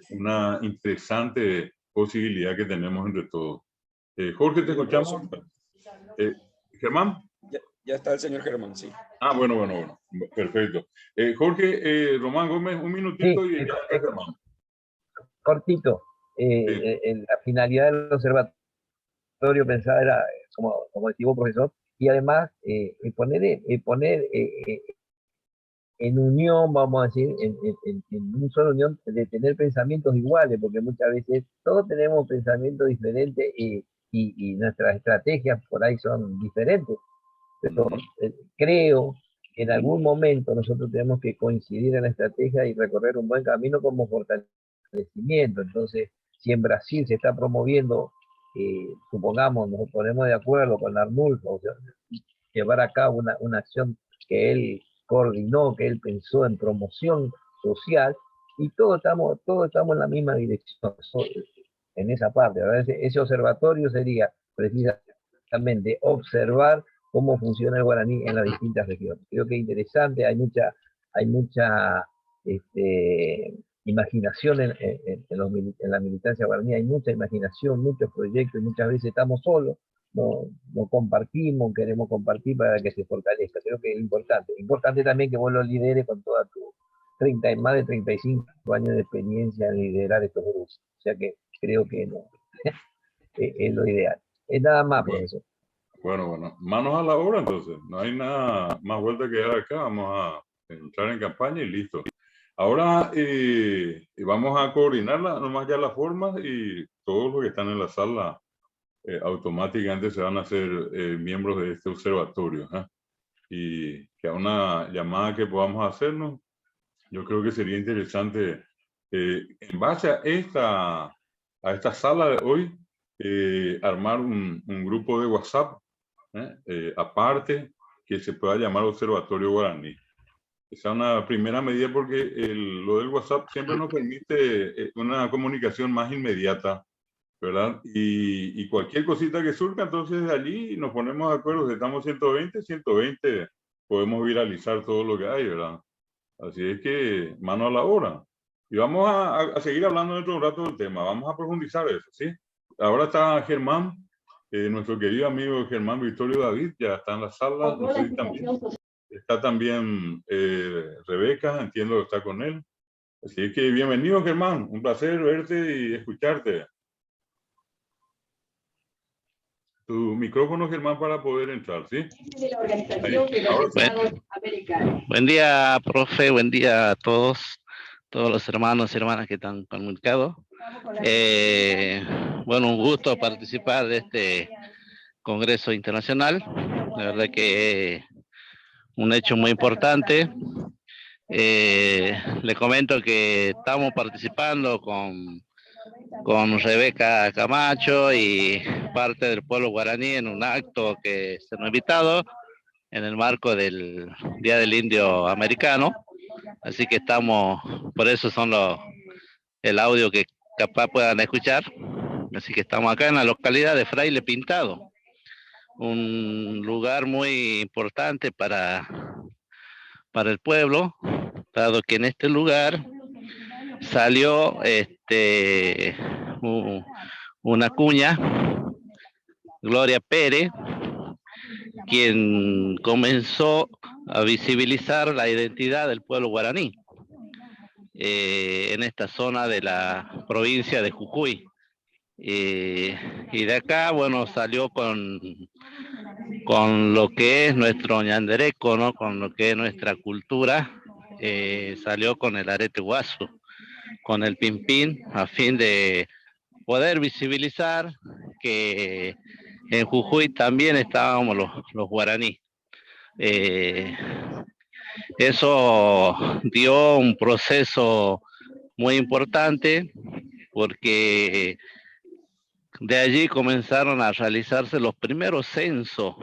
una interesante posibilidad que tenemos entre todos. Jorge, te escuchamos. Germán. Ya está el señor Germán, sí. Ah, bueno, bueno, bueno. Perfecto. Jorge, Román Gómez, un minutito Sí, y ya está Germán. Cortito. La finalidad del observatorio pensada era, como decía vos, profesor, y además poner en unión, vamos a decir, en una sola unión, de tener pensamientos iguales, porque muchas veces todos tenemos pensamientos diferentes y nuestras estrategias por ahí son diferentes. Pero creo que en algún momento nosotros tenemos que coincidir en la estrategia y recorrer un buen camino como fortalecimiento. Entonces, si en Brasil se está promoviendo, supongamos, nos ponemos de acuerdo con Arnulfo, llevar a cabo una acción que él coordinó, que él pensó en promoción social, y todos estamos en la misma dirección, en esa parte, ¿verdad? Ese observatorio sería precisamente observar cómo funciona el guaraní en las distintas regiones. Creo que es interesante, hay mucha, imaginación en la militancia guaraní, hay mucha imaginación, muchos proyectos, y muchas veces estamos solos, no compartimos, queremos compartir para que se fortalezca. Creo que es importante. Importante también que vos lo lideres con toda tu más de 35 años de experiencia en liderar estos grupos. O sea que creo que no, es lo ideal. Es nada más, profesor. Bueno, bueno, manos a la obra entonces. No hay nada más vuelta que dar acá. Vamos a entrar en campaña y listo. Ahora vamos a coordinarla nomás ya las formas y todos los que están en la sala automáticamente se van a hacer miembros de este observatorio, ¿eh? Y que a una llamada que podamos hacernos, yo creo que sería interesante, en base a esta sala de hoy, armar un grupo de WhatsApp aparte, que se pueda llamar Observatorio Guaraní. Esa es una primera medida porque lo del WhatsApp siempre nos permite una comunicación más inmediata, ¿verdad? Y cualquier cosita que surja, entonces de allí nos ponemos de acuerdo. Si estamos 120, 120 podemos viralizar todo lo que hay, ¿verdad? Así es que mano a la obra. Y vamos a seguir hablando dentro de un rato del tema. Vamos a profundizar eso, ¿sí? Ahora está Germán, nuestro querido amigo Germán Victorio David, ya está en la sala. No sé si también está también Rebeca, entiendo que está con él. Así es que bienvenido, Germán. Un placer verte y escucharte. Tu micrófono, Germán, para poder entrar, ¿sí? De la Organización de los Ahora sí. Estados Americanos. Buen día, profe. Buen día a todos los hermanos y hermanas que están comunicados. Un gusto participar de este Congreso Internacional. La verdad que es un hecho muy importante. Le comento que estamos participando con Rebeca Camacho y parte del pueblo guaraní en un acto que se nos ha invitado en el marco del Día del Indio Americano. Así que estamos, por eso son los, el audio que capaz puedan escuchar. Así que estamos acá en la localidad de Fraile Pintado, un lugar muy importante para el pueblo, dado que en este lugar salió una cuña, Gloria Pérez, quien comenzó a visibilizar la identidad del pueblo guaraní en esta zona de la provincia de Jujuy. Y de acá, bueno, salió con lo que es nuestro ñandereko, ¿no? Con lo que es nuestra cultura, salió con el arete guasu, con el pimpín, a fin de poder visibilizar que en Jujuy también estábamos los guaraní. Eso dio un proceso muy importante porque de allí comenzaron a realizarse los primeros censos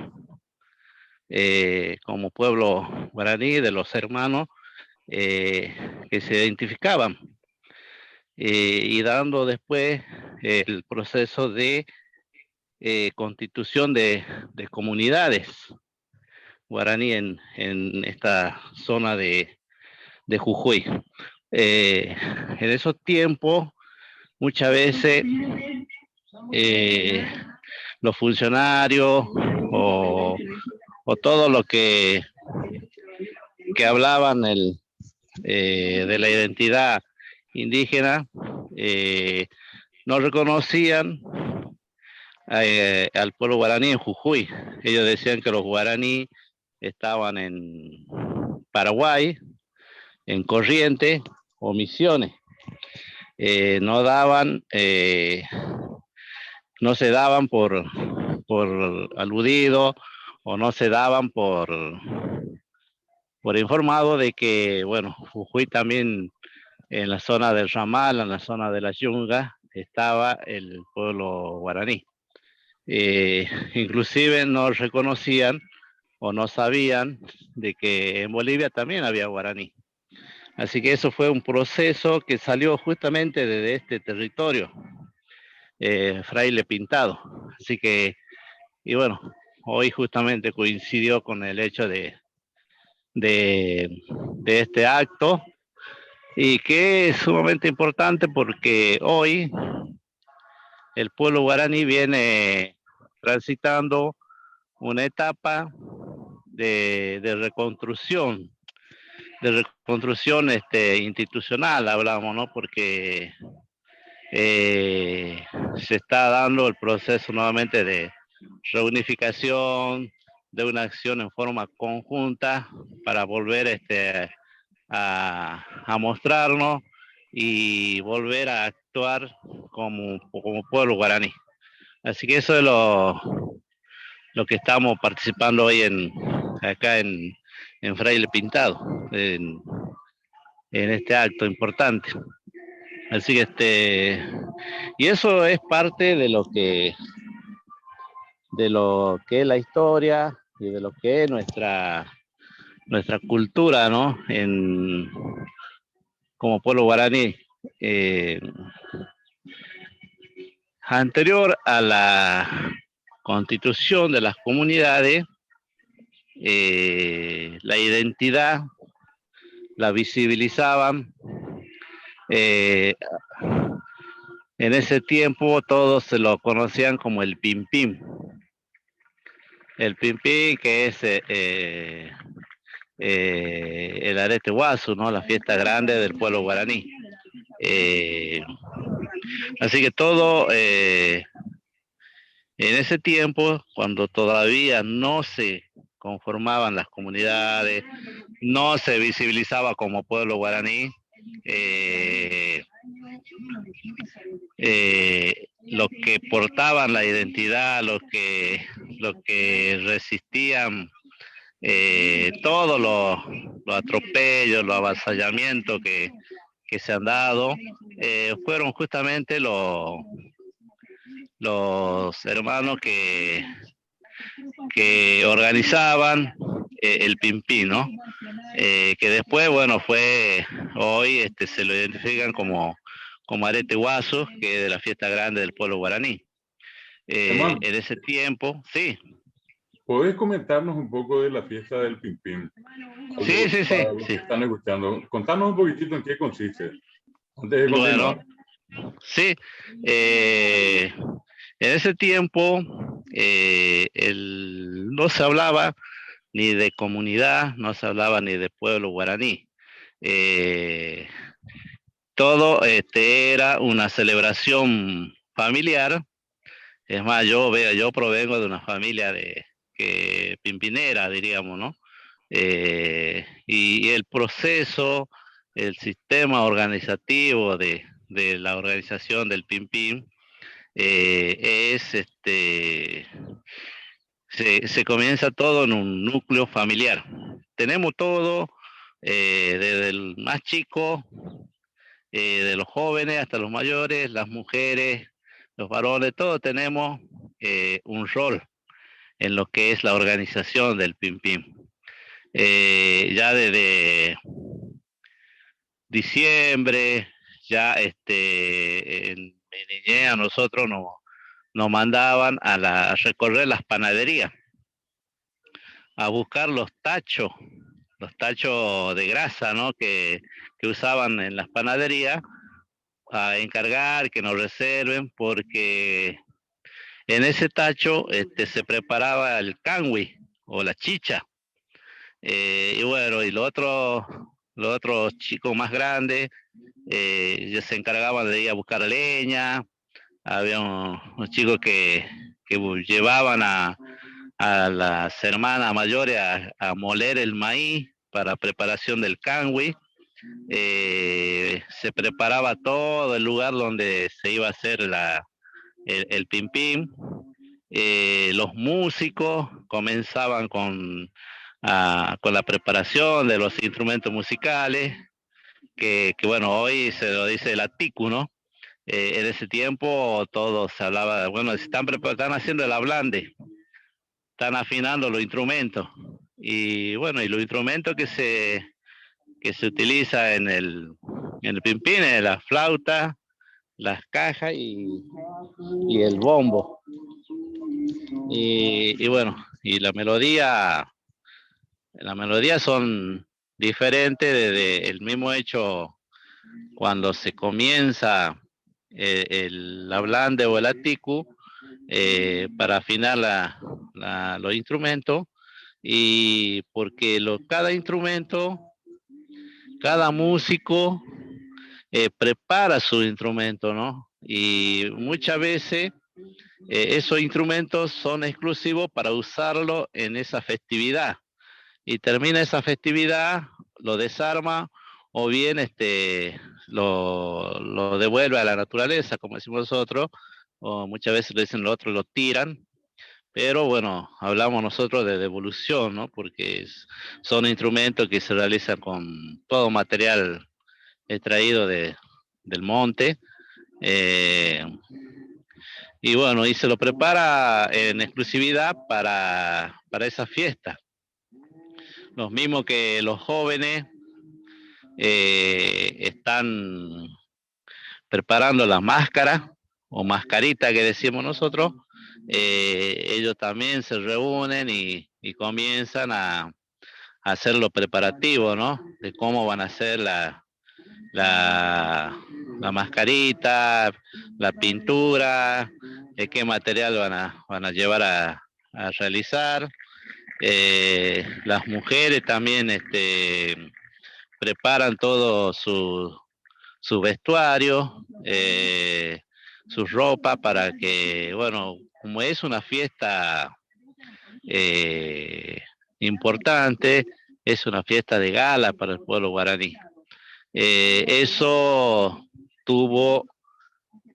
como pueblo guaraní de los hermanos que se identificaban, y dando después el proceso de constitución de comunidades guaraní en esta zona de Jujuy. En esos tiempos, muchas veces los funcionarios o todo lo que hablaban de la identidad indígena no reconocían al pueblo guaraní en Jujuy. Ellos decían que los guaraní estaban en Paraguay, en Corrientes o Misiones. No se daban por aludido o no se daban por informado de que, bueno, Jujuy también en la zona del Ramal, en la zona de la Yunga, estaba el pueblo guaraní. Inclusive no reconocían o no sabían de que en Bolivia también había guaraní. Así que eso fue un proceso que salió justamente desde este territorio, Fraile Pintado. Así que, y bueno, hoy justamente coincidió con el hecho de este acto, y que es sumamente importante porque hoy el pueblo guaraní viene transitando una etapa de reconstrucción, de reconstrucción, institucional, hablamos, ¿no? Porque se está dando el proceso nuevamente de reunificación, de una acción en forma conjunta para volver a mostrarnos y volver a actuar como pueblo guaraní. Así que eso es lo que estamos participando hoy acá en Fraile Pintado, en este acto importante. Así que y eso es parte de lo que, de lo que es la historia y de lo que es nuestra cultura, ¿no? Como pueblo guaraní. Anterior a la constitución de las comunidades, la identidad la visibilizaban. En ese tiempo todos se lo conocían como el Pimpín. El Pimpín, que es el arete guasu, ¿no? La fiesta grande del pueblo guaraní. Así que todo en ese tiempo, cuando todavía no se conformaban las comunidades, no se visibilizaba como pueblo guaraní, los que portaban la identidad, los que resistían todos los atropellos, los avasallamientos que se han dado, fueron justamente los hermanos que organizaban el Pimpín, ¿no? Que después, bueno, fue, hoy, se lo identifican como Arete Guasu, que es de la fiesta grande del pueblo guaraní. Germán. En ese tiempo, sí. ¿Podés comentarnos un poco de la fiesta del Pimpín? Sí, sí, sí, Para los que sí. están escuchando. Contanos un poquitito en qué consiste. Antes de Bueno, continuar. sí. En ese tiempo no se hablaba ni de comunidad, no se hablaba ni de pueblo guaraní. Todo era una celebración familiar. Es más, yo veo, yo provengo de una familia de que pimpinera, diríamos, ¿no? Y el proceso, el sistema organizativo de la organización del Pimpín es se comienza todo en un núcleo familiar. Tenemos todo, desde el más chico, de los jóvenes hasta los mayores, las mujeres, los varones, todos tenemos un rol en lo que es la organización del Pimpín. Ya desde diciembre, ya en mi niñez a nosotros nos mandaban a recorrer las panaderías, a buscar los tachos, los tachos de grasa, ¿no? que usaban en las panaderías, a encargar que nos reserven, porque en ese tacho se preparaba el cangüi o la chicha. Y bueno, y los otros chicos más grandes ya se encargaban de ir a buscar leña. Había unos chicos que llevaban a las hermanas mayores a moler el maíz para preparación del cangüi. Se preparaba todo el lugar donde se iba a hacer el pimpín. Los músicos comenzaban con la preparación de los instrumentos musicales, que bueno, hoy se lo dice el aticu, ¿no? En ese tiempo todo se hablaba, bueno, están haciendo el hablande, están afinando los instrumentos. Y bueno, y los instrumentos que se utiliza en el pimpín es la flauta, las cajas y el bombo. Y bueno, y la melodía son diferentes desde el mismo hecho cuando se comienza el hablande o el aticu para afinar los instrumentos, y porque cada instrumento, cada músico prepara su instrumento, ¿no? Y muchas veces esos instrumentos son exclusivos para usarlo en esa festividad. Y termina esa festividad, lo desarma o bien lo devuelve a la naturaleza, como decimos nosotros, o muchas veces lo dicen los otros, lo tiran. Pero bueno, hablamos nosotros de devolución, ¿no? Porque son instrumentos que se realizan con todo material extraído del monte. Y bueno, y se lo prepara en exclusividad para esa fiesta. Los mismos que los jóvenes están preparando la máscara o mascarita que decimos nosotros, ellos también se reúnen y comienzan a hacer los preparativos, ¿no? De cómo van a hacer la mascarita, la pintura, de qué material van a llevar a realizar. Las mujeres también preparan todo su vestuario, su ropa para que, bueno, como es una fiesta importante, es una fiesta de gala para el pueblo guaraní. Eso tuvo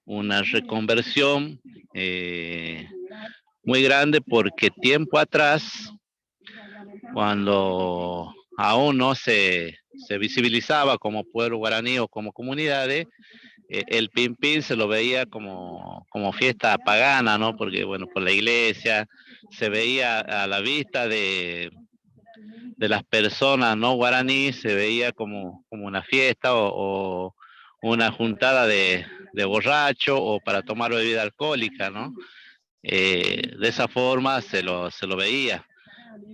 una reconversión muy grande, porque tiempo atrás, cuando aún no se visibilizaba como pueblo guaraní o como comunidades, el pimpín se lo veía como fiesta pagana, ¿no? Porque, bueno, por la iglesia se veía a la vista de las personas no guaraní, se veía como una fiesta o una juntada de borracho o para tomar bebida alcohólica, ¿no? De esa forma se lo veía.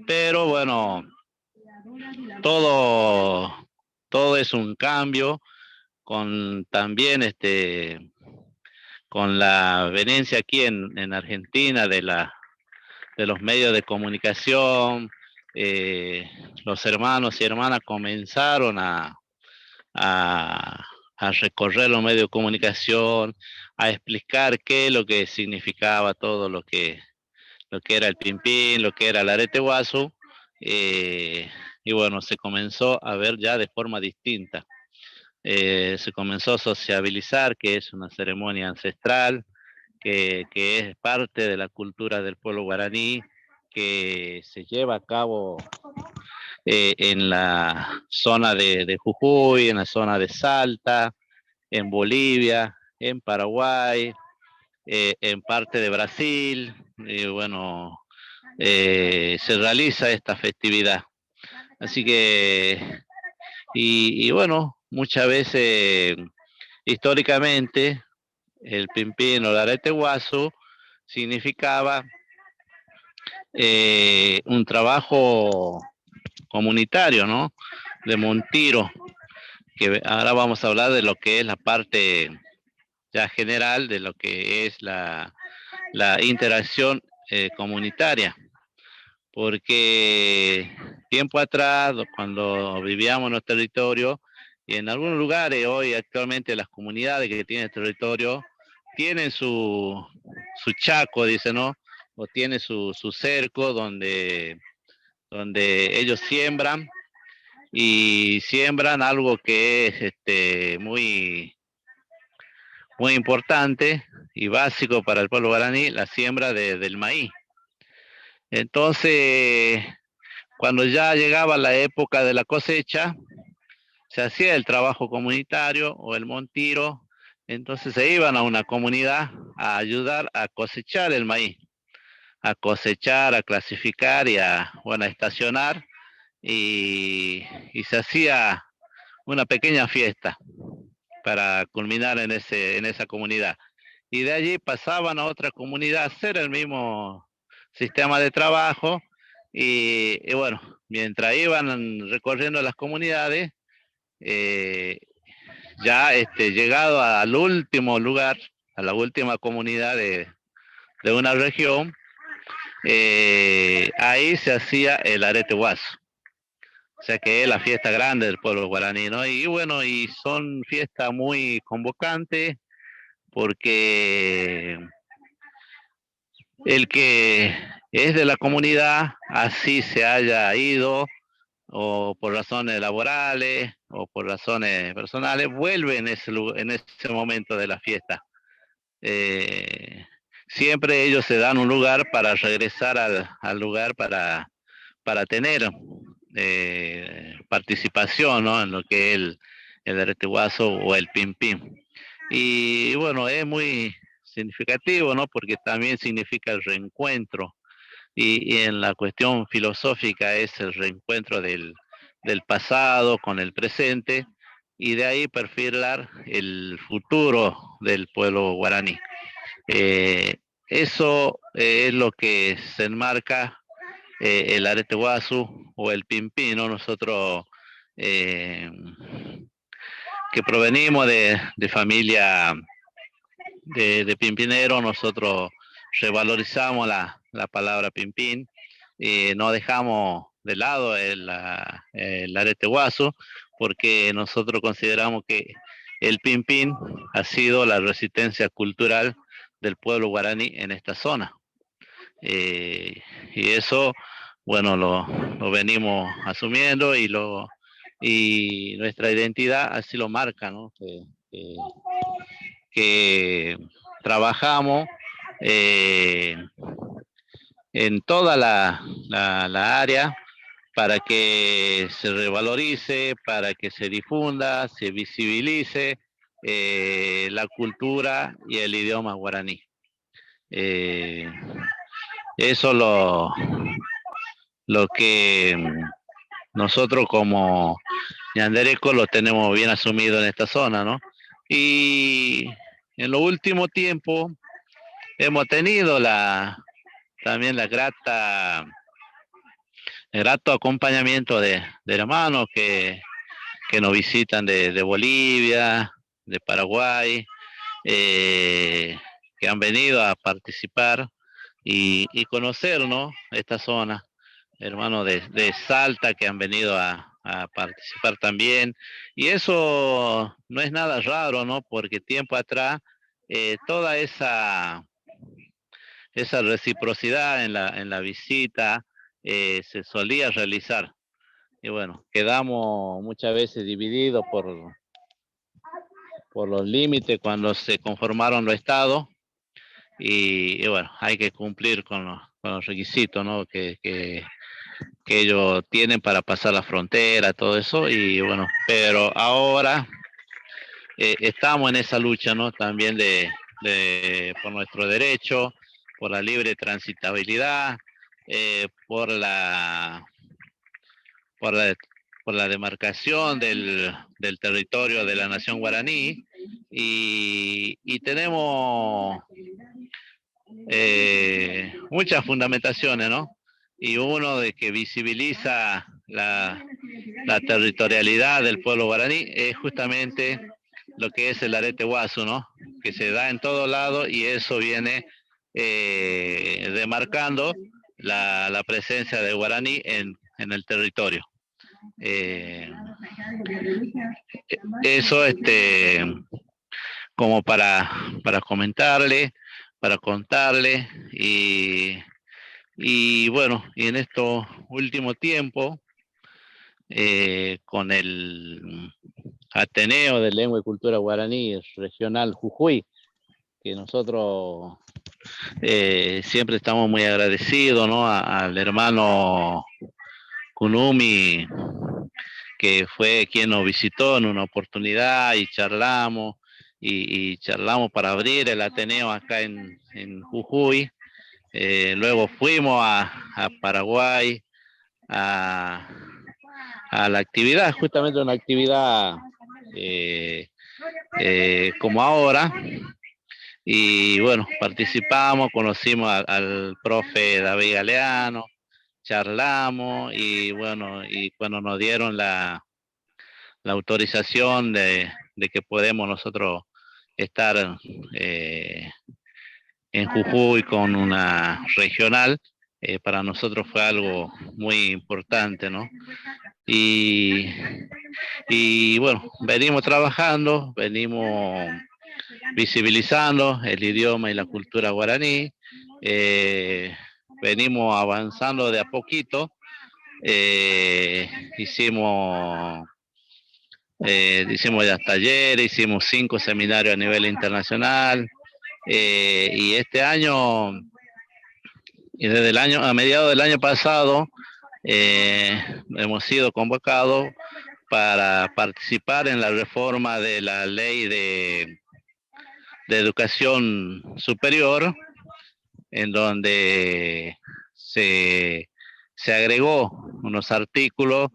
Pero bueno, todo es un cambio, con también con la venencia aquí en Argentina de los medios de comunicación. Los hermanos y hermanas comenzaron a a recorrer los medios de comunicación, a explicar qué es lo que significaba todo lo que, lo que era el Pimpín, lo que era el arete guasu, y bueno, se comenzó a ver ya de forma distinta. Se comenzó a sociabilizar, que es una ceremonia ancestral, que es parte de la cultura del pueblo guaraní, que se lleva a cabo en la zona de Jujuy, en la zona de Salta, en Bolivia, en Paraguay, en parte de Brasil, y bueno, se realiza esta festividad. Así que, y bueno, muchas veces históricamente el Pimpín o el arete guasu significaba un trabajo comunitario, ¿no? De Montiro, que ahora vamos a hablar de lo que es la parte ya general de lo que es la interacción comunitaria, porque tiempo atrás, cuando vivíamos en los territorios, y en algunos lugares hoy actualmente las comunidades que tienen territorio tienen su chaco, dicen, ¿no? O tienen su cerco donde ellos siembran, y siembran algo que es muy, muy importante y básico para el pueblo guaraní, la siembra del maíz. Entonces, cuando ya llegaba la época de la cosecha, se hacía el trabajo comunitario o el montiro, entonces se iban a una comunidad a ayudar a cosechar el maíz, a cosechar, a clasificar y a, bueno, a estacionar, y se hacía una pequeña fiesta para culminar en esa comunidad. Y de allí pasaban a otra comunidad a hacer el mismo sistema de trabajo, y bueno, mientras iban recorriendo las comunidades, ya llegado al último lugar, a la última comunidad de una región, ahí se hacía el arete guasu. O sea que es la fiesta grande del pueblo guaraní, ¿no? Y bueno, y son fiestas muy convocantes porque el que es de la comunidad, así se haya ido, o por razones laborales, o por razones personales, vuelve en ese momento de la fiesta. Siempre ellos se dan un lugar para regresar al lugar para tener participación, ¿no? En lo que es el arete guasu o el pimpín. Y bueno, es muy significativo, ¿no? Porque también significa el reencuentro. Y en la cuestión filosófica es el reencuentro del pasado con el presente, y de ahí perfilar el futuro del pueblo guaraní. Eso es lo que se enmarca el arete guasu o el pimpín, ¿no? Nosotros que provenimos de familia de pimpinero, nosotros revalorizamos la palabra pimpín, no dejamos de lado el arete guasu, porque nosotros consideramos que el pimpín ha sido la resistencia cultural del pueblo guaraní en esta zona. Y eso, bueno, lo venimos asumiendo, y nuestra identidad así lo marca, ¿no? Que trabajamos en toda la área para que se revalorice, para que se difunda, se visibilice la cultura y el idioma guaraní. Eso lo que nosotros como ñandereko lo tenemos bien asumido en esta zona, ¿no? Y en los últimos tiempos hemos tenido también el grato acompañamiento de hermanos que nos visitan de Bolivia, de Paraguay, que han venido a participar y conocer, ¿no?, esta zona. Hermanos de Salta que han venido a a participar también. Y eso no es nada raro, ¿no? Porque tiempo atrás toda esa reciprocidad en la visita se solía realizar. Y bueno, quedamos muchas veces divididos por los límites cuando se conformaron los estados. Y bueno, hay que cumplir con los requisitos, ¿no? que ellos tienen para pasar la frontera, todo eso. Y bueno, pero ahora estamos en esa lucha, ¿no? También por nuestro derecho, por la libre transitabilidad, por la demarcación del territorio de la nación guaraní, y tenemos muchas fundamentaciones, ¿no? Y uno de que visibiliza la territorialidad del pueblo guaraní es justamente lo que es el arete guasu, ¿no? Que se da en todos lados, y eso viene demarcando la presencia del guaraní en el territorio. Eso como para comentarle, para contarle, y bueno, y en estos últimos tiempos, con el Ateneo de Lengua y Cultura Guaraní Regional Jujuy, que nosotros siempre estamos muy agradecidos, ¿no? Al hermano Kunumi, que fue quien nos visitó en una oportunidad y charlamos, y charlamos para abrir el Ateneo acá en Jujuy. Luego fuimos a Paraguay a la actividad, justamente una actividad como ahora. Y bueno, participamos, conocimos al profe David Galeano, charlamos, y bueno, y cuando nos dieron la autorización de que podemos nosotros estar en Jujuy con una regional, para nosotros fue algo muy importante, ¿no? Y bueno, venimos trabajando, venimos visibilizando el idioma y la cultura guaraní, venimos avanzando de a poquito, hicimos ya talleres, hicimos 5 seminarios a nivel internacional, y este año, y desde el año, a mediados del año pasado, hemos sido convocados para participar en la reforma de la ley de educación superior, en donde se agregó unos artículos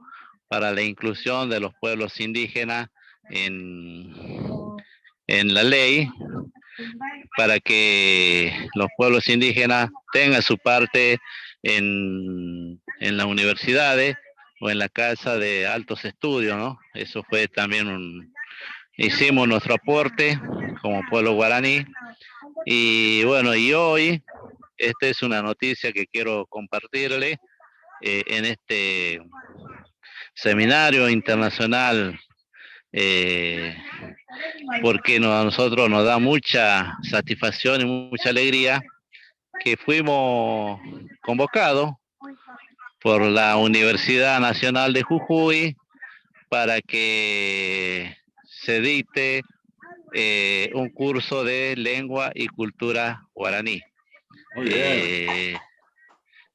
para la inclusión de los pueblos indígenas en la ley, para que los pueblos indígenas tengan su parte en las universidades o en la casa de altos estudios, ¿no? Eso fue también hicimos nuestro aporte como pueblo guaraní. Y bueno, y hoy, esta es una noticia que quiero compartirle en este seminario internacional, porque a nosotros nos da mucha satisfacción y mucha alegría que fuimos convocados por la Universidad Nacional de Jujuy para que se dicte un curso de lengua y cultura guaraní. Muy bien.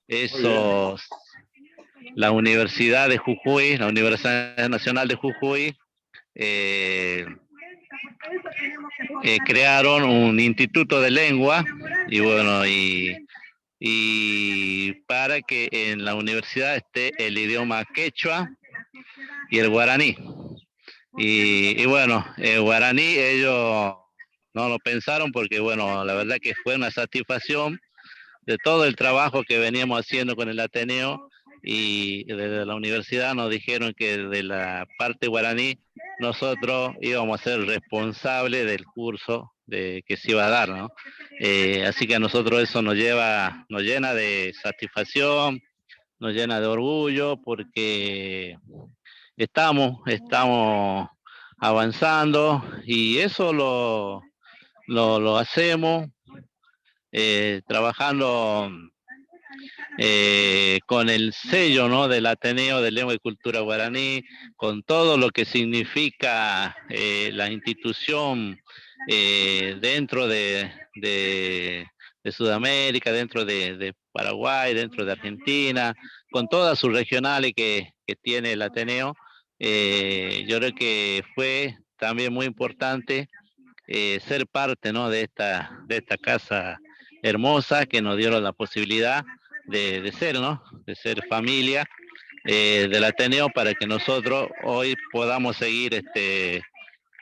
Eso, muy bien. La Universidad de Jujuy, la Universidad Nacional de Jujuy, crearon un instituto de lengua, y bueno, y para que en la universidad esté el idioma quechua y el guaraní. Y bueno, el guaraní ellos no lo pensaron porque, bueno, la verdad que fue una satisfacción de todo el trabajo que veníamos haciendo con el Ateneo, y desde la universidad nos dijeron que de la parte guaraní nosotros íbamos a ser responsables del curso que se iba a dar, ¿no? Así que a nosotros eso nos llena de satisfacción, nos llena de orgullo, porque estamos, estamos avanzando y eso lo, lo, hacemos eh, trabajando eh, con el sello ¿no? del Ateneo de Lengua y Cultura Guaraní, con todo lo que significa eh, la institución dentro de, de, Sudamérica, dentro de, Paraguay, dentro de Argentina, con todas sus regionales que, que tiene el Ateneo. Yo creo que fue también muy importante ser parte ¿no? de, esta, de esta casa hermosa que nos dieron la posibilidad de, ser, ¿no? De ser familia eh, del Ateneo para que nosotros hoy podamos seguir este,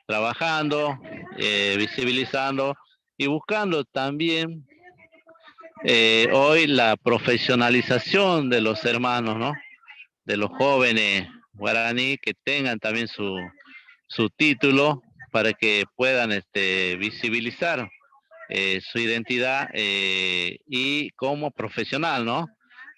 trabajando, eh, visibilizando y buscando también eh, hoy la profesionalización de los hermanos, ¿no? De los jóvenes guaraní que tengan también su, su título para que puedan este, visibilizar eh, su identidad eh, y como profesional, ¿no?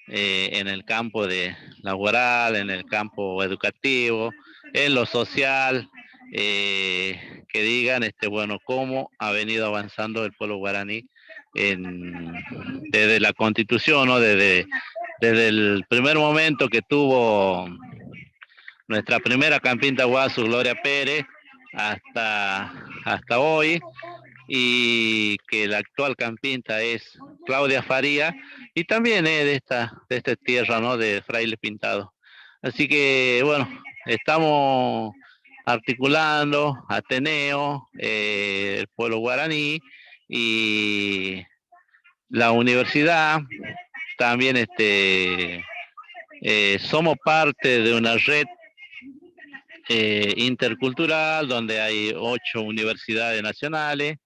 Eh, en el campo de laboral, en el campo educativo, en lo social, que digan, este, bueno, cómo ha venido avanzando el pueblo guaraní en, desde la constitución, ¿no? Desde, desde el primer momento que tuvo nuestra primera Campinta Guasu, Gloria Pérez, hasta, hasta hoy, y que la actual campinta es Claudia Faría, y también es de esta, de esta tierra, ¿no? De Fraile Pintado. Así que, bueno, estamos articulando Ateneo, eh, el pueblo guaraní y la universidad. También este, eh, somos parte de una red eh, intercultural donde hay ocho universidades nacionales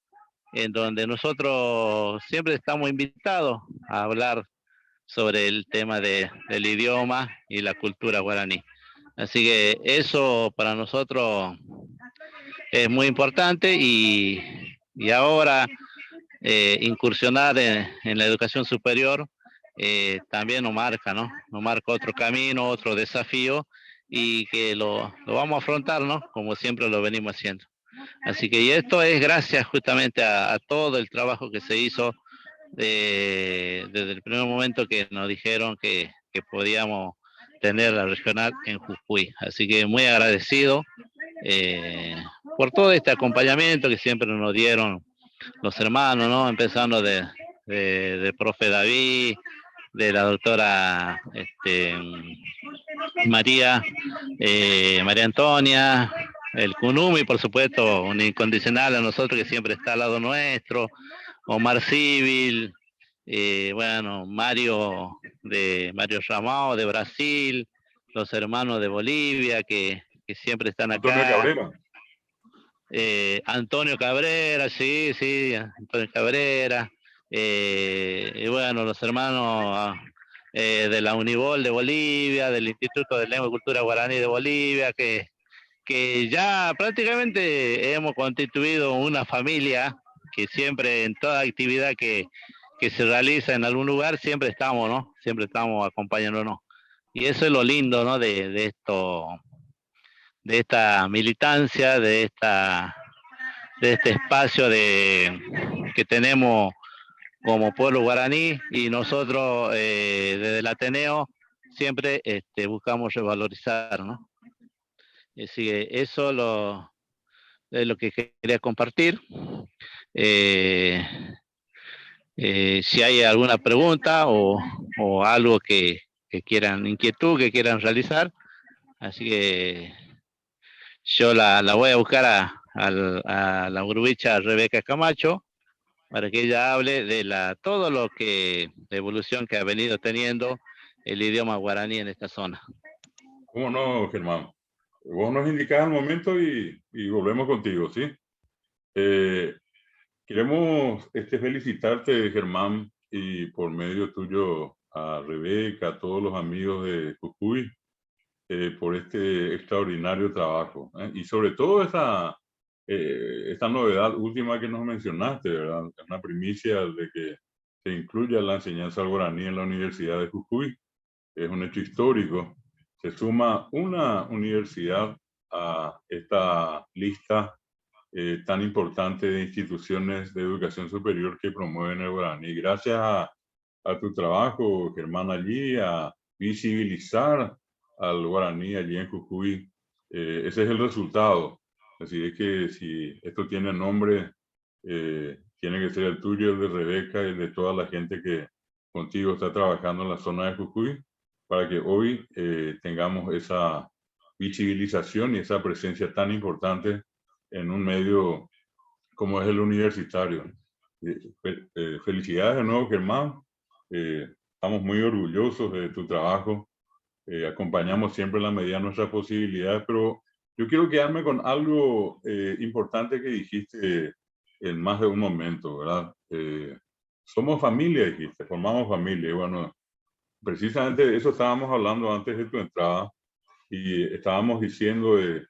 en donde nosotros siempre estamos invitados a hablar sobre el tema de, del idioma y la cultura guaraní. Así que eso para nosotros es muy importante y, y ahora eh, incursionar en, en, la educación superior eh, también nos marca, ¿no? Nos marca otro camino, otro desafío y que lo, lo vamos a afrontar, ¿no? Como siempre lo venimos haciendo. Así que y esto es gracias justamente a, todo el trabajo que se hizo de, desde el primer momento que nos dijeron que, que podíamos tener la regional en Jujuy. Así que muy agradecido eh, por todo este acompañamiento que siempre nos dieron los hermanos, ¿no? Empezando de, de, de profe David, de la doctora este, María, eh, María Antonia, el Kunumi, por supuesto, un incondicional a nosotros que siempre está al lado nuestro, Omar Civil, eh, bueno, Mario de Mario Ramao de Brasil, los hermanos de Bolivia que, que siempre están acá. Antonio Cabrera. Antonio Cabrera, sí, sí, Antonio Cabrera. Eh, y bueno, los hermanos eh, de la Unibol de Bolivia, del Instituto de Lengua y Cultura Guaraní de Bolivia, que, que ya prácticamente hemos constituido una familia que siempre en toda actividad que, que se realiza en algún lugar, siempre estamos, ¿no? Siempre estamos acompañándonos. Y eso es lo lindo, ¿no? De, de esto, de esta militancia, de esta, de este espacio de, que tenemos como pueblo guaraní y nosotros eh, desde el Ateneo siempre este, buscamos revalorizar, ¿no? Así que eso lo, es lo que quería compartir. Eh, eh, si hay alguna pregunta o, o algo que, que, quieran, inquietud que quieran realizar, así que yo la, la voy a buscar a, a, a la urubicha Rebeca Camacho para que ella hable de la, todo lo que, la evolución que ha venido teniendo el idioma guaraní en esta zona. ¿Cómo no, Germán? Vos nos indicás el momento y, y volvemos contigo, ¿sí? Eh, queremos este, felicitarte, Germán, y por medio tuyo a Rebeca, a todos los amigos de Jujuy, eh, por este extraordinario trabajo. ¿eh? Y sobre todo esa, esta novedad última que nos mencionaste, ¿verdad? Una primicia de que se incluya la enseñanza del guaraní en la Universidad de Jujuy. Es un hecho histórico. Se suma una universidad a esta lista eh, tan importante de instituciones de educación superior que promueven el guaraní. Gracias a, a tu trabajo, Germán, allí, a visibilizar al guaraní allí en Jujuy, eh, ese es el resultado. Así es que si esto tiene nombre, eh, tiene que ser el tuyo, el de Rebeca y el de toda la gente que contigo está trabajando en la zona de Jujuy, para que hoy eh, tengamos esa visibilización y esa presencia tan importante en un medio como es el universitario. Eh, felicidades de nuevo, Germán. estamos muy orgullosos de tu trabajo. acompañamos siempre en la medida de nuestras posibilidades, pero yo quiero quedarme con algo importante que dijiste en más de un momento, ¿verdad? somos familia, dijiste, formamos familia. Y bueno, precisamente de eso estábamos hablando antes de tu entrada y estábamos diciendo de,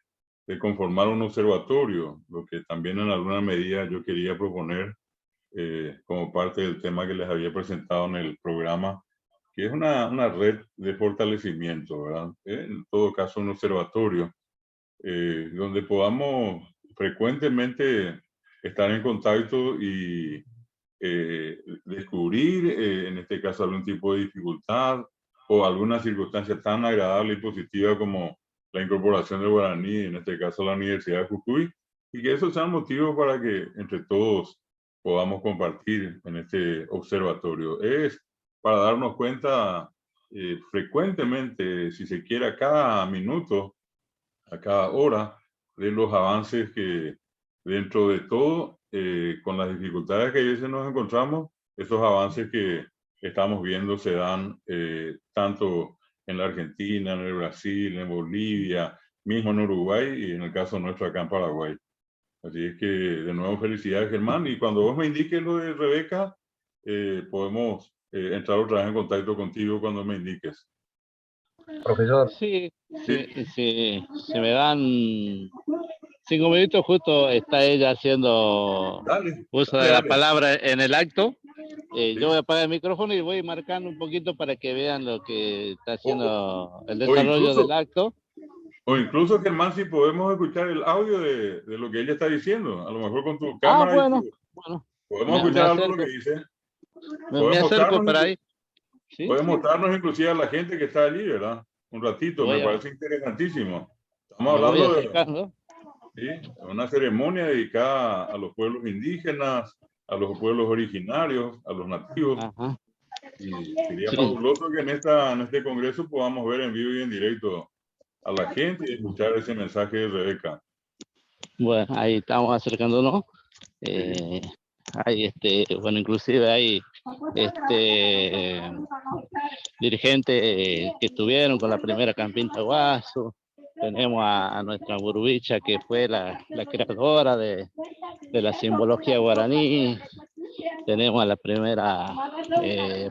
de conformar un observatorio, lo que también en alguna medida yo quería proponer eh, como parte del tema que les había presentado en el programa, que es una, una red de fortalecimiento, ¿verdad? En todo caso, un observatorio eh, donde podamos frecuentemente estar en contacto y eh, descubrir, eh, en este caso, algún tipo de dificultad o alguna circunstancia tan agradable y positiva como la incorporación del guaraní, en este caso a la Universidad de Jujuy, y que eso sea motivo para que entre todos podamos compartir en este observatorio. Es para darnos cuenta eh, frecuentemente, si se quiere, a cada minuto, a cada hora, de los avances que dentro de todo, eh, con las dificultades que a veces nos encontramos, esos avances que estamos viendo se dan eh, tanto en la Argentina, en el Brasil, en Bolivia, mismo en Uruguay y en el caso nuestro acá en Paraguay. Así es que de nuevo felicidades, Germán. Y cuando vos me indiques lo de Rebeca, eh, podemos entrar otra vez en contacto contigo cuando me indiques. Profesor. Sí, sí, sí, si me dan 5 minutos, justo está ella haciendo Dale, uso dale, de la dale. palabra en el acto. Sí. Yo voy a apagar el micrófono y voy marcando un poquito para que vean lo que está haciendo el o desarrollo incluso- del acto. O incluso, Germán, si podemos escuchar el audio de lo que ella está diciendo, a lo mejor con tu Ah, cámara y bueno, tu- bueno. podemos Me escuchar algo de lo acerco. que dice. Me Podemos acerco mostrarnos para inclu- ahí. Sí, Podemos sí. mostrarnos inclusive a la gente que está allí, ¿verdad? Un ratito, Voy me a, parece interesantísimo. Estamos me voy hablando de, acercando. ¿sí? una ceremonia dedicada a los pueblos indígenas, a los pueblos originarios, a los nativos. Ajá. Y sería Sí. fabuloso que en este congreso podamos ver en vivo y en directo a la gente y escuchar ese mensaje de Rebeca. Bueno, ahí estamos acercándonos. Sí. Hay bueno, inclusive hay dirigentes que estuvieron con la primera Campinta Guaso. Tenemos a nuestra Burubicha, que fue la creadora de la simbología guaraní. Tenemos a la primera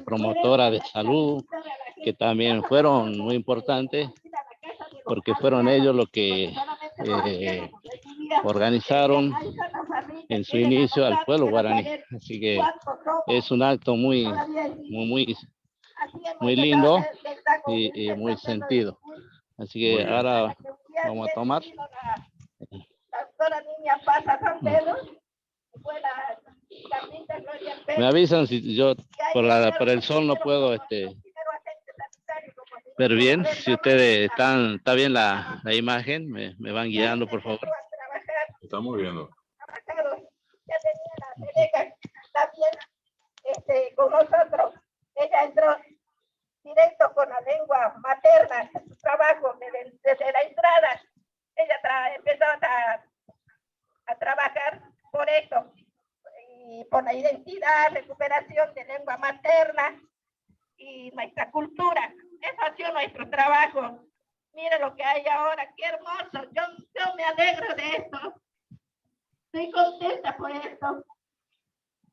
promotora de salud, que también fueron muy importantes, porque fueron ellos los que organizaron en su inicio al pueblo guaraní. Así que es un acto muy, muy, muy, muy lindo y muy sentido. Así Muy que bien. ahora vamos a tomar. Me avisan si yo por el sol no puedo ver bien. Si ustedes están, está bien la imagen, me van guiando, por favor. Estamos viendo. Con nosotros. Ella entró directo con la lengua materna, su trabajo desde la entrada. Ella empezó a trabajar por eso, y por la identidad, recuperación de lengua materna y nuestra cultura. Eso ha sido nuestro trabajo. Mira lo que hay ahora, qué hermoso. Yo me alegro de esto. Estoy contenta por esto.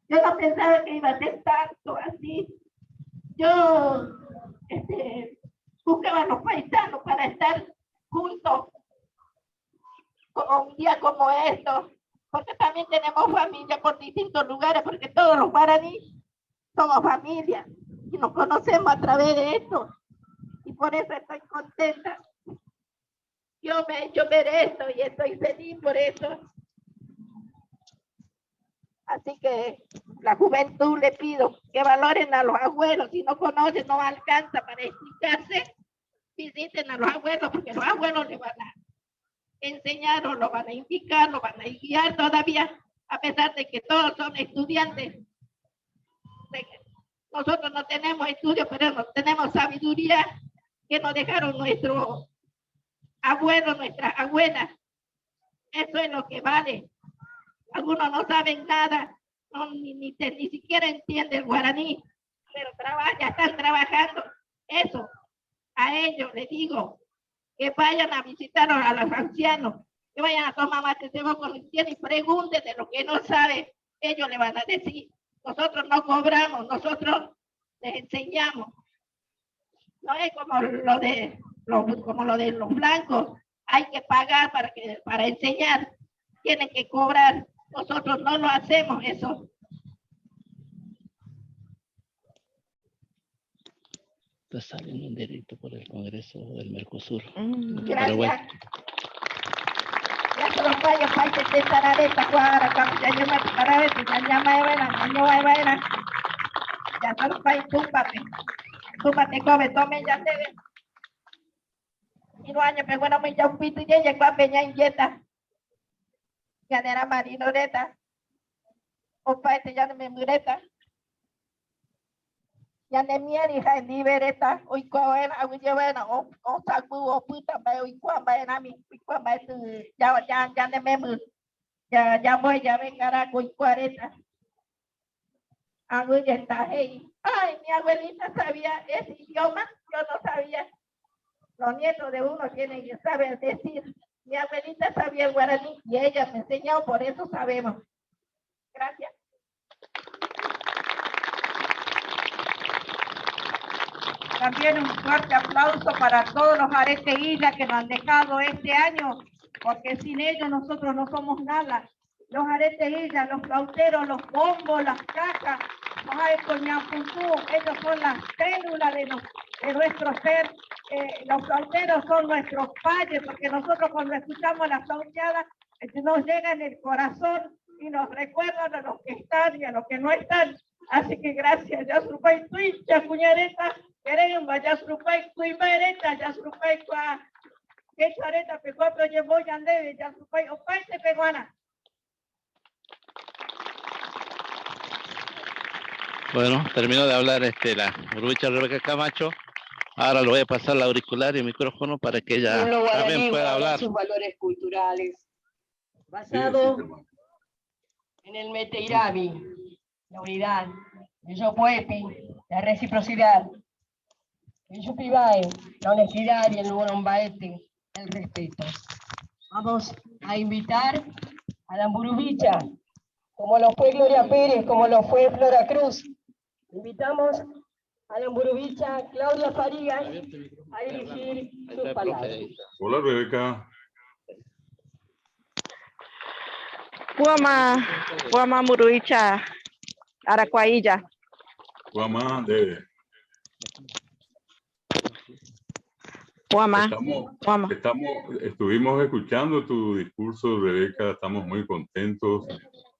Yo no pensaba que iba a ser tanto así. Yo buscaba a los paisanos para estar juntos un día como estos, porque también tenemos familia por distintos lugares, porque todos los guaraníes somos familia y nos conocemos a través de esto. Y Por eso estoy contenta. Dios me ha hecho ver esto y estoy feliz por eso. Así que la juventud le pido que valoren a los abuelos. Si no conocen, no alcanza para explicarse, visiten a los abuelos, porque los abuelos les van a enseñar o lo van a indicar, lo van a guiar todavía, a pesar de que todos son estudiantes. Nosotros no tenemos estudios, pero no tenemos sabiduría que nos dejaron nuestros abuelos, nuestras abuelas. Eso es lo que vale. Algunos no saben nada, no, ni, ni, ni siquiera entienden el guaraní, pero ya están trabajando. Eso, a ellos les digo, que vayan a visitar a los ancianos, que vayan a tomar mate con los y pregunten de lo que no saben, ellos le van a decir. Nosotros no cobramos, nosotros les enseñamos. No es como lo de los, como lo de los blancos, hay que pagar para enseñar, tienen que cobrar. Nosotros no lo hacemos eso. Está saliendo en directo por el Congreso del Mercosur. Gracias. Ya solo vaya, vaya, te tarareta, cuadra, ya yo me tarareta, ya ya me buena, ya yo voy buena. Ya solo vaya, túmbate. Túmbate, come, tome, ya te ve. Y no año, pero bueno, me ya un pito y ya llegó a Peña Inquieta. Ya era marino reta. Opa, este ya no me mureta. Ya ne mieri ha libereta, oikua buena, oye buena, o o saku o puta ba oikua ba nami, oikua ba tu ya ya ya ne memu. Ya ya voy ya venga a oikua reta. Aguye está hey. Ay, mi abuelita sabía ese idioma, yo no sabía. Los nietos de uno tienen que saber decir. Mi abuelita sabía el guaraní y ella me enseñó, por eso sabemos. Gracias. También un fuerte aplauso para todos los areteillas que nos han dejado este año, porque sin ellos nosotros no somos nada. Los areteillas, los flauteros, los bombos, las cajas, los aecoñapuntú, ellos son las células de nuestro ser. Los flauteros son nuestros padres, porque nosotros cuando escuchamos la flauteada, nos llega en el corazón y nos recuerdan a los que están y a los que no están. Así que gracias, Yasrupay, Tuicha, Cuñareta, Queremos, Yasrupay, Tuimareta, Yasrupay, Cua, Quechareta, Pecuato, Yeboy, Andebe, Yasrupay, Opay, Tepeguana. Bueno, terminó de hablar la Urubicha Rebeca Camacho. Ahora le voy a pasar el auricular y el micrófono para que ella Pueblo guaraní también pueda guarda hablar. Sus valores culturales, basado en el Meteirabi, la unidad, el Yopuepi, la reciprocidad, el Yupibae, la honestidad y el Borombaete, el respeto. Vamos a invitar a la Mburuvicha, como lo fue Gloria Pérez, como lo fue Flora Cruz. Invitamos a la Mburuvicha Claudia Farías a dirigir sus palabras. Hola, Rebeca. Puama, Puama Mburuvicha, Aracuailla. Puama de... Puama, Puama. Estuvimos escuchando tu discurso, Rebeca. Estamos muy contentos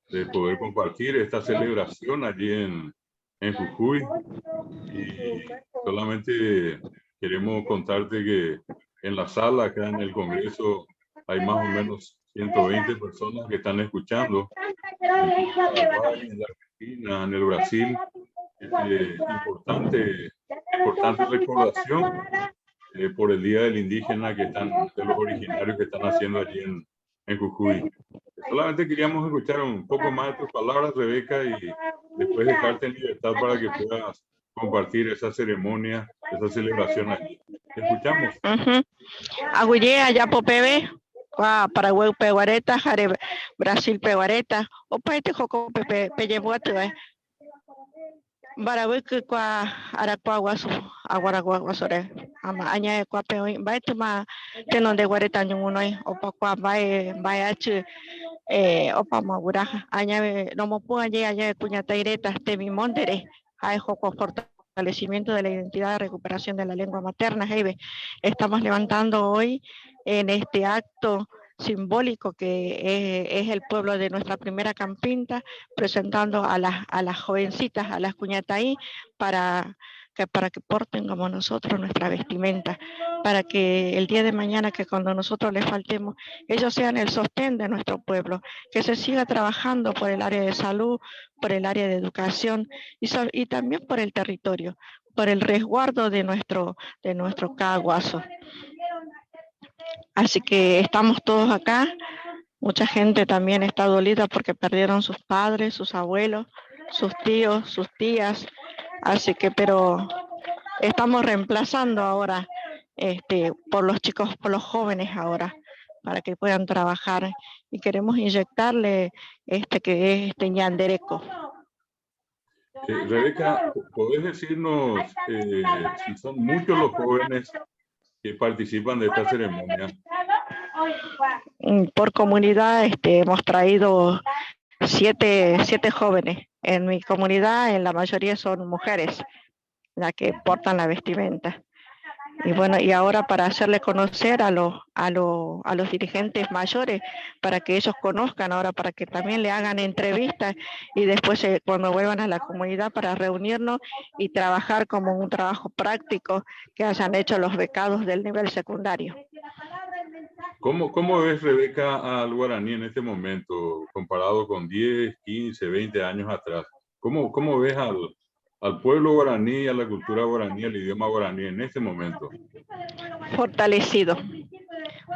de poder compartir esta celebración allí en Jujuy. Y solamente queremos contarte que en la sala acá en el Congreso hay más o menos 120 personas que están escuchando. En Paraguay, en la Argentina, en el Brasil. Importante recordación por el Día del Indígena que están, de los originarios que están haciendo allí en Jujuy. Solamente queríamos escuchar un poco más de tus palabras, Rebeca, y después dejarte en libertad para que puedas compartir esa ceremonia, esa celebración allí. Te escuchamos. Aguyea, ya popebe, pa, Paraguay peguareta, jare, Brasil peguareta, opa este joco pepe, pellebuate, eh. Paraguay que cua, aracua guasu, aguaragua guasore, ama aña cua pe oi, vai tuma tenon de guareta ñungunoi, opa cua vai, vai achu, opa maguraja, aña no mo pua ye, aña cuñataireta, te mi mondere, ay joco fortaleza. fortalecimiento de la identidad y recuperación de la lengua materna, Heibe. Estamos levantando hoy en este acto simbólico que es, el pueblo de nuestra primera campinta, presentando a las, a las jovencitas, a las cuñataí, para que, para que porten como nosotros nuestra vestimenta, para que el día de mañana, que cuando nosotros les faltemos, ellos sean el sostén de nuestro pueblo, que se siga trabajando por el área de salud, por el área de educación y, y también por el territorio, por el resguardo de nuestro, de nuestro Caguazo. Así que estamos todos acá. Mucha gente también está dolida porque perdieron sus padres, sus abuelos, sus tíos, sus tías. Así que, pero estamos reemplazando ahora este, por los chicos, por los jóvenes ahora, para que puedan trabajar. Y queremos inyectarle este que es este ñandereco. Eh, Rebeca, ¿podés decirnos eh, si son muchos los jóvenes que participan de esta ceremonia? Por comunidad este, hemos traído siete, jóvenes. En mi comunidad, en la mayoría son mujeres las que portan la vestimenta. Y bueno, y ahora para hacerle conocer a los, a, a los dirigentes mayores, para que ellos conozcan ahora, para que también le hagan entrevistas y después eh, cuando vuelvan a la comunidad para reunirnos y trabajar como un trabajo práctico que hayan hecho los becados del nivel secundario. ¿Cómo, cómo ves, Rebeca, al guaraní en este momento, comparado con 10, 15, 20 años atrás? ¿Cómo, cómo ves al, al pueblo guaraní, a la cultura guaraní, al idioma guaraní en este momento? Fortalecido.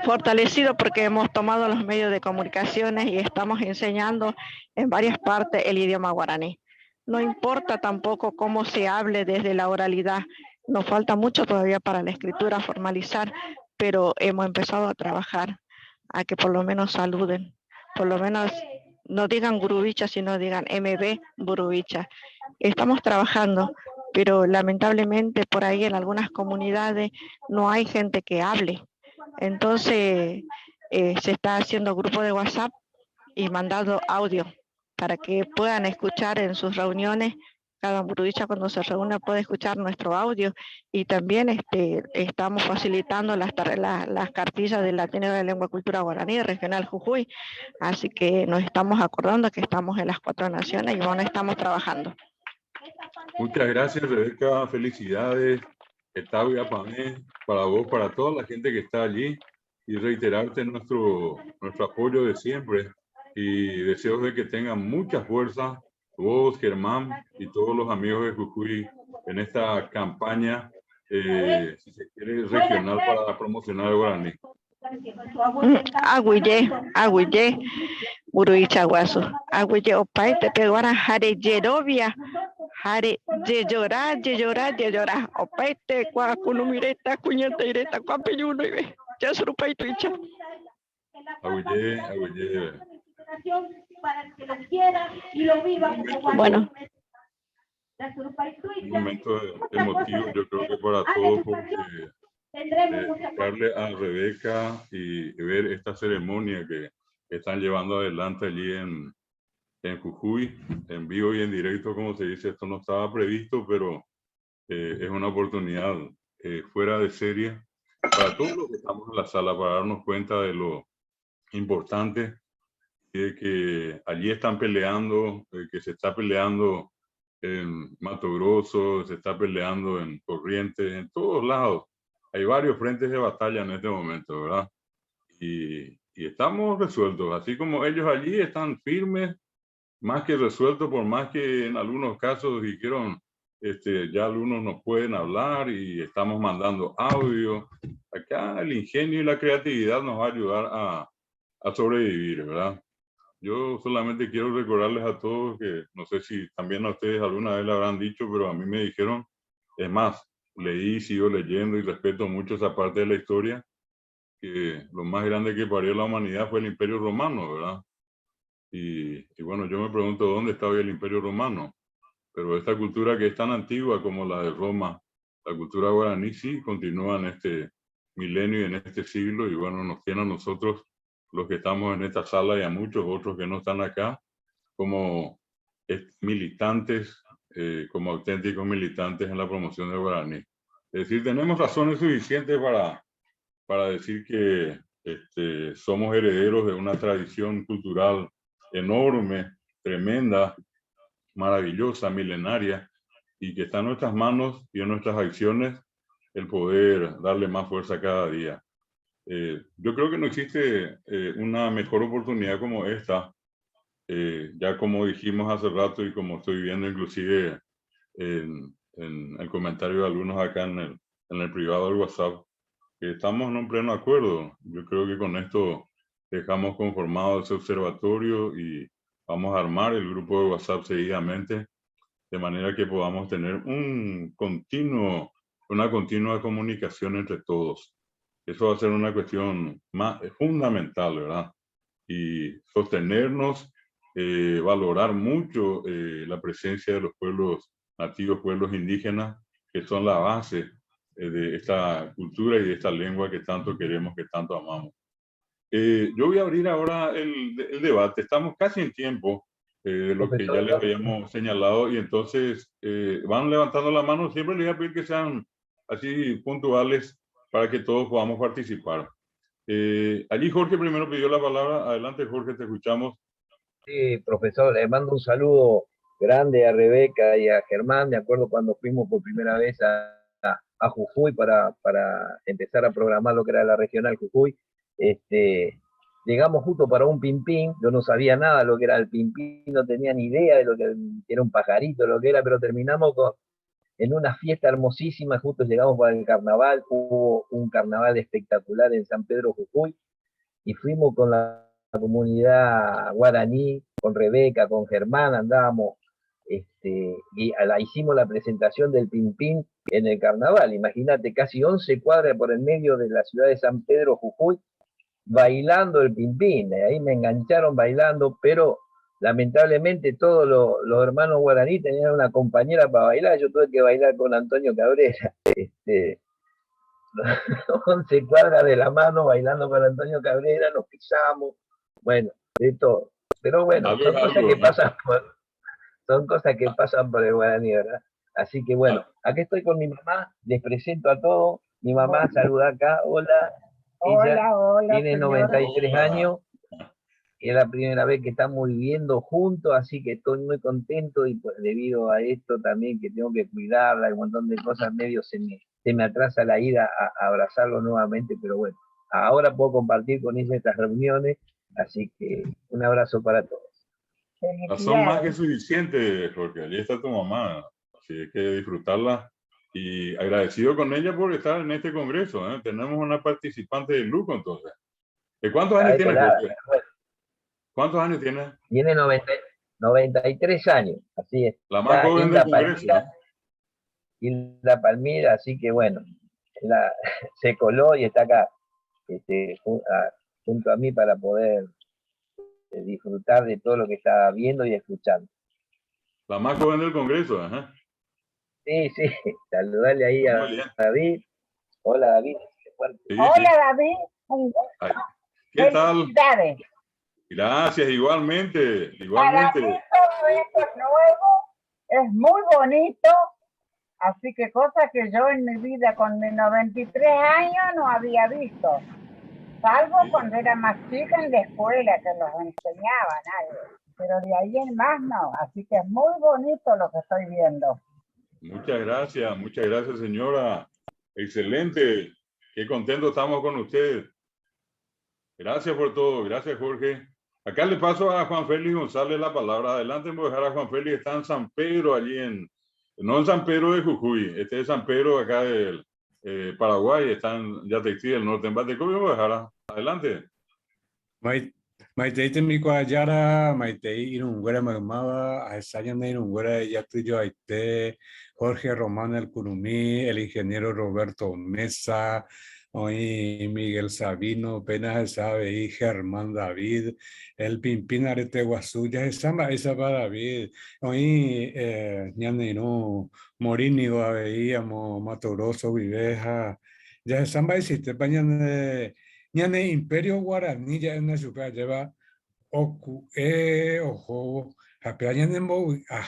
Fortalecido porque hemos tomado los medios de comunicaciones y estamos enseñando en varias partes el idioma guaraní. No importa tampoco cómo se hable desde la oralidad, nos falta mucho todavía para la escritura formalizar, pero hemos empezado a trabajar a que por lo menos saluden, por lo menos no digan Gurubicha, sino digan MB Burubicha. Estamos trabajando, pero lamentablemente por ahí en algunas comunidades no hay gente que hable. Entonces eh, se está haciendo grupo de WhatsApp y mandando audio para que puedan escuchar en sus reuniones. Cada burubicha cuando se reúne puede escuchar nuestro audio y también este, estamos facilitando las, las, cartillas del Ateneo de Lengua y Cultura Guaraní Regional Jujuy. Así que nos estamos acordando que estamos en las cuatro naciones y bueno, estamos trabajando. Muchas gracias, Rebeca. Felicidades. Para vos, para toda la gente que está allí y reiterarte nuestro, nuestro apoyo de siempre y deseo de que tengan mucha fuerza, vos, Germán y todos los amigos de Jujuy en esta campaña, eh, si se quiere, regional para promocionar el guaraní. Aguyje, aguyje, Buruicha guasu. Aguyje opaite peguara jare jerovia, jare jejora, jejora, jejora. Opaite kua kunumireta, kuñataireta, kua peyuno ibe. Chasurupaituicha. Aguyje, aguyje. Para que lo quiera y lo viva como Bueno. Un momento emotivo, yo creo que para todos, porque eh, a Rebeca y ver esta ceremonia que están llevando adelante allí en, en Jujuy, en vivo y en directo, como se dice, esto no estaba previsto, pero eh, es una oportunidad eh, fuera de serie para todos los que estamos en la sala, para darnos cuenta de lo importante de que allí están peleando, que se está peleando en Mato Grosso, se está peleando en Corrientes, en todos lados. Hay varios frentes de batalla en este momento, ¿verdad? Y, y estamos resueltos, así como ellos allí están firmes, más que resueltos, por más que en algunos casos dijeron, este, ya algunos no pueden hablar y estamos mandando audio. Acá el ingenio y la creatividad nos va a ayudar a, a sobrevivir, ¿verdad? Yo solamente quiero recordarles a todos que, no sé si también a ustedes alguna vez le habrán dicho, pero a mí me dijeron, es más, leí, sigo leyendo y respeto mucho esa parte de la historia, que lo más grande que parió la humanidad fue el Imperio Romano, ¿verdad? Y, y bueno, yo me pregunto dónde está hoy el Imperio Romano, pero esta cultura que es tan antigua como la de Roma, la cultura guaraní sí continúa en este milenio y en este siglo, y bueno, nos tiene a nosotros los que estamos en esta sala y a muchos otros que no están acá, como militantes eh, como auténticos militantes en la promoción del guaraní. Es decir, tenemos razones suficientes para, para decir que este, somos herederos de una tradición cultural enorme, tremenda, maravillosa, milenaria, y que está en nuestras manos y en nuestras acciones el poder darle más fuerza cada día. Eh, yo creo que no existe eh, una mejor oportunidad como esta, eh, ya como dijimos hace rato y como estoy viendo inclusive en, en el comentario de algunos acá en el, en el privado del WhatsApp, que estamos en un pleno acuerdo. Yo creo que con esto dejamos conformado ese observatorio y vamos a armar el grupo de WhatsApp seguidamente, de manera que podamos tener un continuo, una continua comunicación entre todos. Eso va a ser una cuestión más fundamental, ¿verdad? Y sostenernos, eh, valorar mucho eh, la presencia de los pueblos nativos, pueblos indígenas, que son la base eh, de esta cultura y de esta lengua que tanto queremos, que tanto amamos. Eh, yo voy a abrir ahora el, el debate. Estamos casi en tiempo eh, de lo que ya les habíamos señalado y entonces eh, van levantando la mano. Siempre les voy a pedir que sean así puntuales para que todos podamos participar. Eh, allí Jorge primero pidió la palabra. Adelante Jorge, te escuchamos. Sí, profesor, le mando un saludo grande a Rebeca y a Germán. Me acuerdo cuando fuimos por primera vez a, a, Jujuy para, para empezar a programar lo que era la regional Jujuy. Este, llegamos justo para un pimpín, yo no sabía nada lo que era el pimpín, no tenía ni idea de lo que era un pajarito, lo que era, pero terminamos con, en una fiesta hermosísima, justo llegamos para el carnaval, hubo un carnaval espectacular en San Pedro Jujuy, y fuimos con la comunidad guaraní, con Rebeca, con Germán, andábamos, este, y a la, hicimos la presentación del Pimpín en el carnaval, imagínate, casi 11 cuadras por el medio de la ciudad de San Pedro Jujuy, bailando el Pimpín, ahí me engancharon bailando, pero lamentablemente todos los, los hermanos guaraní tenían una compañera para bailar, yo tuve que bailar con Antonio Cabrera, este, 11 cuadras de la mano bailando con Antonio Cabrera, nos pisamos, bueno, de todo. Pero bueno, son cosas que pasan por, son cosas que pasan por el guaraní, ¿verdad? Así que bueno, aquí estoy con mi mamá, les presento a todos. Mi mamá saluda acá, hola. Ella Hola, hola, tiene señora. 93 años, es la primera vez que estamos viviendo juntos, así que estoy muy contento y pues, debido a esto también que tengo que cuidarla, un montón de cosas, medio se me, se me atrasa la ida a, a abrazarlo nuevamente, pero bueno, ahora puedo compartir con ella estas reuniones, así que un abrazo para todos. Razón más que suficiente, Jorge. Allí está tu mamá. Así es que disfrutarla y agradecido con ella por estar en este congreso. ¿eh? Tenemos una participante de lujo entonces. ¿De cuántos años Está tiene, decorada, Jorge? ¿Cuántos años tiene? Tiene 90, 93 años, así es. La más Está joven del Hilda congreso. Palmira, ¿eh? Hilda Palmira, así que bueno, la, se coló y está acá este, junto a mí para poder eh, disfrutar de todo lo que está viendo y escuchando. La más joven del congreso. Ajá. Sí, sí, saludarle ahí a Muy bien. David. Hola David, qué fuerte. Sí, sí. Hola, David. Un gusto. Ay, ¿Qué tal? Felicidades. Gracias, igualmente, Para mí igualmente. todo esto es nuevo, es muy bonito, así que cosas que yo en mi vida con mis 93 años no había visto, salvo cuando era más chica en la escuela que los enseñaban algo, pero de ahí en más no, así que es muy bonito lo que estoy viendo. Muchas gracias, muchas gracias, señora. Excelente. Qué contento estamos con usted. Gracias por todo. Gracias, Jorge. Acá le paso a Juan Félix González la palabra. Adelante, voy a dejar a Juan Félix. Está en San Pedro, allí en, no en San Pedro de Jujuy, este es San Pedro acá del eh, Paraguay, está en Yatexí del Norte, en Batecovi, voy a dejar. Adelante. Maitei mikuayára, maitei irũnguéra maymáva, ahecha ñane irũnguéra jatyjoaite, Jorge Román el Curumí, el ingeniero Roberto Mesa, oĩ Miguel Sabino, péina ahecha avei Germán David, el Pimpín Arete Guasu, jahecha mba'éichapa David, oĩ eh, ñane irũ Morínigo avei amo Mato Grosso guive ha jahecha mba'eichaitépa ñane Ñane imperio guarani ja'éna chupe ajéva oku'e ohóvo ha péva ñanembovy'a.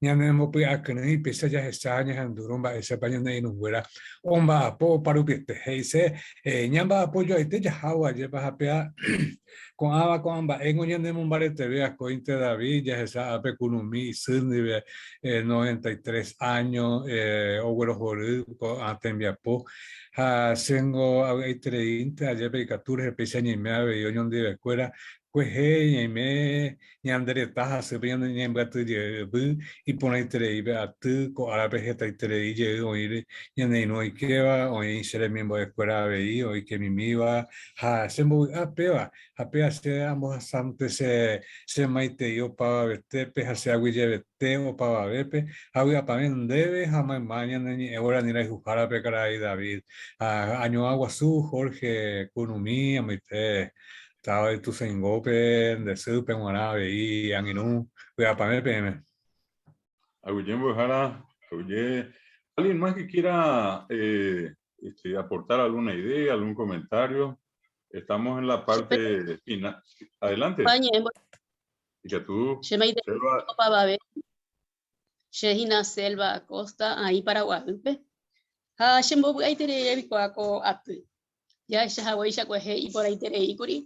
Ñanembopy'akyrỹi péicha jahecha ñahendúrõ mba'éichapa ñane irũnguéra omba'apo oparupiete. He'ise ñamba'apo joaite jahávo ajépa ha péa ko'ãva ko'ã mba'éngo ñanemombareteve akóinte David jahecha ápe kunumi isy ndive 93 áño oguerohory ko'ã tembiapo ha chéngo avy'aitereínte ajépa ikatu rehe péicha ñaime avei oñondivekuéra kuehe ñaime Ñande reta hasýpe ñande ñembyaty jeyvy iporãiterei pe aty, ko árape hetaiterei jey oĩre ñane irũ oikéva, oĩ che remimbo'ekuéra avei oikemimíva ha che mbovy'a péva, ha péva che ambohasánte che che maitei opavavetépe ha che aguyjevete opavavépe, ha vy'apavẽ ndéve ha mayma ñane ñe'ẽ guarani rayhuhárape karai David ha añoa guasu Jorge Kunumi amoite Táva Ituzaingópe, nde sýpe g̃uarã avei angirũ, vy'apavẽ peẽme. Aguyje mbo'ehára, aguyje. Alguien más que quiera este, aportar alguna idea, algún comentario? Estamos en la parte final. Adelante. Ikatu. Che maitei opavave. Che hína Selva Acosta, aĩ Paraguaýpe. Ha che mbovy'aiterei aikuaa ko aty. Jahecha haguéicha kuehe iporãitereíkuri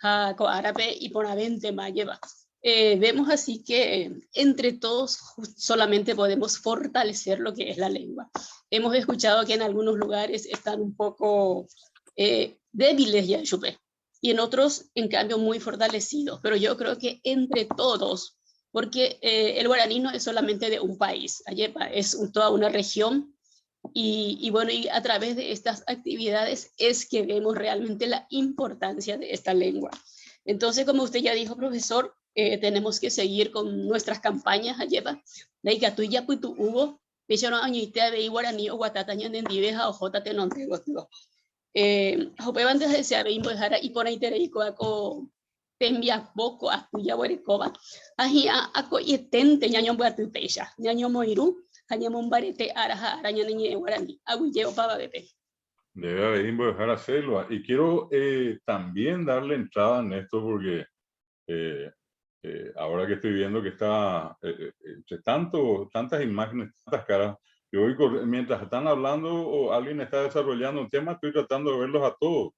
ha ko árape iporãvéntema ajépa. Eh, vemos así que entre todos solamente podemos fortalecer lo que es la lengua. Hemos escuchado que en algunos lugares están un poco eh, débiles ya, chupe, y en otros, en cambio, muy fortalecidos. Pero yo creo que entre todos, porque eh, el guaraní no es solamente de un país, ajépa, es un, toda una región. Y, y, bueno, y a través de estas actividades es que vemos realmente la importancia de esta lengua. Entonces, como usted ya dijo, profesor, eh, tenemos que seguir con nuestras campañas, ajépa, ndaikatúi japytu'úvo, péicharõ añoite avei guarani oguatáta ñanendive ha ohóta tenonde gotyo. Eh, ha upévante ha'ese avei mbo'ehára iporãiterei kóva ko tembiapo ko aty jaguerekóva ha hi'ã ako'ieténte ñañombyaty péicha, ñañomoirũ ha ñamombarete ára ha ára ñane ñe'ẽ guarani. Aguyje opavavépe. Ndéve avei mbo'ehára Selva. Y quiero eh, también darle entrada en esto porque eh, eh, ahora que estoy viendo que está eh, entre tanto, tantas imágenes, tantas caras, yo voy mientras están hablando o alguien está desarrollando un tema, estoy tratando de verlos a todos.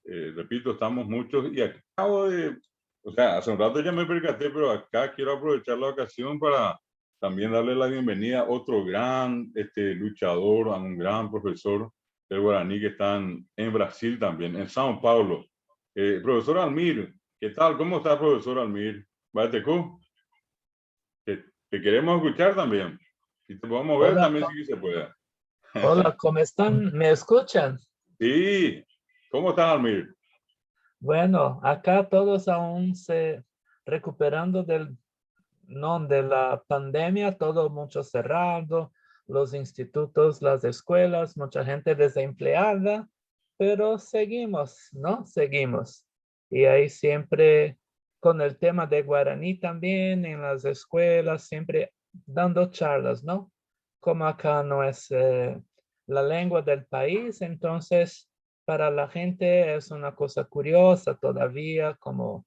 Repito, estamos muchos y acabo de, o sea, hace un rato ya me percaté, pero acá quiero aprovechar la ocasión para también darle la bienvenida a otro gran este, luchador, a un gran profesor del guaraní que están en Brasil también, en São Paulo. Eh, profesor Almir, ¿qué tal? ¿Cómo está, profesor Almir? Bateco? Te, te queremos escuchar también. Y te podemos ver Hola, también si se puede. Hola, ¿cómo están? ¿Me escuchan? Sí. ¿Cómo estás, Almir? Bueno, acá todos aún se recuperando del, no, de la pandemia, todo mucho cerrado, los institutos, las escuelas, mucha gente desempleada, pero seguimos, ¿no? Seguimos. Y ahí siempre con el tema de guaraní también en las escuelas, siempre dando charlas, ¿no? Como acá no es eh, la lengua del país, entonces para la gente es una cosa curiosa todavía, como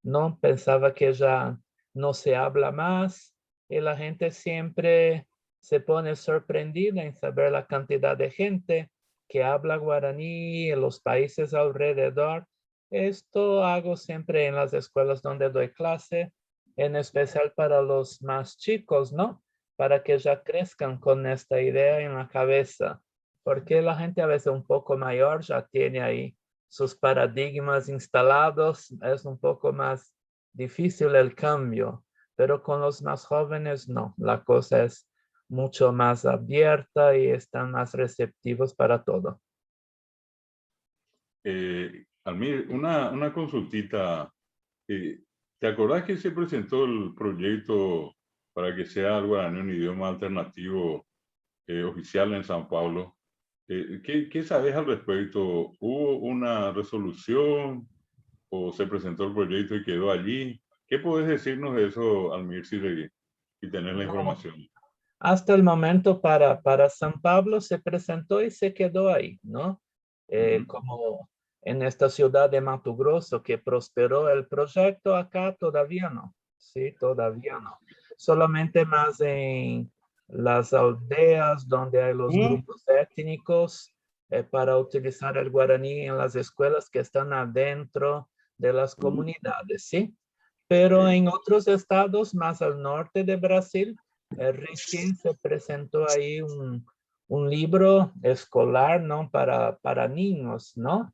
no pensaba que ya no se habla más y la gente siempre se pone sorprendida en saber la cantidad de gente que habla guaraní en los países alrededor. Esto hago siempre en las escuelas donde doy clase, en especial para los más chicos, ¿no? Para que ya crezcan con esta idea en la cabeza, porque la gente a veces un poco mayor ya tiene ahí sus paradigmas instalados, es un poco más difícil el cambio, pero con los más jóvenes no, la cosa es mucho más abierta y están más receptivos para todo. Eh, Almir, una, una consultita. Eh, ¿Te acordás que se presentó el proyecto para que sea el guaraní un idioma alternativo eh, oficial en San Pablo? Eh, ¿qué, ¿qué sabes al respecto? ¿Hubo una resolución o se presentó el proyecto y quedó allí? ¿Qué puedes decirnos de eso, Almir, si, si tenés la información? Hasta el momento para, para San Pablo se presentó y se quedó ahí, ¿no? Eh, Como en esta ciudad de Mato Grosso que prosperó el proyecto, acá todavía no. Sí, todavía no. Solamente más en las aldeas donde hay los grupos étnicos para utilizar el guaraní en las escuelas que están adentro de las comunidades, ¿sí? Pero en otros estados más al norte de Brasil, recién se presentó ahí un libro escolar, ¿no? Para niños, ¿no?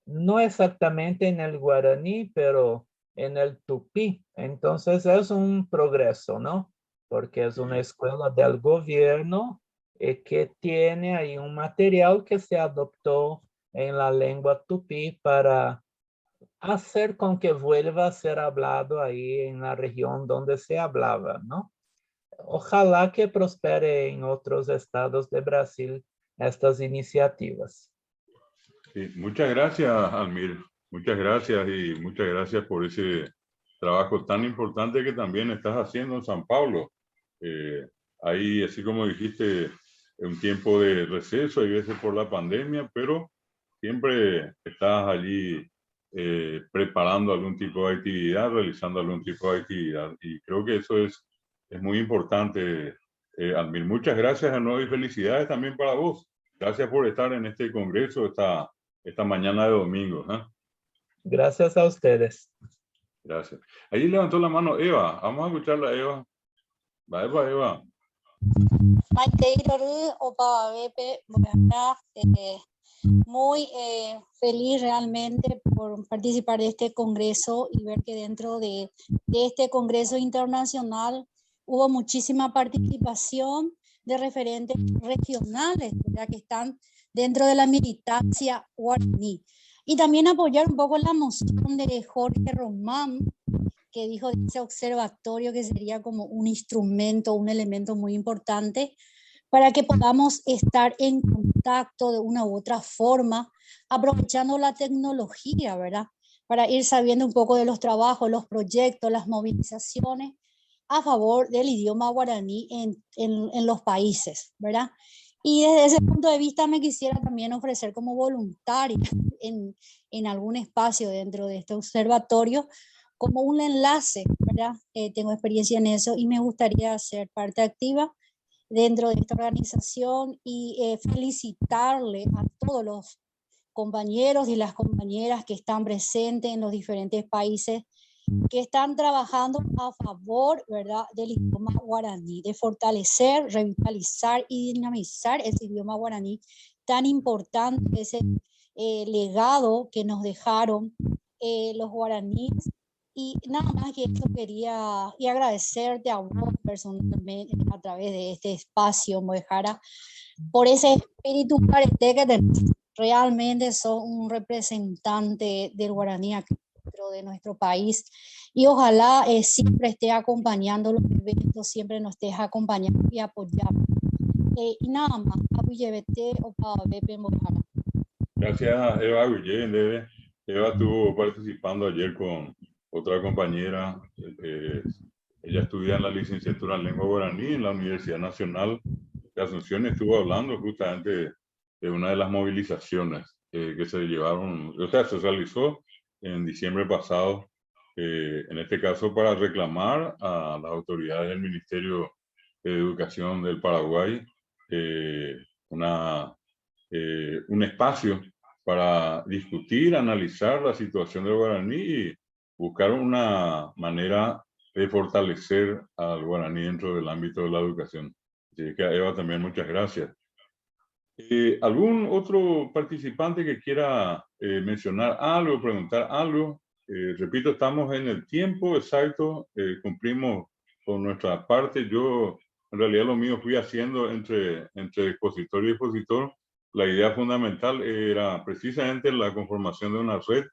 No exactamente en el guaraní, pero en el tupí. Entonces es un progreso, ¿no? Porque es una escuela del gobierno que tiene ahí un material que se adoptó en la lengua tupí para hacer con que vuelva a ser hablado ahí en la región donde se hablaba, ¿no? Ojalá que prospere en otros estados de Brasil estas iniciativas. Sí, muchas gracias, Almir. Muchas gracias y muchas gracias por ese trabajo tan importante que también estás haciendo en San Pablo. Ahí, así como dijiste, un tiempo de receso, hay veces por la pandemia, pero siempre estás allí preparando algún tipo de actividad, realizando algún tipo de actividad. Y creo que eso es muy importante, Almir. Muchas gracias de nuevo y felicidades también para vos. Gracias por estar en este congreso esta mañana de domingo. Gracias a ustedes. Gracias. Ahí levantó la mano Eva. Vamos a escucharla, Eva. Va, Eva, Eva. Maite Iroru, Opa Bepe, muy feliz realmente por participar de este congreso y ver que dentro de este congreso internacional hubo muchísima participación de referentes regionales, ¿verdad? Que están dentro de la militancia guaraní. Y también apoyar un poco la moción de Jorge Román, que dijo de ese observatorio que sería como un instrumento, un elemento muy importante para que podamos estar en contacto de una u otra forma, aprovechando la tecnología, ¿verdad? Para ir sabiendo un poco de los trabajos, los proyectos, las movilizaciones a favor del idioma guaraní en los países, ¿verdad? Y desde ese punto de vista me quisiera también ofrecer como voluntaria en algún espacio dentro de este observatorio, como un enlace, ¿verdad? Tengo experiencia en eso y me gustaría ser parte activa dentro de esta organización y felicitarle a todos los compañeros y las compañeras que están presentes en los diferentes países que están trabajando a favor, ¿verdad?, del idioma guaraní, de fortalecer, revitalizar y dinamizar ese idioma guaraní tan importante, ese legado que nos dejaron los guaraníes. Y nada más que eso quería y agradecerte a vos personalmente a través de este espacio, Mbo'ehára, por ese espíritu parete que tenés. Realmente sos un representante del guaraní aquí dentro de nuestro país y ojalá siempre esté acompañando los eventos, siempre nos estés acompañando y apoyando. Y nada más, Aguyjevete o Pavebe Mbo'ehára. Gracias, Eva Aguyje. Eva estuvo participando ayer con otra compañera, ella estudia en la licenciatura en lengua guaraní en la Universidad Nacional de Asunción, estuvo hablando justamente de una de las movilizaciones que se llevaron, o sea, se realizó en diciembre pasado, en este caso para reclamar a las autoridades del Ministerio de Educación del Paraguay un espacio para discutir, analizar la situación del guaraní y buscar una manera de fortalecer al guaraní dentro del ámbito de la educación. Así que a Eva también muchas gracias. ¿Algún otro participante que quiera mencionar algo, preguntar algo? Repito, estamos en el tiempo exacto, cumplimos con nuestra parte. Yo, en realidad, lo mío fui haciendo entre expositor y expositor. La idea fundamental era precisamente la conformación de una red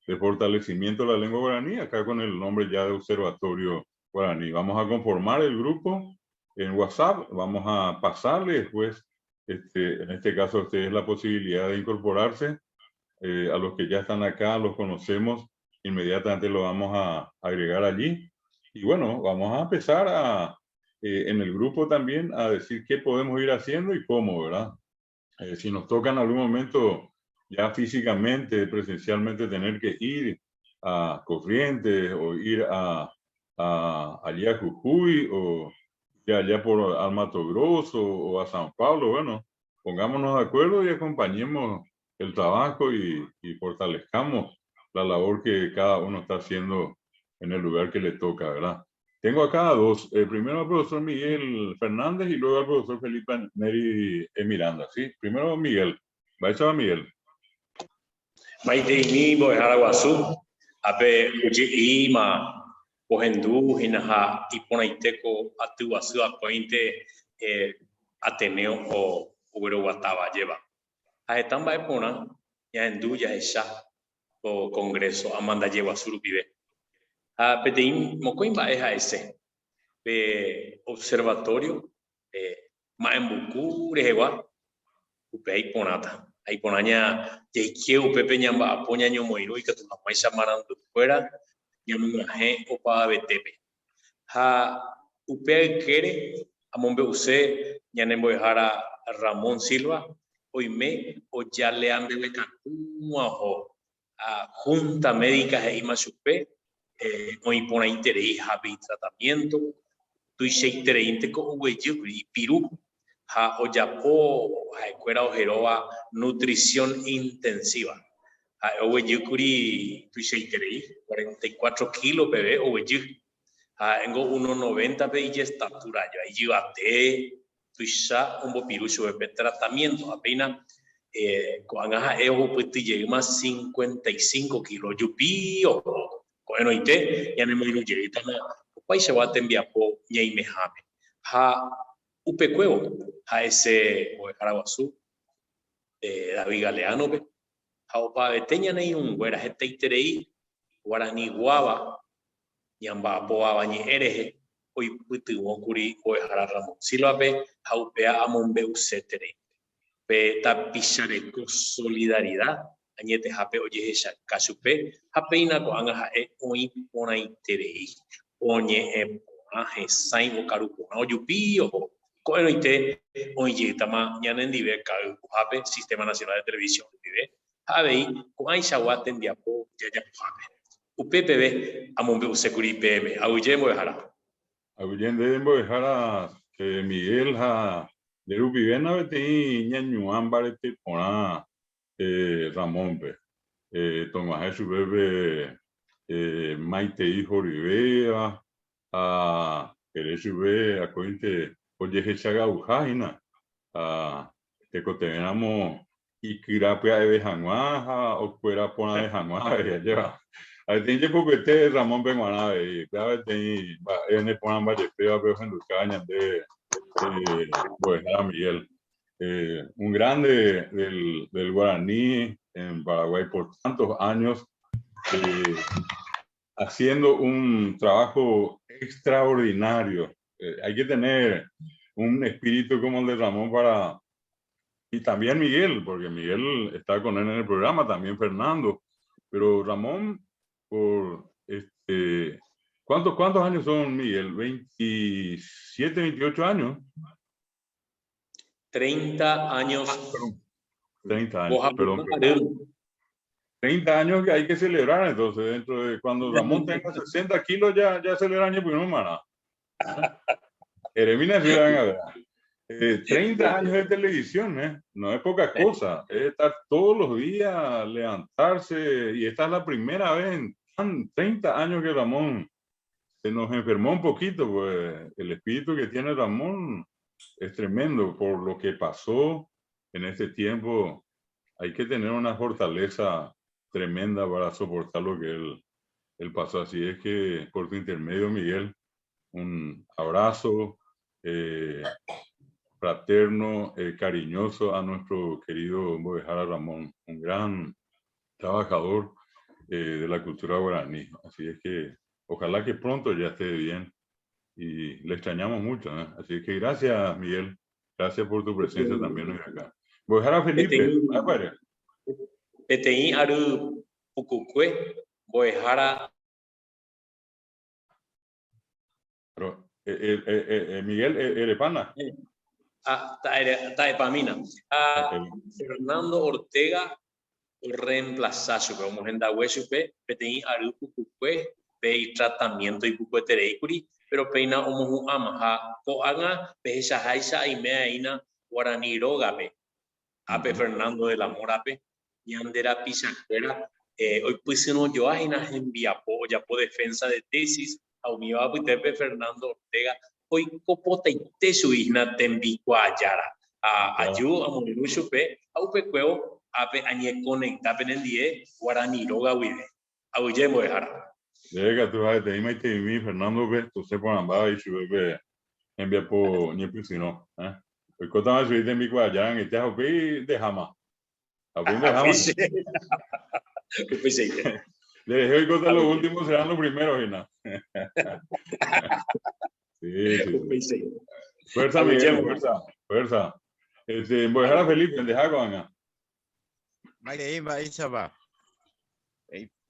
de fortalecimiento de la lengua guaraní, acá con el nombre ya de Observatorio Guaraní. Vamos a conformar el grupo en WhatsApp, vamos a pasarle después, en este caso a ustedes la posibilidad de incorporarse. A los que ya están acá, los conocemos, inmediatamente lo vamos a agregar allí. Y vamos a empezar en el grupo también a decir qué podemos ir haciendo y cómo, ¿verdad? Si nos toca en algún momento ya físicamente, presencialmente, tener que ir a Corrientes o ir a allí a Jujuy o ir allá por al Mato Grosso o a San Pablo, bueno, pongámonos de acuerdo y acompañemos el trabajo y, y fortalezcamos la labor que cada uno está haciendo en el lugar que le toca, ¿verdad? Tengo acá a dos. Eh, primero al profesor Miguel Fernández y luego al profesor Felipe Neri eh, Miranda, ¿sí? Primero Miguel. Vaya Miguel. Maiteimi mbo'ehára guasu, ápe oje'íma ohendu hína ha iporãite ko aty guasu akóinte Ateneo ogueroguatáva ajéva. Ha heta mba'e porã ñahendu jahecha ko Congreso amandaje guasu rupive. Ha peteĩ mokõi mba'e ha'ese, pe Observatorio ma'ẽmbuku rehegua, upéva iporãta. Ha iporã jaike upépe ñamba'apo ñañomoirũ ikatu hag̃uáicha marandukuéra ñamog̃uahẽ opavavetépe. Ha upe aykére amombe'use ñane mbo'ehára Ramón Silva oime ojalea mbeguekatúva oho ha Junta Médica he'íma chupe oĩ porãiterei hápe itratamiénto, tuichaitereínteko oguejýkuri ipiru ha ojapo ha'ekuéra oheróva nutrición intensiva. Ha'e oguejýkuri tuichaiterei, 44 kílo peve oguejy, ha ha'éngo uno novéntape ijestatúra aja, ijyvate tuicha ombopiru chupe pe tratamiénto ha péina ko'ág̃a ha'e ohupyty jeýma 55 kílo ojupi oho. Ko'ẽrõite ñanemoirũ jeýtama opaichagua tembiapo ñaimeháme. Ha upekuévo ha'ese mbo'ehára guasu David Galeano-pe ha opavavete ñane irũnguéra hetaiterei guaraniguáva ñamba'apóva avañe'ẽ rehe oipytyvõkuri mbo'ehára Ramón Silva-pe ha upéva amombe'useterei. Pe tapichareko solidaridad añetehápe ojehechaka chupe ha péina ko'ág̃a ha'e oĩ porãiterei, oñe'ẽ porã, hesãi, okaru porã, ojupi oho. Ko'ẽrõite oĩ jeýtama ñanendive ka'ayhuhápe Sistema Nacional de Televisión rupive ha avei ko'ãichagua tembiapo jajapohápe. Upe peve amombe'usékuri peẽme. Aguyje mbo'ehára. Aguyje ndéve mbo'ehára Miguel ha nde rupivéna peteĩ ñañuã mbarete porã Ramónpe. Tog̃uahẽ chupe pe maitei horyvéva ha ere chupe akóinte ojehechaga'uha hína ha tekotevẽramo ikyra pya'eve hag̃ua ha okuera porãve hag̃ua avei, ajépa. Ha peteĩ jepopete Ramónpe g̃uarã avei, upéva peteĩ mba'e neporãmbajepéva pe ohendukáva ñande mbo'ehára Miguel. Un grande del, del guaraní en Paraguay por tantos años, haciendo un trabajo extraordinario. hay que tener un espíritu como el de Ramón para y también Miguel, porque Miguel está con él en el programa, también Fernando. Pero Ramón, por este, ¿cuántos, cuántos años son, Miguel? ¿27, 28 años? 30 años. Ah, 30 años, perdón. 30 años que hay que celebrar, entonces, dentro de cuando Ramón tenga 60 kilos, ya, ya celebra año porque no mana. Eremina eh, 30 años de televisión, ¿eh? No es poca cosa. Es estar todos los días, levantarse, y esta es la primera vez en tan, 30 años que Ramón se nos enfermó un poquito, pues el espíritu que tiene Ramón es tremendo por lo que pasó en este tiempo. Hay que tener una fortaleza tremenda para soportar lo que él, él pasó. Así es que por tu intermedio, Miguel, un abrazo eh, fraterno, eh, cariñoso a nuestro querido Mbo'ehára Ramón, un gran trabajador eh, de la cultura guaraní. Así es que ojalá que pronto ya esté bien y le extrañamos mucho. ¿eh? Así es que gracias, Miguel. Gracias por tu presencia también hoy acá. Mbo'ehára Felipe, mba'épa Peteĩ ary pukukue mbo'ehára. Pero, eh, eh, eh, Miguel, erepána. Ah, ta'epamína. Ha Fernando Ortega orreemplasa chupe, omohendague chupe peteĩ ary pukukue. Pe itratamiénto ipukuetereíkuri, péro péina omohu'ãma ha ko'ág̃a pehechaháicha aime aína Guarani rógape, ápe Fernando de la Mora-pe, ñande rapichakuéra oipysyrõjoa hína hembiapo ojapo defensa de tesis ha umíva apytépe Fernando Ortega oikopotaite chugui hína tembikuaajára. Ha aju amoirũ chupe ha upekuévo ápe añekonekta penendie Guarani róga guive. Aguyje mbo'ehára. Ndéve katu ha'eteĩ maiteimi Fernando-pe tosẽ porãmba avei chupe pe hembiapo ñepysyrõ. Oikótava chugui tembikuaajára angete ha upéi ndeháma. Ha upéi ndeháma. Upeichaite. Nderehe oikóta lo último serán lo primero hína. Sí, sí. Upeichaite. Fuerza, Miguel, fuerza, fuerza. Este, mbo'ehára Felipe, ndeha ko'ág̃a. Maitei mba'éichapa.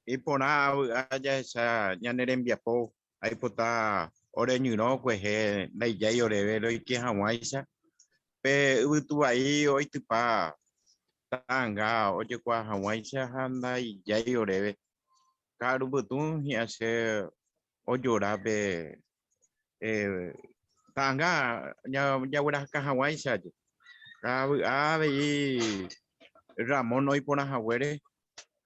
Iporã avy'a jahecha ñane rembiapo aipota ore ñyrõ kuehe ndaijái oréve roike hag̃uáicha pe yvytu vai oitypa ta'anga ojekuaa hag̃uáicha ha ndaijái oréve. Ka'arupytũ hi'ã che ojora pe ta'anga jaguerahaka hag̃uáicha je. Avy'a avei Ramón oĩ porã haguére,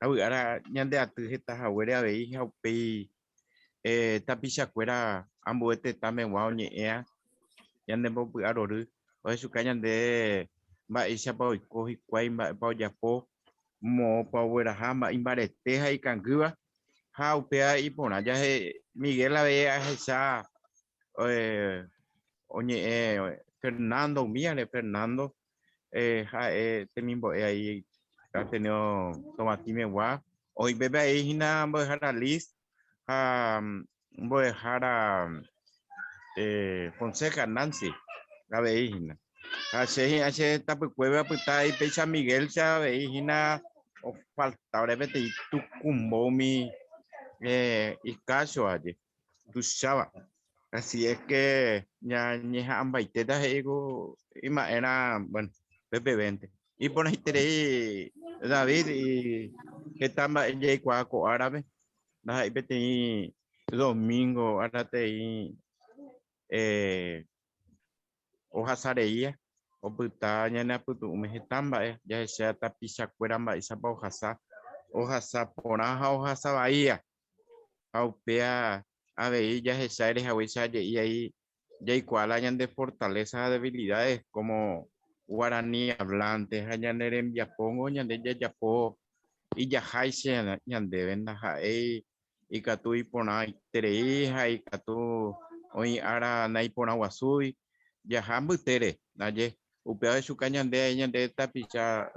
avy'ára ñande aty heta haguére avei ha upéi tapichakuéra ambue tetã megua oñe'ẽa ñande mbopy'arory ohechuka ñande mba'éichapa oiko hikuái, mba'épa ojapo, moõpa ogueraha, imbarete ha ikangýva Ha upéva iporã jahe Miguel avei ahecha oñe'ẽ Fernando umíare, Fernando ha'e temimbo'e aí Ateneo Tovatĩ megua, oĩ pépe avei hína mbo'ehára Liz ha mbo'ehára Fonseca Nancy avei hína. Ha che hi'ã che tapykuépe apyta péicha Miguel-cha avei hína ofalta ore peteĩ tukumbo umi ikácho aje, tuicháva. Así es que ñañeha'ãmbaitéta he'i ku ima'erã, bueno, pepevénte. Iporãiterei David heta mba'e jaikuaa ko árape, ndaha'éi peteĩ domingo árateĩ Ohasa reía, opyta ñane apytu'ũme heta mba'e, jahecha tapichakuéra mba'éichapa ohasa, ohasa porã ha ohasa vaía. Ha upéva avei jahecha ere haguéicha je'i ai jaikuaa la ñande fortaleza ha debilidades como guarani hablante ha ñane rembiapóngo ñande jajapo ijaháicha ñandéve ndaha'éi Ikatu iporãiterei ha ikatu oĩ ára naiporãguasúi jaha mbytére, ndaje. Upéva ohechuka ñande ñande tapicha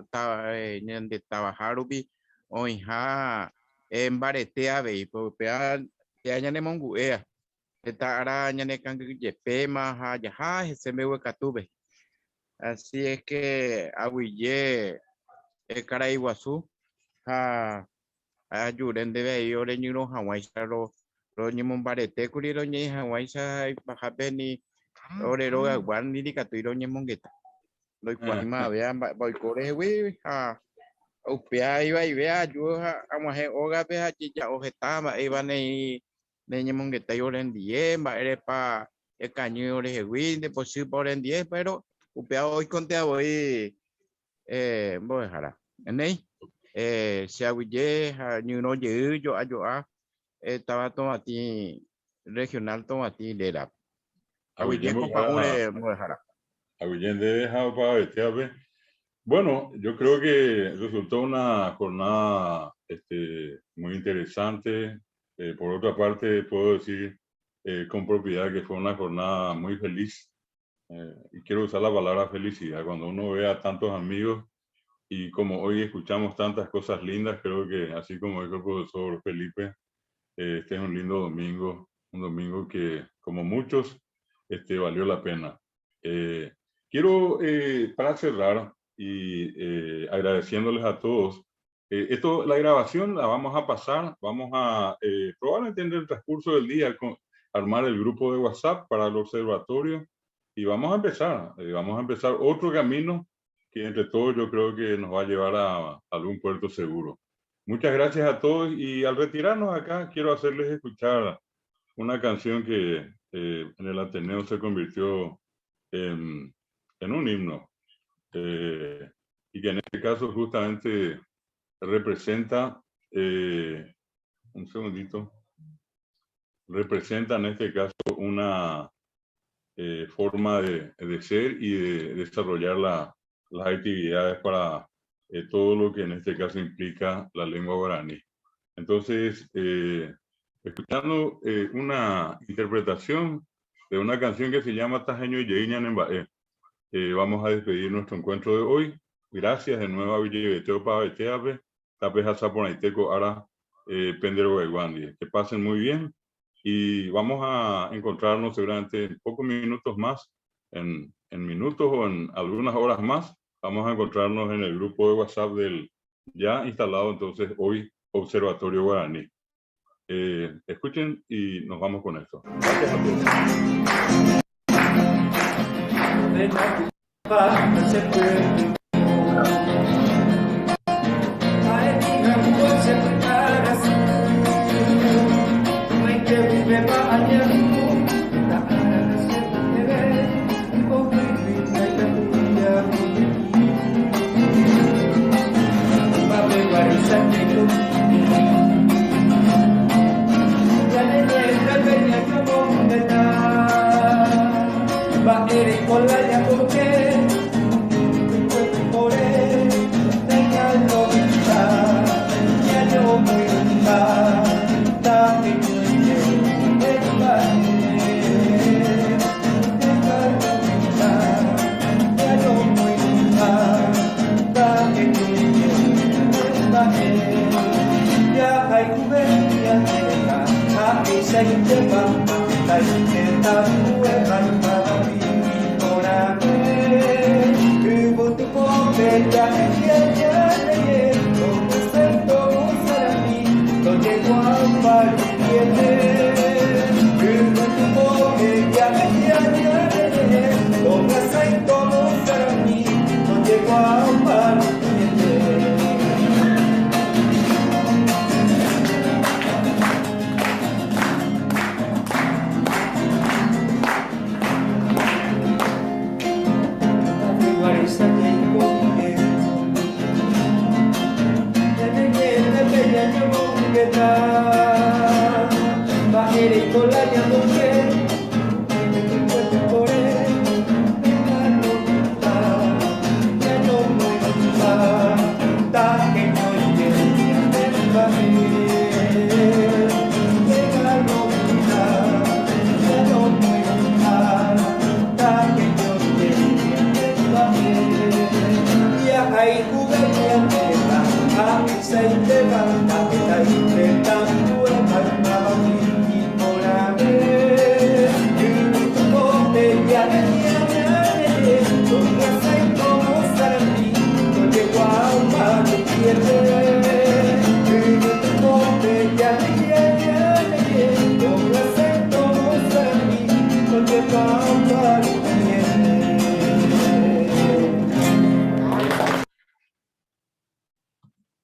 ñande tavaha rupi oĩha mbarete avei, upéva ñanemongu'éa. Heta ára ñanekangyjepéma ha jaha hese mbeguekatúpe. Así es que aguyje karai guasu ha ajure ndéve avei oreñyrõ hag̃uáicha roñemombaretékuri roñe'ẽ hag̃uáicha ipahápe ni ore rogaygua ni ndikatúi roñemongeta. Ndoikuaáimavea mba'épa oiko rehegui ha upéva ivaive aju ha ag̃uahẽ ógape ha jeja'o heta mba'éva nei neñemongetái orendie, mba'érepa ekañy orehegui, ndepochýpa orendie, péro upéva oikontea voi mbo'ehára. Néi, che aguyje ha ñyrõ jey jo'a jo'a táva Tovatĩ, Regional Tovatĩ rérape. Aguyje ko pa'ũre mbo'ehára. Aguyje ndéve ha opavavetévape. Bueno, yo creo que resultó una jornada este, muy interesante. Eh, por otra parte, puedo decir eh, con propiedad que fue una jornada muy feliz. Eh, y quiero usar la palabra felicidad. Cuando uno ve a tantos amigos y como hoy escuchamos tantas cosas lindas, creo que así como dijo el profesor Felipe, este es un lindo domingo, un domingo que como muchos este, valió la pena. Eh, quiero, eh, para cerrar y eh, agradeciéndoles a todos, esto, la grabación la vamos a pasar, vamos a probablemente en el transcurso del día con, armar el grupo de WhatsApp para el observatorio y vamos a empezar, vamos a empezar otro camino que entre todos yo creo que nos va a llevar a algún puerto seguro. Muchas gracias a todos y al retirarnos acá quiero hacerles escuchar una canción que eh, en el Ateneo se convirtió en, en un himno eh, y que en este caso justamente representa, eh, un segundito, representa en este caso una forma de, de, ser y de desarrollar la, las actividades para todo lo que en este caso implica la lengua guaraní. Entonces, escuchando eh, una interpretación de una canción que se llama Tajeño Yeñan en Bae. Eh, vamos a despedir nuestro encuentro de hoy. Gracias de nuevo a Villegeteo Paveteape, Tape Hazaponaiteco, Ara eh, Pendero Guandi. Que pasen muy bien y vamos a encontrarnos seguramente en pocos minutos más, en, en minutos o en algunas horas más, vamos a encontrarnos en el grupo de WhatsApp del ya instalado entonces hoy Observatorio Guaraní. Eh, escuchen y nos vamos con esto. Gracias a todos.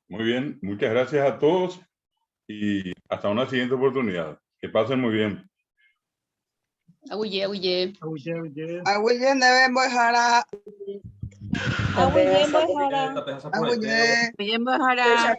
Muy bien, muchas gracias a todos y hasta una siguiente oportunidad. Que pasen muy bien. Aguyje, aguyje. Aguyje, aguyje. Aguyje ndéve mbo'ehára. Aguyje mbo'ehára. Aguyje. Aguyje mbo'ehára.